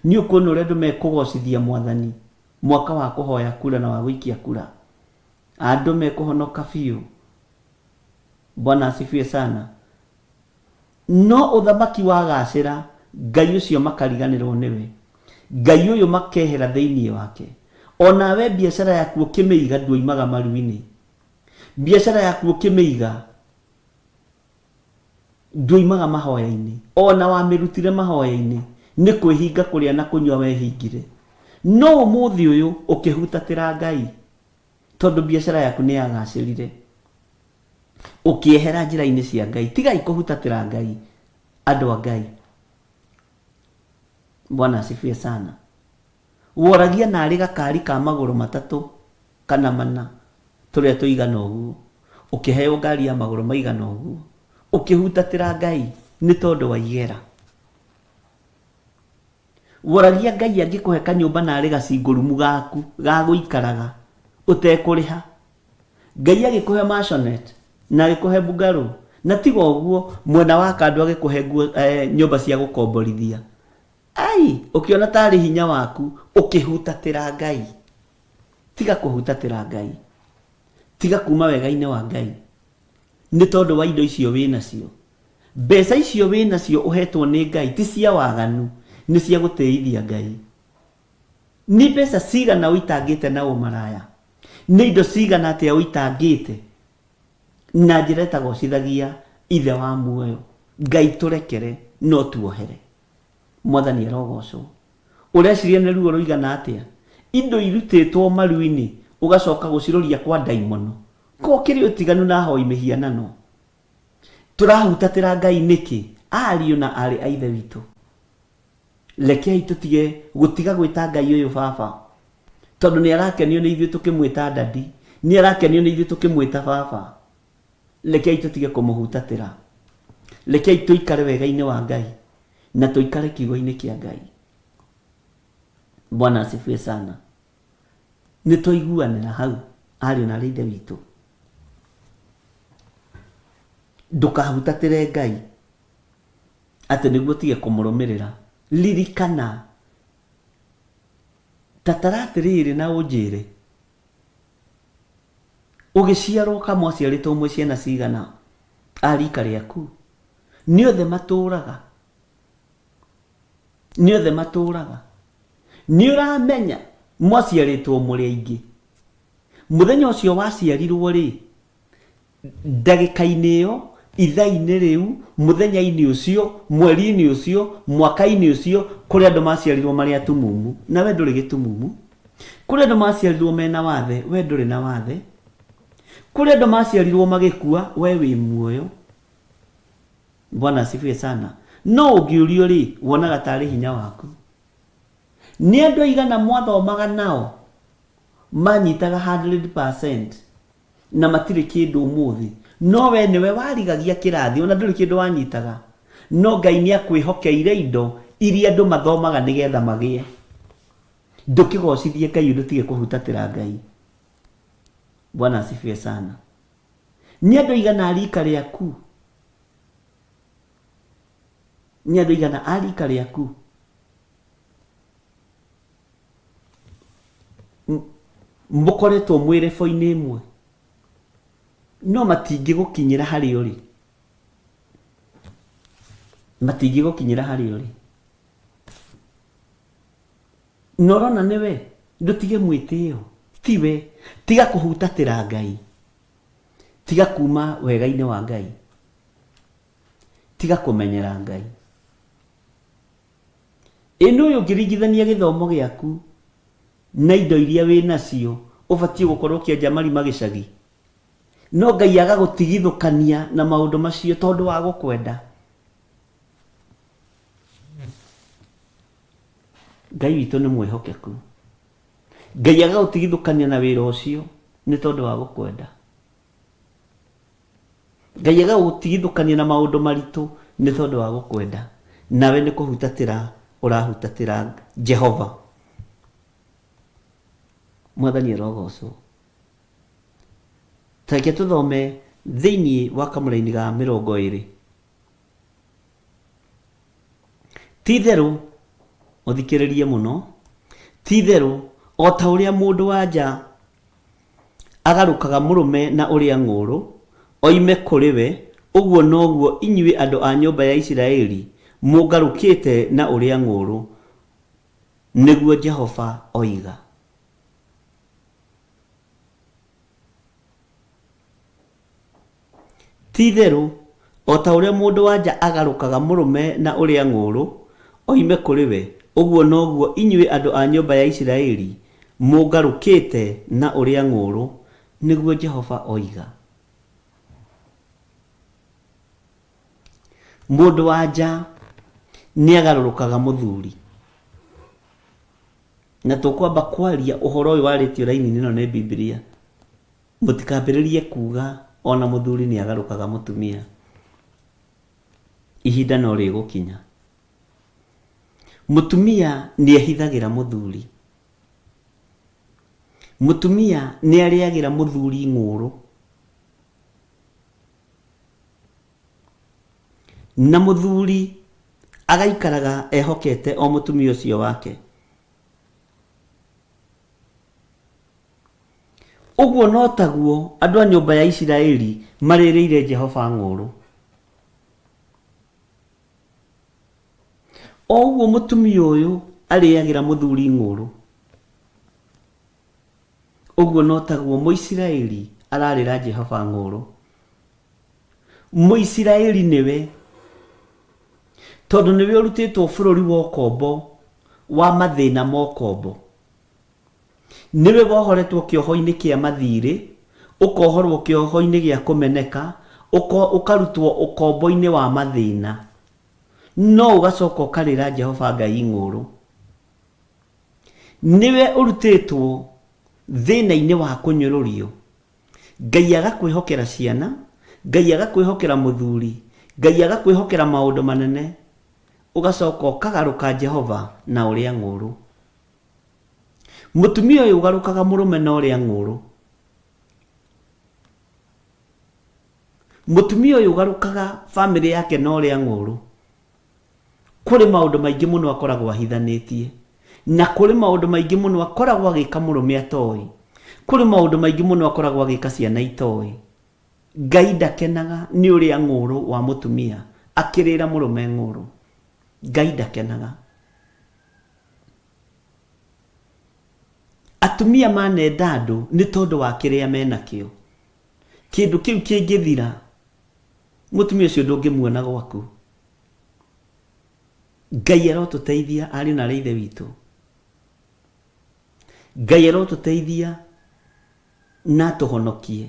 D: Nĩ ũkuona ũrĩa andũ mekũgocithia Mwathani mwaka wa kũhoya kura na wa gũikia kura. Andũ mekũhonoka biũ. Bwana asifiwe sana. No ũthamaki wagacĩra, Ngai ũcio makariganĩrwo nĩwe. Ngai ũyũ makehera thĩinĩ wake. Onawe biacara yaku ũkĩmĩiga nduoimaga maru-inĩ. Biacara yaku ũkĩmĩiga nduoimaga mahoya-inĩ. Ona wamĩrutire mahoya-inĩ nĩ kwĩhinga kũrĩa na kũnyua wehingire. No ũmũthĩ ũyũ ũkĩhutatĩra Ngai tondũ biacara yaku nĩ yagacĩrire. Ũkĩehera njĩra-inĩ cia Ngai. Tigai kũhutatĩra Ngai, andũ a Ngai. Bwana asifiwe sana. Woragia narĩ gakari ka magũrũ matatũ kana mana tũrĩa tũigana ũguo, ũkĩheo ngari ya magũrũ maigana ũguo, ũkĩhutatĩra Ngai nĩ tondũ wa igera. Woragia Ngai angĩkũhe kanyũmba narĩ gacingũrumu gaku ga gũikaraga ũtekũrĩha. Ngai agĩkũhe maisonette na agĩkũhe bungalow na tiga ũguo mwena wa kando agĩkũhe nguo eh, nyũmba cia gũkomborithia. Ai, ũkĩona tarĩ hinya waku ũkĩhutatĩra Ngai. Tiga kũhutatĩra Ngai. Tiga kuma wega-inĩ wa Ngai nĩ tondũ wa indo icio wĩ nacio. Mbeca icio wĩ nacio ũhetwo nĩ Ngai ti cia waganu, nĩ cia gũtĩithia Ngai. Nĩ mbeca cigana ũitangĩte na ũmaraya? Nĩ indo cigana atĩa ũitangĩte na njĩra ĩtagocithagia Ithe wa muoyo? Ngai tũrekere no tuohere. Mwathani arogocwo. Ũreciria nĩ ruo rũigana atĩa? Indo irutĩtwo maru-inĩ ũgacoka gũciroria kwa ndaimono. Ko kĩrĩ ũtiganu na ahoi mĩhianano? Tũrahutatĩra Ngai nĩkĩ, ariũ na aarĩ a Ithe witũ? Rekei tũtige gũtiga gwĩta Ngai ũyũ baba, tondũ nĩ arakenio nĩ ithuĩ tũkĩmwĩta daddy, nĩ arakenio nĩ ithuĩ tũkĩmwĩta baba. Rekei tũtige kũmũhutatĩra. Rekei tũikare wega-inĩ wa Ngai na tũikare kiugo-inĩ kĩa Ngai. Bwana asifiwe sana. Nĩ twaiguanĩra hau ariũ na aarĩ a Ithe witũ. Ndũkahutatĩre Ngai atĩ nĩguo ũtige kũmũrũmĩrĩra. Ririkana Ta tara atĩrĩrĩ na ũnjĩre, ũgĩciarwo ka mwaciarĩtwo mwĩ ciana cigana a rika rĩaku? Nĩ othe matũraga? Nĩ othe matũraga? Nĩ ũramenya mwaciarĩtwo mũrĩ aingĩ? Mũthenya ũcio waciarirwo rĩ, ndagĩka-inĩ ĩyo, ithaa-inĩ rĩu, mũthenya-inĩ ũcio, mweri-inĩ ũcio, mwaka-inĩ ũcio, kũrĩ andũ maciarirwo marĩ atumumu, na we ndũrĩ gĩtumumu. Kũrĩ andũ maciarirwo mena wathe, we ndũrĩ na wathe. Kũrĩ andũ maciarirwo magĩkua, we wĩ muoyo. Bwana asifiwe sana. No ũngĩũrio rĩ, wonaga tarĩ hinya waku. Nĩ andũ aigana mwathomaga nao manyitaga 100% na matirĩ kĩndũ ũmũthĩ, no we nĩwe warigagia kĩrathi ona ndũrĩ kĩndũ wanyitaga, no Ngai nĩ akwĩhokeire indo iria andũ mathomaga nĩgetha magĩe. Ndũkĩgocithie Ngai ũndũ kũhutatĩra Ngai. Bwana asifiwe sana. Nĩ andũ aigana a rika rĩaku? Nĩ andũ aigana a rika rĩaku mũkoretwo mwĩ rebo-inĩ ĩmwe no matingĩgũkinyĩra harĩa ũrĩ? Matingĩgũkinyĩra harĩa ũrĩ. Na ũrona nĩwe, ndũtige mwĩtĩo, tiwe. Tiga kũhutatĩra Ngai, tiga kuma wega-inĩ wa Ngai, tiga kũmenyera Ngai. Ĩno ũyũ ũngĩringithania gĩthomo gĩaku na indo iria wĩ nacio, ũbatiĩ gũkorwo ũkĩenja marima gĩcagi. No Ngai agagũtigithũkania na maũndũ macio tondũ wa gũkwenda. Ngai witũ nĩ mwĩhokeku. Ngai agagũtigithũkania na wĩra ũcio nĩ tondũ wa gũkwenda. Ngai agagũtigithũkania na maũndũ maritũ nĩ tondũ wa gũkwenda. Nawe nĩ kũhutatĩra ũrahutatĩra Jehova. Mwathani arogocwo. Ta reke tũthome thĩinĩ wa kamũraini ga 20. Ti itherũ, ũthikĩrĩrie mũno, ti itherũ, o ta ũrĩa mũndũ wa nja agarũkaga mũrũme na ũrĩa ng'ũũrũ, oime kũrĩ we, ũguo noguo inyuĩ andũ a nyũmba ya Isiraeli mũngarũkĩte na ũrĩa ng'ũũrũ, nĩguo Jehova oiga. Ti-itherũ, o ta ũrĩa mũndũ-wa-nja agarũkaga mũrũme na ũrĩa ng'ũũrũ, oime kũrĩ we, ũguo noguo inyuĩ andũ a nyũmba ya Isiraeli mũngarũkĩte na ũrĩa ng'ũũrũ, nĩguo Jehova oiga. Mũndũ-wa-nja nĩagarũrũkaga mũthuri. Na tũkwamba kwaria ũhoro ũyũ warĩtio raini-inĩ ĩno nĩ Bibilia. Mũtikambĩrĩrie kuuga o na mũthuri nĩ agarũkaga mũtumia. Ihinda no rĩgũkinya. Mũtumia nĩ ehithagĩra mũthuri. Mũtumia nĩ arĩagĩra mũthuri ng'ũũrũ. Na mũthuri agaikaraga ehokete o mũtumia ũcio wake. Ũguo no taguo andũ a nyũmba ya Isiraeli marĩrĩire Jehova ng'ũũrũ. O ũguo mũtumia ũyũ arĩagĩra mũthuri ng'ũũrũ, ũguo no taguo Mũisiraeli ararĩra Jehova ng'ũũrũ. Mũisiraeli nĩwe, tondũ nĩwe ũrutĩtwo bũrũri wa ũkombo, wa mathĩna ma ũkombo. Nĩwe wohoretwo kĩoho-inĩ kĩa mathiirĩ, ũkohorwo kĩoho-inĩ gĩa kũmeneka, ũkarutwo ũkombo-inĩ wa mathĩna, no ũgacoka ũkarĩra Jehova Ngai ng'ũũrũ. Nĩwe ũrutĩtwo thĩna-inĩ wa kũnyũrũrio, Ngai agakwĩhokera ciana, Ngai agakwĩhokera mũthuri, Ngai agakwĩhokera maũndũ manene, ũgacoka ũkagarũka Jehova na ũrĩa ng'ũũrũ. Mũtumia ũyũ ũgarũkaga mũrũme na ũrĩa ng'ũũrũ. Mũtumia ũyũ ũgarũkaga bamĩrĩ yake na ũrĩa ng'ũũrũ. Kũrĩ maũndũ maingĩ mũno akoragwo ahithanĩtie. Na kũrĩ maũndũ maingĩ mũno akoragwo agĩka mũrũme atoĩ. Kũrĩ maũndũ maingĩ mũno akoragwo agĩka ciana itoĩ. Ngai ndakenaga nĩ ũrĩa ng'ũrũ wa mũtumia akĩrĩra mũrũme ng'ũrũ. Ngai ndakenaga. Atumia manenda andũ nĩ tondũ wa kĩrĩa menakĩo. Kĩndũ kĩu kĩngĩthira, mũtumia ũcio ndũngĩmuona gwaku. Ngai arotũteithia ariũ na aarĩ a Ithe witũ. Ngai arotũteithia na atũhonokie.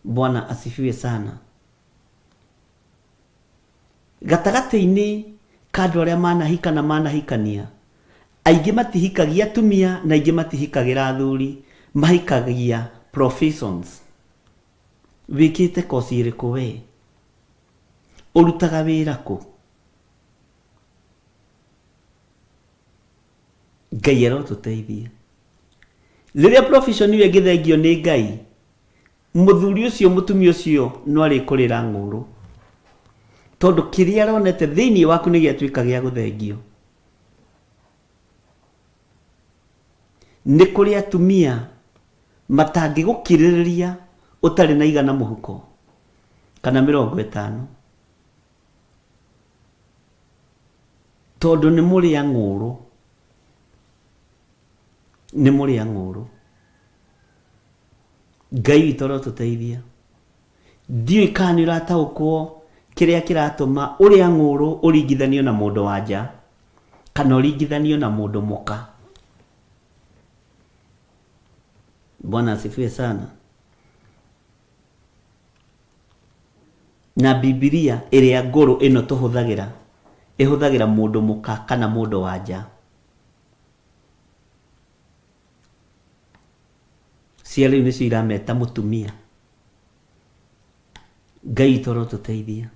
D: Bwana asifiwe sana. Gatagatĩ-inĩ ka andũ arĩa manahika na manahikania, aingĩ matihikagia atumia na aingĩ matihikagĩra athuri, mahikagia professions. Wĩkĩte kosi ĩrĩkũ we? Ũrutaga wĩra kũ? Ngai arotũteithia. Rĩrĩa profession ĩyo ĩngĩthengio nĩ Ngai, Mũthuri ũcio mũtumia ũcio no arĩkũrĩra ng'ũrũ tondũ kĩrĩa aronete thĩinĩ waku nĩ gĩatuĩka gĩa gũthengio. Nĩ kũrĩ atumia matangĩgũkirĩrĩria ũtarĩ na igana mũhuko kana 50 tondũ nĩ mũrĩa ng'ũrũ, nĩ mũrĩa ng'ũrũ. Ngai witũ arotũteithia. Ndiũĩ kana nĩ ũrataũkwo kĩrĩa kĩratũma ũrĩa ng'ũrũ ũringithanio na mũndũ wa nja kana ũringithanio na mũndũ mũka. Bwana asifiwe sana. Na Bibilia ĩrĩa ngũrũ ĩno tũhũthagĩra ĩhũthagĩra mũndũ mũka kana mũndũ wa nja. Cia rĩu nĩcio irameta mũtumia. Ngai witũ arotũteithia.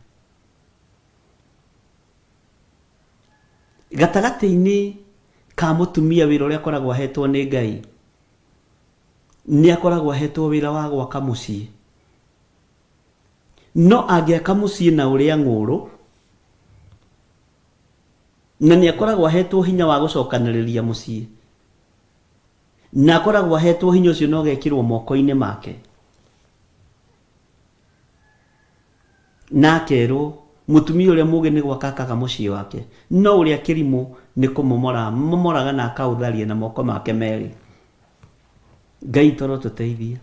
D: Gatagatĩ-inĩ ka mũtumia wĩra ũrĩa akoragwo ahetwo nĩ Ngai, nĩ akoragwo ahetwo wĩra wa gwaka mũciĩ. No angĩaka mũciĩ na ũrĩa ng'ũrũ, na nĩ akoragwo ahetwo hinya wa gũcokanĩrĩria mũciĩ, Na akoragwo aheetwo hinya ũcio na ũgekĩrwo moko-inĩ make. Na akerwo, mũtumia ũrĩa mũũgĩ nĩ gwaka akaga mũciĩ wake, no ũrĩa kĩrimũ nĩ kũmomora amomoraga na akaũtharia na moko make merĩ. Ngai witũ arotũteithia.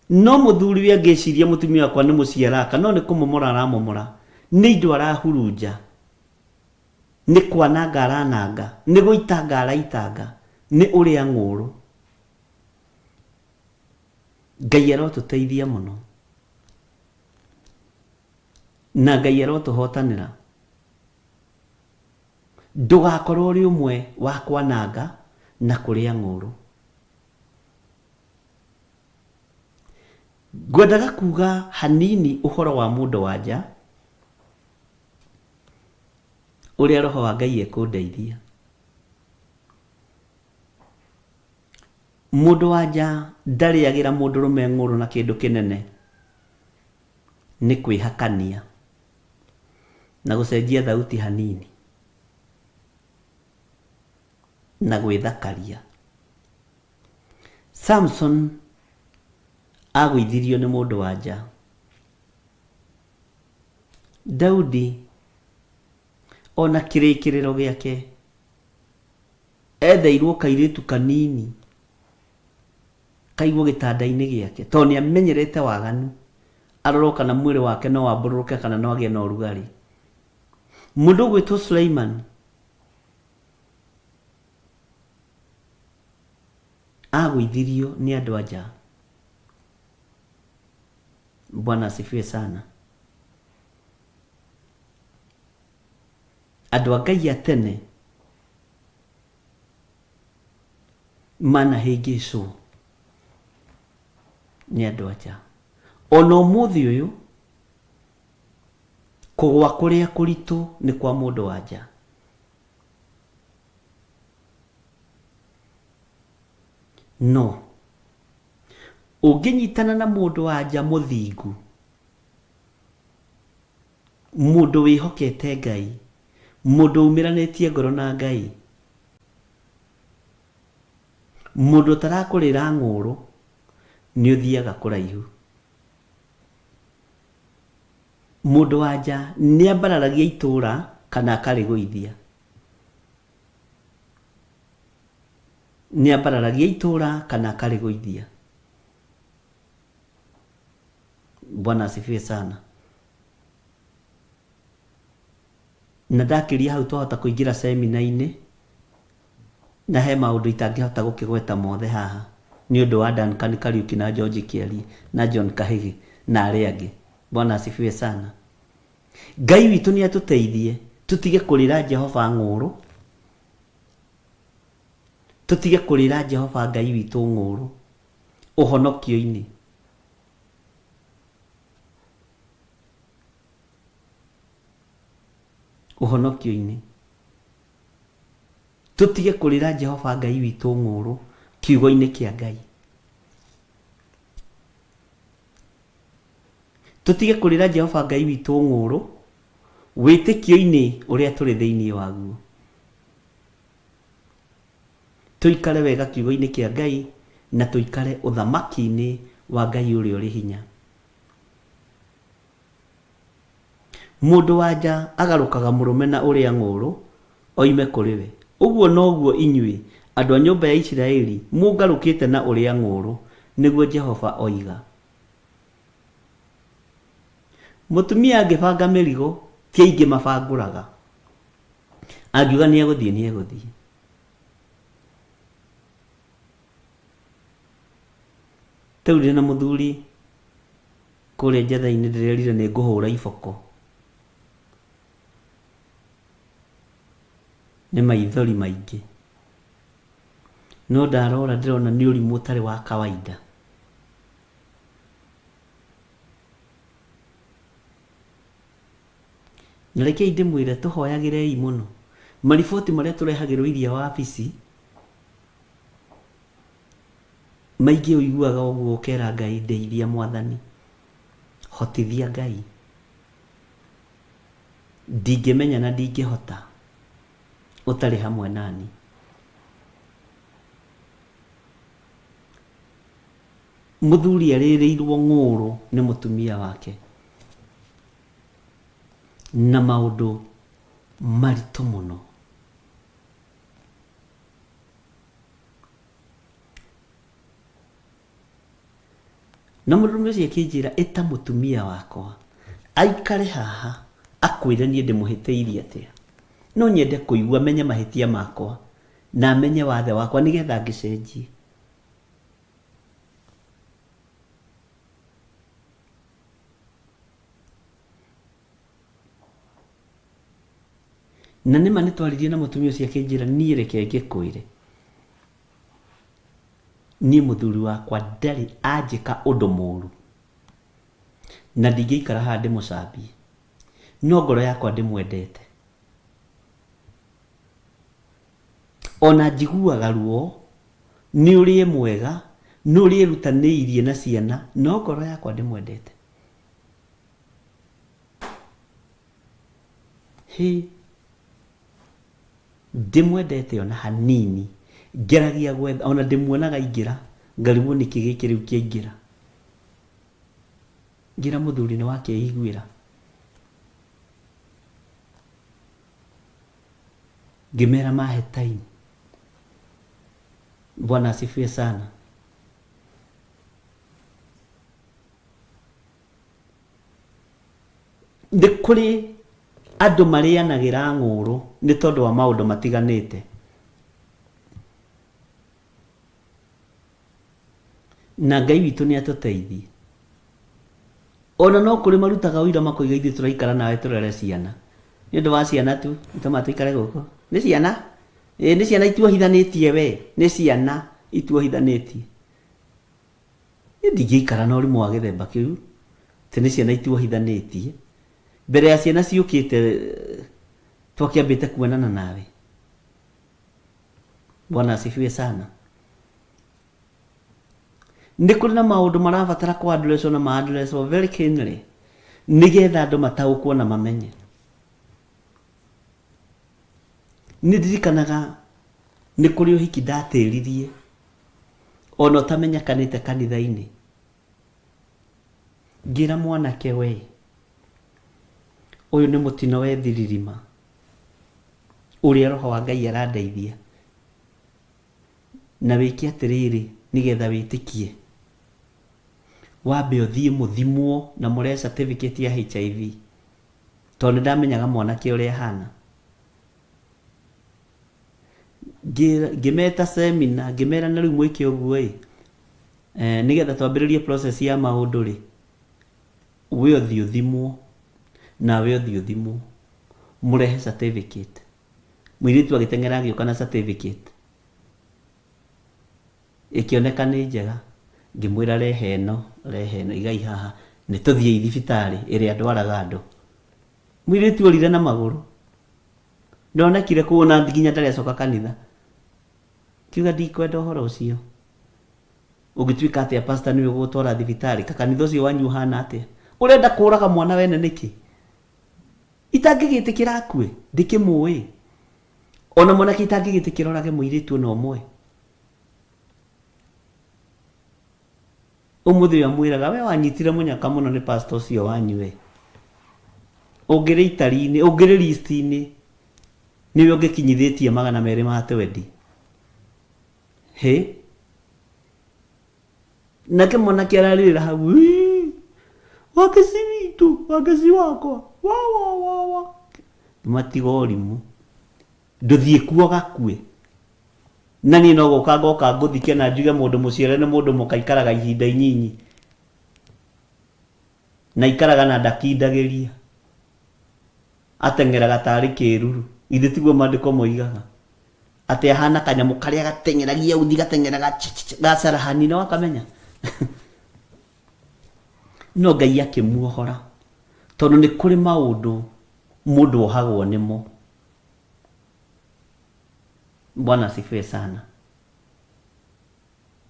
D: No mũthuriwe angĩciria mũtumia wakwa nĩ mũciĩ araka, no nĩ kũmomora aramomora, nĩ indo arahurunja. Nĩ kwananga arananga, nĩ gũitanga araitanga, nĩ ũrĩa ng'ũũrũ. Ngai arotũteithia mũno. Na Ngai arotũhotanĩra. Ndũgakorwo ũrĩ ũmwe wa kwananga na kũrĩa ng'ũũrũ. Ngwendaga kuga hanini ũhoro wa mũndũ wa nja. Ũrĩa Roho wa Ngai ekũndeithia. Mũndũ wa nja ndarĩagĩra mũndũrũme ng'ũrũ na kĩndũ kĩnene, nĩ kwĩhakania na gũcenjia thauti hanini na gwĩthakaria. Samson agũithirio nĩ mũndũ wa nja. Daudi o na kĩrĩkĩrĩro gĩake etheirwo kairĩtu kanini kaigwo gĩtanda-inĩ gĩake tondũ nĩ amenyerete waganu, arorwo kana mwĩrĩ wake no wambũrũrũke kana no agĩe na ũrugarĩ. Mũndũ ũgwĩtwo Suleiman agũithirio nĩ andũ a nja. Bwana asifiwe sana. Andũ a Ngai a tene manahĩngĩcwo nĩ andũ a nja. Ona ũmũthĩ ũyũ kũgwa kũrĩa kũritũ nĩ kwa mũndũ wa nja. No Ũngĩnyitana na mũndũ wa nja mũthingu, mũndũ wĩhokete Ngai, Mũndũ umĩranĩtie ngoro na Ngai, mũndũ ũtarakũrĩra ng'ũrũ, nĩ ũthiaga kũraihu. Mũndũ wa nja nĩ ambararagia itũũra kana akarĩgũithia. Nĩ ambararagia itũũra kana akarĩgũithia. Bwana asifiwe sana. Na ndakĩria hau twahota kũingĩra semina-inĩ, na he maũndũ itangĩhota gũkĩgweta mothe haha nĩ ũndũ wa Duncan Kariuki na George Kĩarie na John Kahĩgĩ na arĩa angĩ. Bwana asifiwe sana. Ngai witũ nĩ atũteithie tũtige kũrĩra Jehova ng'ũrũ, tũtige kũrĩra Jehova Ngai witũ ng'ũrũ ũhonokio-inĩ. Ũhonokio-inĩ. Tũtige kũrĩra Jehova Ngai witũ ng'ũrũ kiugo-inĩ kĩa Ngai. Tũtige kũrĩra Jehova Ngai witũ ng'ũrũ wĩtĩkio-inĩ ũrĩa tũrĩ thĩinĩ waguo. Tũikare wega kiugo-inĩ kĩa Ngai na tũikare ũthamaki-inĩ wa Ngai ũrĩa ũrĩ hinya. Mũndũ-wa-nja agarũkaga mũrũme na ũrĩa ng'ũũrũ oime kũrĩ we. Ũguo noguo inyuĩ, andũ a nyũmba ya Isiraeli, mũngarũkĩte na ũrĩa ng'ũũrũ, nĩguo Jehova oiga. Mũtumia angĩbanga mĩrigo, ti aingĩ mabangũraga. Angiuga nĩ egũthiĩ, nĩ egũthiĩ. Ta rĩu ndĩ na mũthuri kũrĩa njatha-inĩ ndĩrerire nĩ ngũhũra iboko. Nĩ maithori maingĩ. No ndarora ndĩrona nĩ ũrimũ ũtarĩ wa kawaida. Na rekei ndĩmwĩre tũhoyagĩrei mũno. Mariboti marĩa tũrehagĩrwo iria wabici, Maingĩ ũiguaga ũguo ũkera Ngai ndeithia mwathani, hotithia Ngai. Ndingĩmenya na ndingĩhota ũtarĩ hamwe nani. Mũthuri arĩrĩirwo ng'ũũrũ nĩ mũtumia wake na maũndũ maritũ mũno. Na mũndũrũme ũcio akĩnjĩra ĩta mũtumia wakwa aikare haha akwĩre niĩ ndĩmũhĩtĩirie atĩa. No nyende kũigua menye mahĩtia makwa na amenye wathe wakwa nĩgetha ngĩcenjie. Na nĩma nĩtwaririe na mũtumia ũcio akĩnjĩra niĩ reke ngĩkwĩre, niĩ mũthuri wakwa ndarĩ anjĩka ũndũ mũru, na ndingĩikara haha ndĩmũcambie, no ngoro yakwa ndĩmwendete. Ona njiguaga ruo nĩ ũrĩa e mwega, nĩ ũrĩa erutanĩirie na ciana, no ngoro yakwa ndĩmwendete. Hĩ! Ndimwendete ona hanini, ngeragia gwetha, ona ndĩmuonaga aingĩra, ngarigwo nĩkĩ gĩkĩ rĩu kĩaingĩra. Ngĩra mũthuri nĩ wakĩiguĩra. Ngĩmera mahe time. Bwana asifiwe sana. Nĩ kũrĩ andũ marĩanagĩra ng'ũũrũ nĩ tondũ wa maũndũ matiganĩte. Na Ngai witũ nĩ atũteithie. Ona no kũrĩ marutaga ũira makoiga ithuĩ tũraikara nawe tũrere ciana. Nĩ ũndũ wa ciana tu itũmaga tũikare gũkũ. Nĩ ciana? Ĩĩ nĩ ciana ituohithanĩtie we, nĩ ciana ituohithanĩtie. Niĩ ndingĩikara na ũrimũ wa gĩthemba kĩu, atĩ nĩ ciana ituohithanĩtie. Mbere ya ciana ciũkĩte twakĩambĩte kuonana nawe. Bwana asifiwe sana. Nĩ kũrĩ na maũndũ marabatara kũ address na ma address very keenly nĩgetha andũ mataũkwo na mamenye. Nĩ ndirikanaga nĩ kũrĩ ũhiki ndatĩririe ona ũtamenyekanĩte kanitha-inĩ. Ngĩra mwanake we, ũyũ nĩ mũtino wethiririma ũrĩa roho wa Ngai arandeithia. Na wĩke atĩrĩrĩ nĩgetha wĩtĩkie, wambe ũthiĩ mũthimwo na mũrehe certificate ya HIV. Tondũ nĩ ndamenyaga mwanake ũrĩa ahana. Ngĩmeta seminar, ngĩmera na rĩu mwĩke ũguo ĩ, nĩgetha twambĩrĩrie process ya maũndũ rĩ, we ũthiĩ ũthimwo, nawe ũthiĩ ũthimwo, mũrehe certificate. Mũirĩtu agĩteng'era agĩũka na certificate. Ĩkĩoneka nĩ njega, ngĩmwĩra rehe ĩno, rehe ĩno, igai haha, nĩ tũthiĩi thibitarĩ ĩrĩa ndwaraga andũ. Mũirĩtu orire na magũrũ. Ndonekire kũu ona nginya ndarĩ acoka kanitha. Kiuga ndikwenda ũhoro ũcio. Ũngĩtuĩka atĩa pastor nĩwe ũgũgũtwara thibitarĩ, kakanitha ũcio wanyu ũhana atĩa? Ũrenda kũraga mwana wene nĩkĩ? Itangĩgĩtĩkĩra akue, ndĩkĩmũĩ. Ona mwanake itangĩgĩtĩkĩra orage mũirĩtu ona ũmwe. Ũmũthĩ ũyũ amwĩraga we wanyitire mũnyaka mũno nĩ pastor ũcio wanyu we. Ũngĩrĩ itari-inĩ, ũngĩrĩ list-inĩ, nĩwe ũngĩkinyithĩtie 220. Hĩ? Nake mwanake ararĩrĩra hau, "Ii, wakeci witũ, wakeci wakwa, wa wa wa wa." Matiga ũrimũ. Ndũthiĩ kuo gakue. Na niĩ no gũka ngoka ngũthike na njuge mũndũ mũciare nĩ mũndũ mũka aikaraga ihinda inyinyi. Na aikaraga na ndakindagĩria. Ateng'eraga tarĩ kĩruru. Githĩ tiguo maandĩko moigaga? Atĩ ahana kanyamũ karĩa gateng'eragia uthi gateng'eraga gacarahani nĩ wakamenya? No Ngai akĩmuohora tondũ nĩ kũrĩ maũndũ mũndũ ohagwo nĩmo. Bwana asifiwe sana.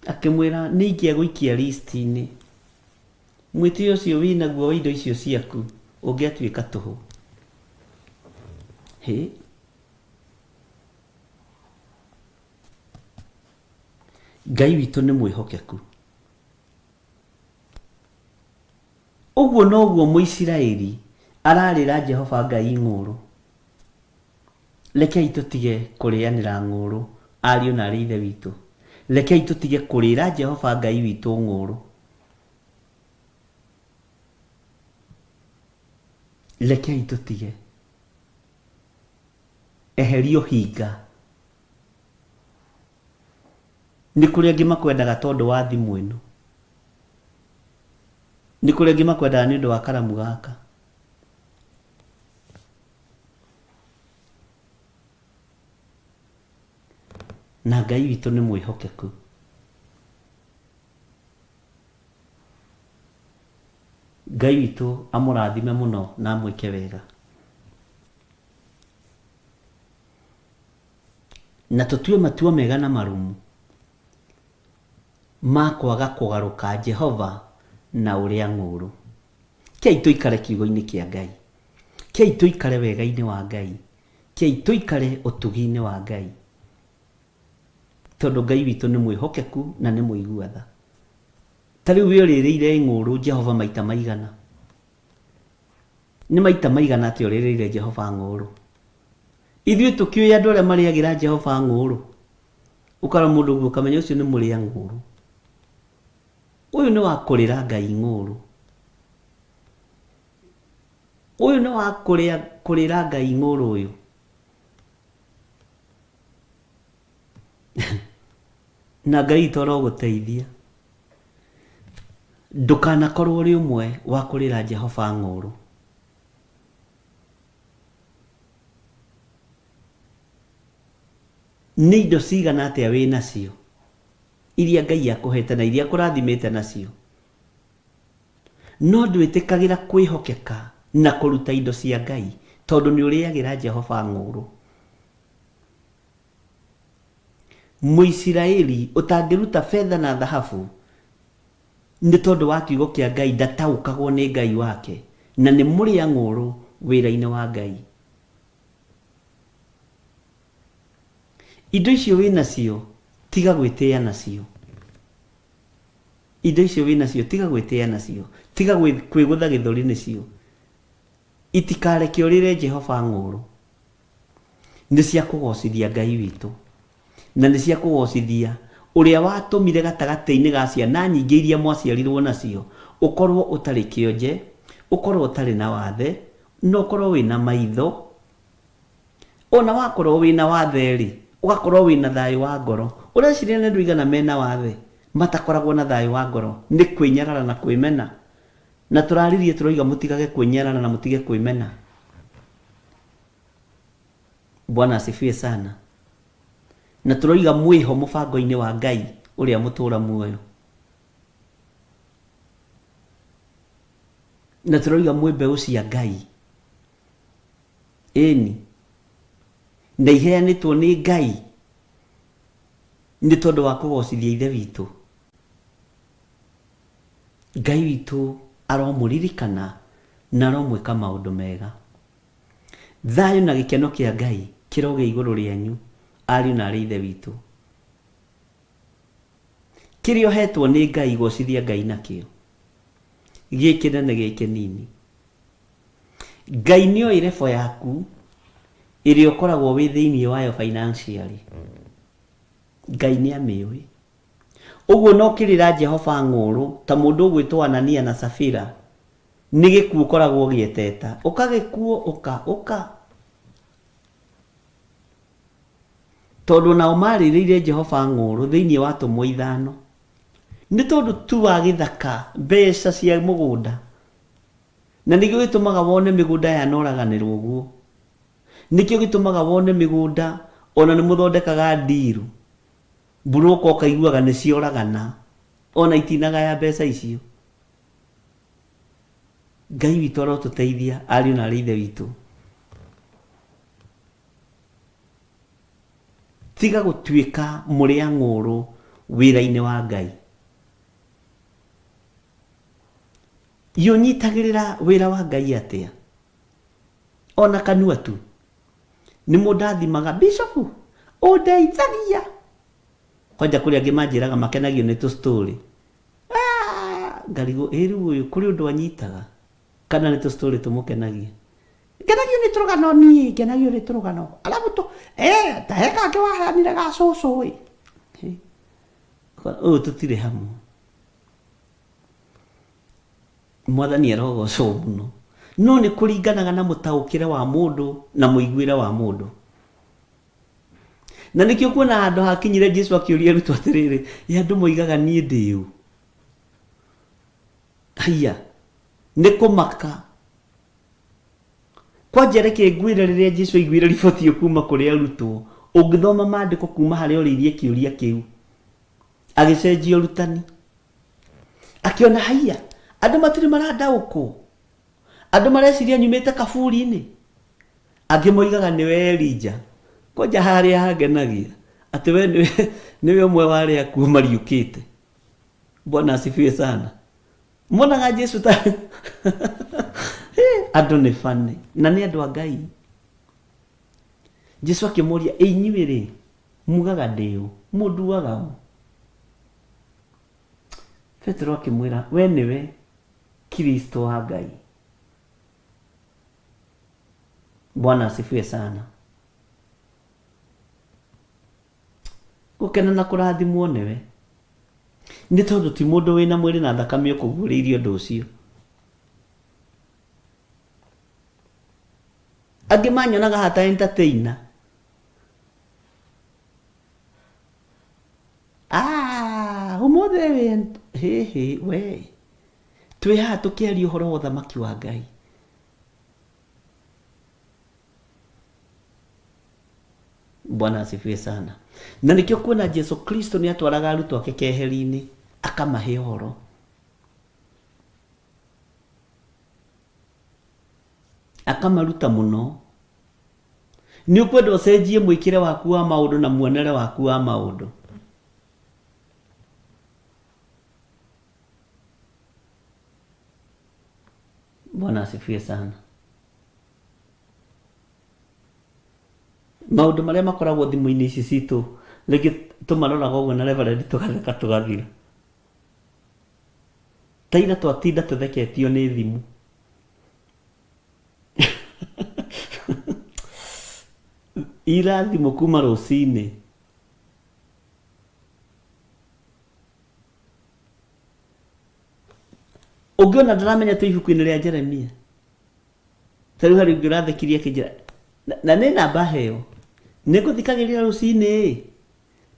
D: Akĩmwĩra nĩ ingĩagũikia list-inĩ. Mwĩtĩo ũcio wĩnaguo wa indo icio ciaku ũngĩatuĩka tũhũ. Hĩ. Ngai witũ nĩ mwĩhokeku. Ũguo noguo Mũisiraeli ararĩra Jehova Ngai ng'ũũrũ. Rekei tũtige kũrĩanĩra ng'ũũrũ, ariũ na aarĩ a Ithe witũ. Rekei tũtige kũrĩra Jehova Ngai witũ ng'ũũrũ. Rekei tũtige. Eheria ũhinga. Nĩ kũrĩ angĩ makwendaga tondũ wa thimũ ĩno. Nĩ kũrĩ angĩ makwendaga nĩ ũndũ wa karamu gaka. Na Ngai witũ nĩ mwĩhokeku. Ngai witũ amũrathime mũno na amwĩke wega. Na tũtue matua mega na marũmu ma kwaga kũgarũka Jehova na ũrĩa ng'ũũrũ. Kei tũikare kiugo-inĩ kĩa Ngai. Kei tũikare wega-inĩ wa Ngai. Kei tũikare ũtugi-inĩ wa Ngai. Tondũ Ngai witũ nĩ mwĩhokeku na nĩ mũigua tha. Ta rĩu we ũrĩrĩire ng'ũũrũ Jehova maita maigana? Nĩ maita maigana atĩa ũrĩrĩire Jehova ng'ũũrũ? Ithuĩ tũkĩũĩ andũ arĩa marĩagĩra Jehova ng'ũũrũ? Ũkarora mũndũ ũguo ũkamenya ũcio nĩ mũrĩa ng'ũũrũ. Ũyũ nĩ wa kũrĩra Ngai ng'ũũrũ. Ũyũ nĩ wa kũrĩa kũrĩra Ngai ng'ũũrũ ũyũ. Na Ngai witũ arogũteithia. Ndũkanakorwo ũrĩ ũmwe wa kũrĩra Jehova ng'ũũrũ. Nĩ indo cigana atĩa wĩ nacio iria Ngai akũhete na iria akũrathimĩte nacio, no ndwĩtĩkagĩra kwĩhokeka na kũruta indo cia Ngai tondũ nĩ ũrĩagĩra Jehova ng'ũũrũ? Mũisiraeli ũtangĩruta betha na thahabu nĩ tondũ wa kiugo kĩa Ngai ndataũkagwo nĩ Ngai wake na nĩ mũrĩa ng'ũũrũ wĩra-inĩ wa Ngai. Indo icio wĩnacio tiga gwĩtĩa nacio. Indo icio wĩnacio tiga gwĩtĩa nacio, tiga kwĩgũtha gĩthũri nĩcio. Itikareke ũrĩre Jehova ng'ũrũ. Nĩ cia kũgocithia Ngai witũ, na nĩ cia kũgocithia ũrĩa watũmire gatagatĩ-inĩ ga ciana nyingĩ iria mwaciarirwo nacio ũkorwo ũtarĩ kĩonje, ũkorwo ũtarĩ na wathe, na ũkorwo wĩna maitho. Ona wakorwo wĩna wathe-rĩ, ũgakorwo wĩna thayũ wa ngoro. Ũreciria nĩ andũ aigana mena wathe matakoragwo na thayũ wa ngoro nĩ kwĩnyarara na kwĩmena? Na tũraririe tũroiga mũtigage kwĩnyarara na mũtige kwĩmena. Bwana asifiwe sana. Na tũroiga mwĩho mũbango-inĩ wa Ngai ũrĩa mũtũra muoyo. Na tũroiga mwĩ mbeũ cia Ngai. Ĩni. Na iheanĩtwo nĩ Ngai nĩ tondũ wa kũgocithia Ithe witũ. Ngai witũ aromũririkana na aromwĩka maũndũ mega. Thayũ na gĩkeno kĩa Ngai kĩrogĩa igũrũ rĩanyu, ariũ na aarĩ a Ithe witũ. Kĩrĩa ũhetwo nĩ Ngai, gocithia Ngai nakĩo, gĩ kĩnene gĩ kĩnini. Ngai nĩ oĩ level yaku ĩrĩa ũkoragwo wĩ thĩinĩ wayo financially. Ngai nĩ amĩũĩ. Ũguo no kĩrĩra Jehova ng'ũrũ ta mũndũ ũgwĩtwo Anania na Safira, nĩ gĩkuũ ũkoragwo ũgĩeteta. Ũka gĩkuũ, ũka, ũka. Tondũ nao marĩrĩire Jehova ng'ũrũ thĩinĩ wa atũmwo ithano. Nĩ tondũ tu wa gĩthaka, mbeca cia mũgũnda. Na nĩkĩo gĩtũmaga wone mĩgũnda yanoraganĩrwo ũguo. Nĩkĩo gĩtũmaga wone mĩgũnda ona nĩ mũthondekaga ndiru. Mburũka ũkaiguaga nĩ cioragana. Ona itinagaya mbeca icio. Ngai witũ arotũteithia ariũ na arĩ ithe witũ. Tiga gũtuĩka mũrĩa ng'ũrũ wĩra-inĩ wa Ngai. Ũnyitagĩrĩra wĩra wa Ngai atĩa? Ona kanua tu. Nĩ mũndathimaga, Bishop, ũndeithagia. Kwanja kũrĩ angĩ manjĩraga makenagio nĩ tũ story. Ngarigwo, ĩ rĩu ũyũ kũrĩ ũndũ anyitaga kana nĩ tũ story tũmũkenagia. Ngenagio nĩ tũrũgano niĩ, ngenagio nĩ tũrũgano. Alafu tu, ta he kangĩ waheanire ga cũcũ ĩ. Ũyũ tũtirĩ hamwe. Mwathani arogocwo mũno. No nĩ kũringanaga na mũtaũkĩre wa mũndũ na mũiguĩre wa mũndũ. Na nĩkĩo kuona handũ hakinyire Jesu akĩũria arutwo atĩrĩrĩ, ĩ andũ moigaga niĩ ndĩ ũ? Haiya, nĩ kũmaka. Kwanja reke ngwĩre rĩrĩa Jesu aiguire riboti ĩyo kuma kũrĩ arutwo, ũngĩthoma maandĩko kuma harĩa orĩirie kĩũria kĩu, agĩcenjia ũrutani. Akĩona haiya, andũ matirĩ marandaũkwo. Andũ mareciria nyumĩte kaburi-inĩ. Angĩ moigaga nĩwe Elija. Kwanja harĩa hangenagia atĩ we nĩwe ũmwe wa arĩa akuũ mariũkĩte. Bwana asifiwe sana. Monaga Jesu ta andũ nĩ bane na nĩ andũ a Ngai. Jesu akĩmũria, ĩ inyuĩ rĩ, mugaga ndĩ ũ? Mũnduaga ũ? Petero akĩmwĩra, we nĩwe Kristo wa Ngai. Bwana asifiwe sana. Gũkena na kũrathimwo nĩwe. Nĩ tondũ ti mũndũ wĩna mwĩrĩ na thakame ũkũguũrĩirie ũndũ ũcio. Angĩ manyonaga hata entertainer. Ũmũthĩ wĩ hĩhĩ we. Twĩ haha tũkĩaria ũhoro wa ũthamaki wa Ngai. Bwana asifiwe sana. Na nĩkĩo kuona Jesu Kristo nĩ atwaraga arutwo ake keheri-inĩ akamahe ũhoro. Akamaruta mũno. Nĩ ũkwenda ũcenjie mwĩkĩre waku wa maũndũ na muonere waku wa maũndũ. Bwana asifiwe sana. Maũndũ marĩa makoragwo thimũ-inĩ ici citũ rĩngĩ tũmaroraga ũguo na Reverend tũgatheka tũgathira. Ta ira twatinda tũtheketio nĩ thimũ. Ira thimũ kuma rũcinĩ. Ũngĩona ndaramenya twĩ ibuku-inĩ rĩa Jeremia. Ta rĩu harĩ ũngĩ ũrathekirie akĩnjĩra na nĩ namba heo. Nĩ ngũthikagĩrĩria rũcinĩ ĩ.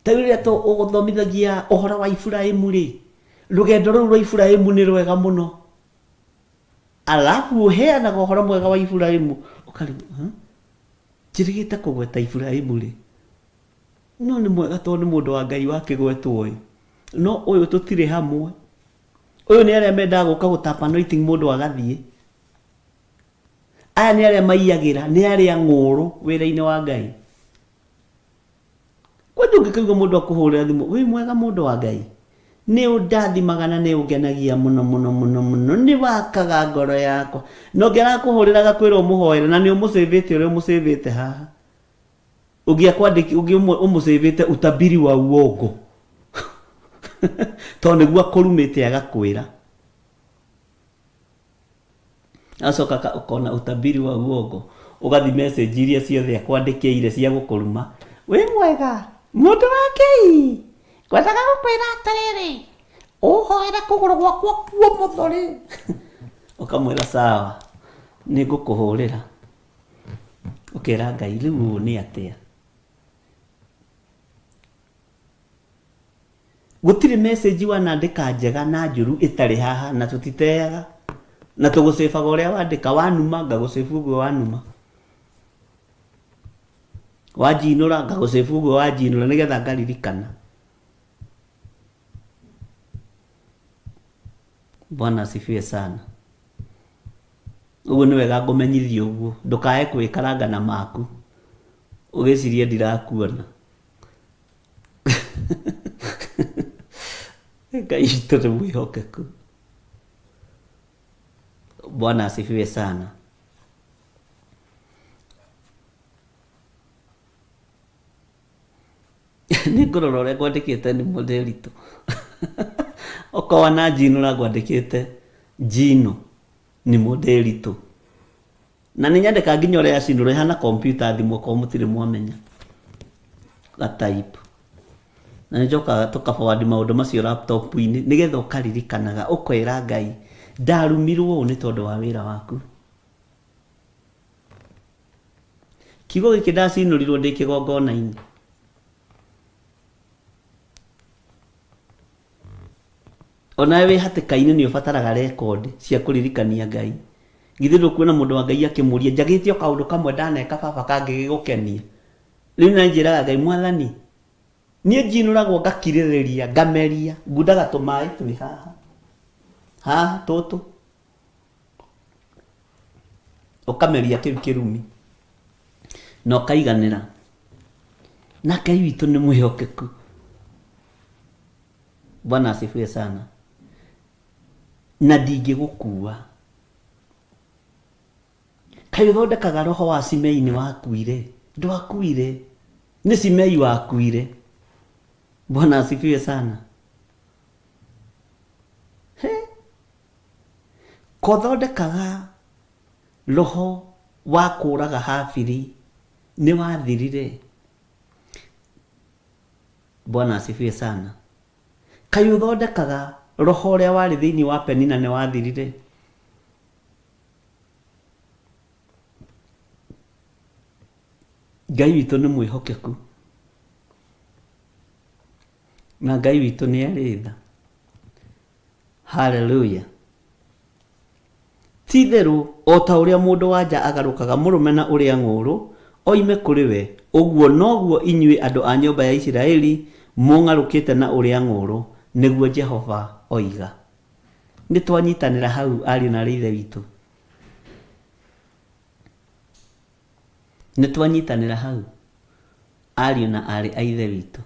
D: Ta rĩu rĩrĩa ũgũthomithagia ũhoro wa Iburahimu rĩ, rũgendo rũu rwa Iburahimu nĩ rwega mũno. Alafu ũheanaga ũhoro mwega wa Iburahimu ũkarigwo, huh? Njĩrĩgĩte kũgweta Iburahimu rĩ, no nĩ mwega tondũ nĩ mũndũ wa Ngai wakĩgwetwo ĩ, no ũyũ tũtirĩ hamwe. Ũyũ nĩ arĩa mendaga gũka gũtap anointing mũndũ agathiĩ. Aya nĩ arĩa maiyagĩra, nĩ arĩa ng'ũrũ wĩra-inĩ wa Ngai. Kwani ũngĩkaigua mũndũ akũhũrĩra thimũ, wĩ mwega mũndũ wa Ngai, nĩ ũndathimaga na nĩ ũngenagia mũno mũno mũno mũno, nĩ wakaga ngoro yakwa. Na ũngĩ arakũhũrĩra agakwĩra ũmũhoere na nĩ ũmũcĩvĩte ũrĩa ũmũcĩvĩte haha. Ũngĩ akwandĩki, ũngĩ ũmũcĩvĩte utabiri wa uongo. Tondũ nĩguo akũrumĩte agakwĩra. Acoka ũkona utabiri wa uongo, ũgathi message iria ciothe akwandĩkĩire cia gũkũruma. Wĩ mwega, mũndũ wa Ngai, ngwendaga gũkwĩra atĩrĩrĩ, ũhoere kũgũrũ gwakwa kuomotho rĩ. Ũkamwĩra sawa, nĩ ngũkũhũrĩra. Ũkera Ngai rĩu ũũ nĩ atĩa? Gũtirĩ message wanandĩka njega na njũru ĩtarĩ haha na tũtiteaga. Na tũgũcĩbaga ũrĩa wandĩka, wanuma ngagũcĩbu ũguo wanuma. Wanjinũra ngagũcĩbu ũguo wanjinũra nĩgetha ngaririkana. Bwana asifiwe sana. Ũguo nĩ wega ngũmenyithie ũguo, ndũkae kwĩkaranga na maku ũgĩcirie ndirakuona. Ngai witũ nĩ mwĩhokeku. Bwana asifiwe sana. Nĩ ngũrora ũrĩa ngwandĩkĩte nĩ mũndĩritũ. Okorwo na njinũra ngwandĩkĩte njino nĩ mũndĩritũ. Na nĩ nyandĩkaga nginya ũrĩa yacinũrwo ĩhana kompiuta thimũ okorwo mũtirĩ mwamenya. Ga type. Na nĩ njokaga tũka forward maũndũ macio laptop -inĩ nĩgetha ũkaririkanaga ũkera Ngai ndarumirwo ũũ nĩ tondũ wa wĩra waku. Kiugo gĩkĩ ndacinũrirwo ndĩ kĩgongona-inĩ. Onawe wĩ hatĩka-inĩ nĩ ũbataraga rekondi cia kũririkania Ngai. Githĩ ndũkuona mũndũ wa Ngai akĩmũria, njagĩte o kaũndũ kamwe ndaneka baba kangĩgĩgũkenia. Rĩu na njĩraga Ngai, Mwathani, niĩ njinũragwo ngakirĩrĩria, ngameria, ngundaga tũmaĩ twĩ haha, haha tũtũ, ũkameria kĩu kĩrumi na ũkaiganĩra. Na Ngai witũ nĩ mwĩhokeku. Bwana asifiwe sana. Na ndingĩgũkua. Kaĩ ũthondekaga roho wa Simei nĩ wakuire? Ndwakuire. Nĩ Simei wakuire. Bwana asifiwe sana. He. Kothondekaga roho wa kũraga Habili nĩ wathirire? Bwana asifiwe sana. Kaĩ ũthondekaga roho ũrĩa warĩ thĩinĩ wa Penina nĩ wathirire? Ngai witũ nĩ mwĩhokeku na Ngai witũ nĩ arĩ tha. Haleluya. Ti-itherũ o ta ũrĩa mũndũ-wa-nja agarũkaga mũrũme na ũrĩa ng'ũũrũ oime kũrĩ we, ũguo noguo inyuĩ andũ a nyũmba ya Isiraeli mũng'arũkĩte na ũrĩa ng'ũũrũ, nĩguo Jehova oiga. Nĩtwanyitanĩra hau, ariũ na aarĩ a Ithe witũ? Nĩtwanyitanĩra hau, ariũ na aarĩ a Ithe witũ?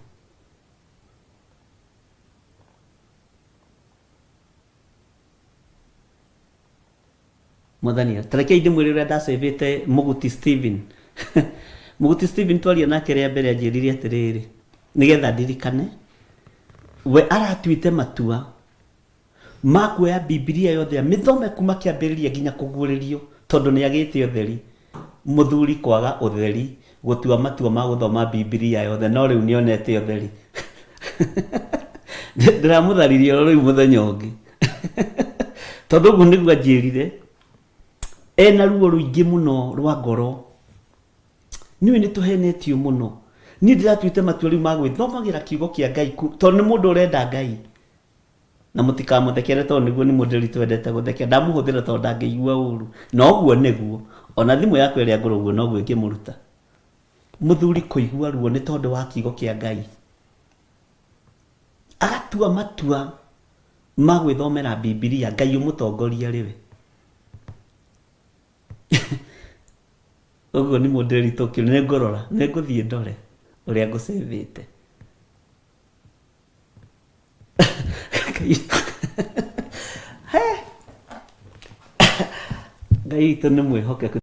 D: Mwathani, ta rekei ndĩmwĩre ũrĩa ndacĩvĩte Mũguti Stephen. Mũgũti Stephen twaria nake rĩa mbere anjĩrire atĩrĩrĩ, nĩgetha ndirikane, we aratuĩte matua ma kuoya Bibilia yothe amĩthome kuma kĩambĩrĩria nginya kũguũrĩrio, tondũ nĩ agĩte ũtheri. Mũthuri kwaga ũtheri, gũtua matua ma gũthoma Bibilia yothe, no rĩu nĩonete ũtheri. Ndĩramũtharirie oro rĩu mũthenya ũngĩ. Tondũ ũguo nĩguo anjĩrire, ena ruo rũingĩ mũno rwa ngoro. Nĩũĩ nĩ tũhenetio mũno. Niĩ ndĩratuĩte matua rĩu ma gwĩthomagĩra kiugo kĩa Ngai, tondũ nĩ mũndũ ũrenda Ngai. Na mũtikamũthekere tondũ nĩguo nĩ mũndĩri twendete gũthekia. Ndamũhũthĩra tondũ ndangĩigua ũru. Na ũguo nĩguo. Ona thimũ yakwa ĩrĩa ngũrũ ũguo noguo ĩngĩmũruta. Mũthuri kũigua ruo nĩ tondũ wa kiugo kĩa Ngai. Agatua matua ma gwĩthomera Bibilia, Ngai ũmũtongoria rĩ we. Ũguo nĩ mũndĩri tũkĩ, nĩ ngũrora, nĩ ngũthiĩ ndore ũrĩa ngũcĩvĩte. Ngai witũ nĩ mwĩhokeku.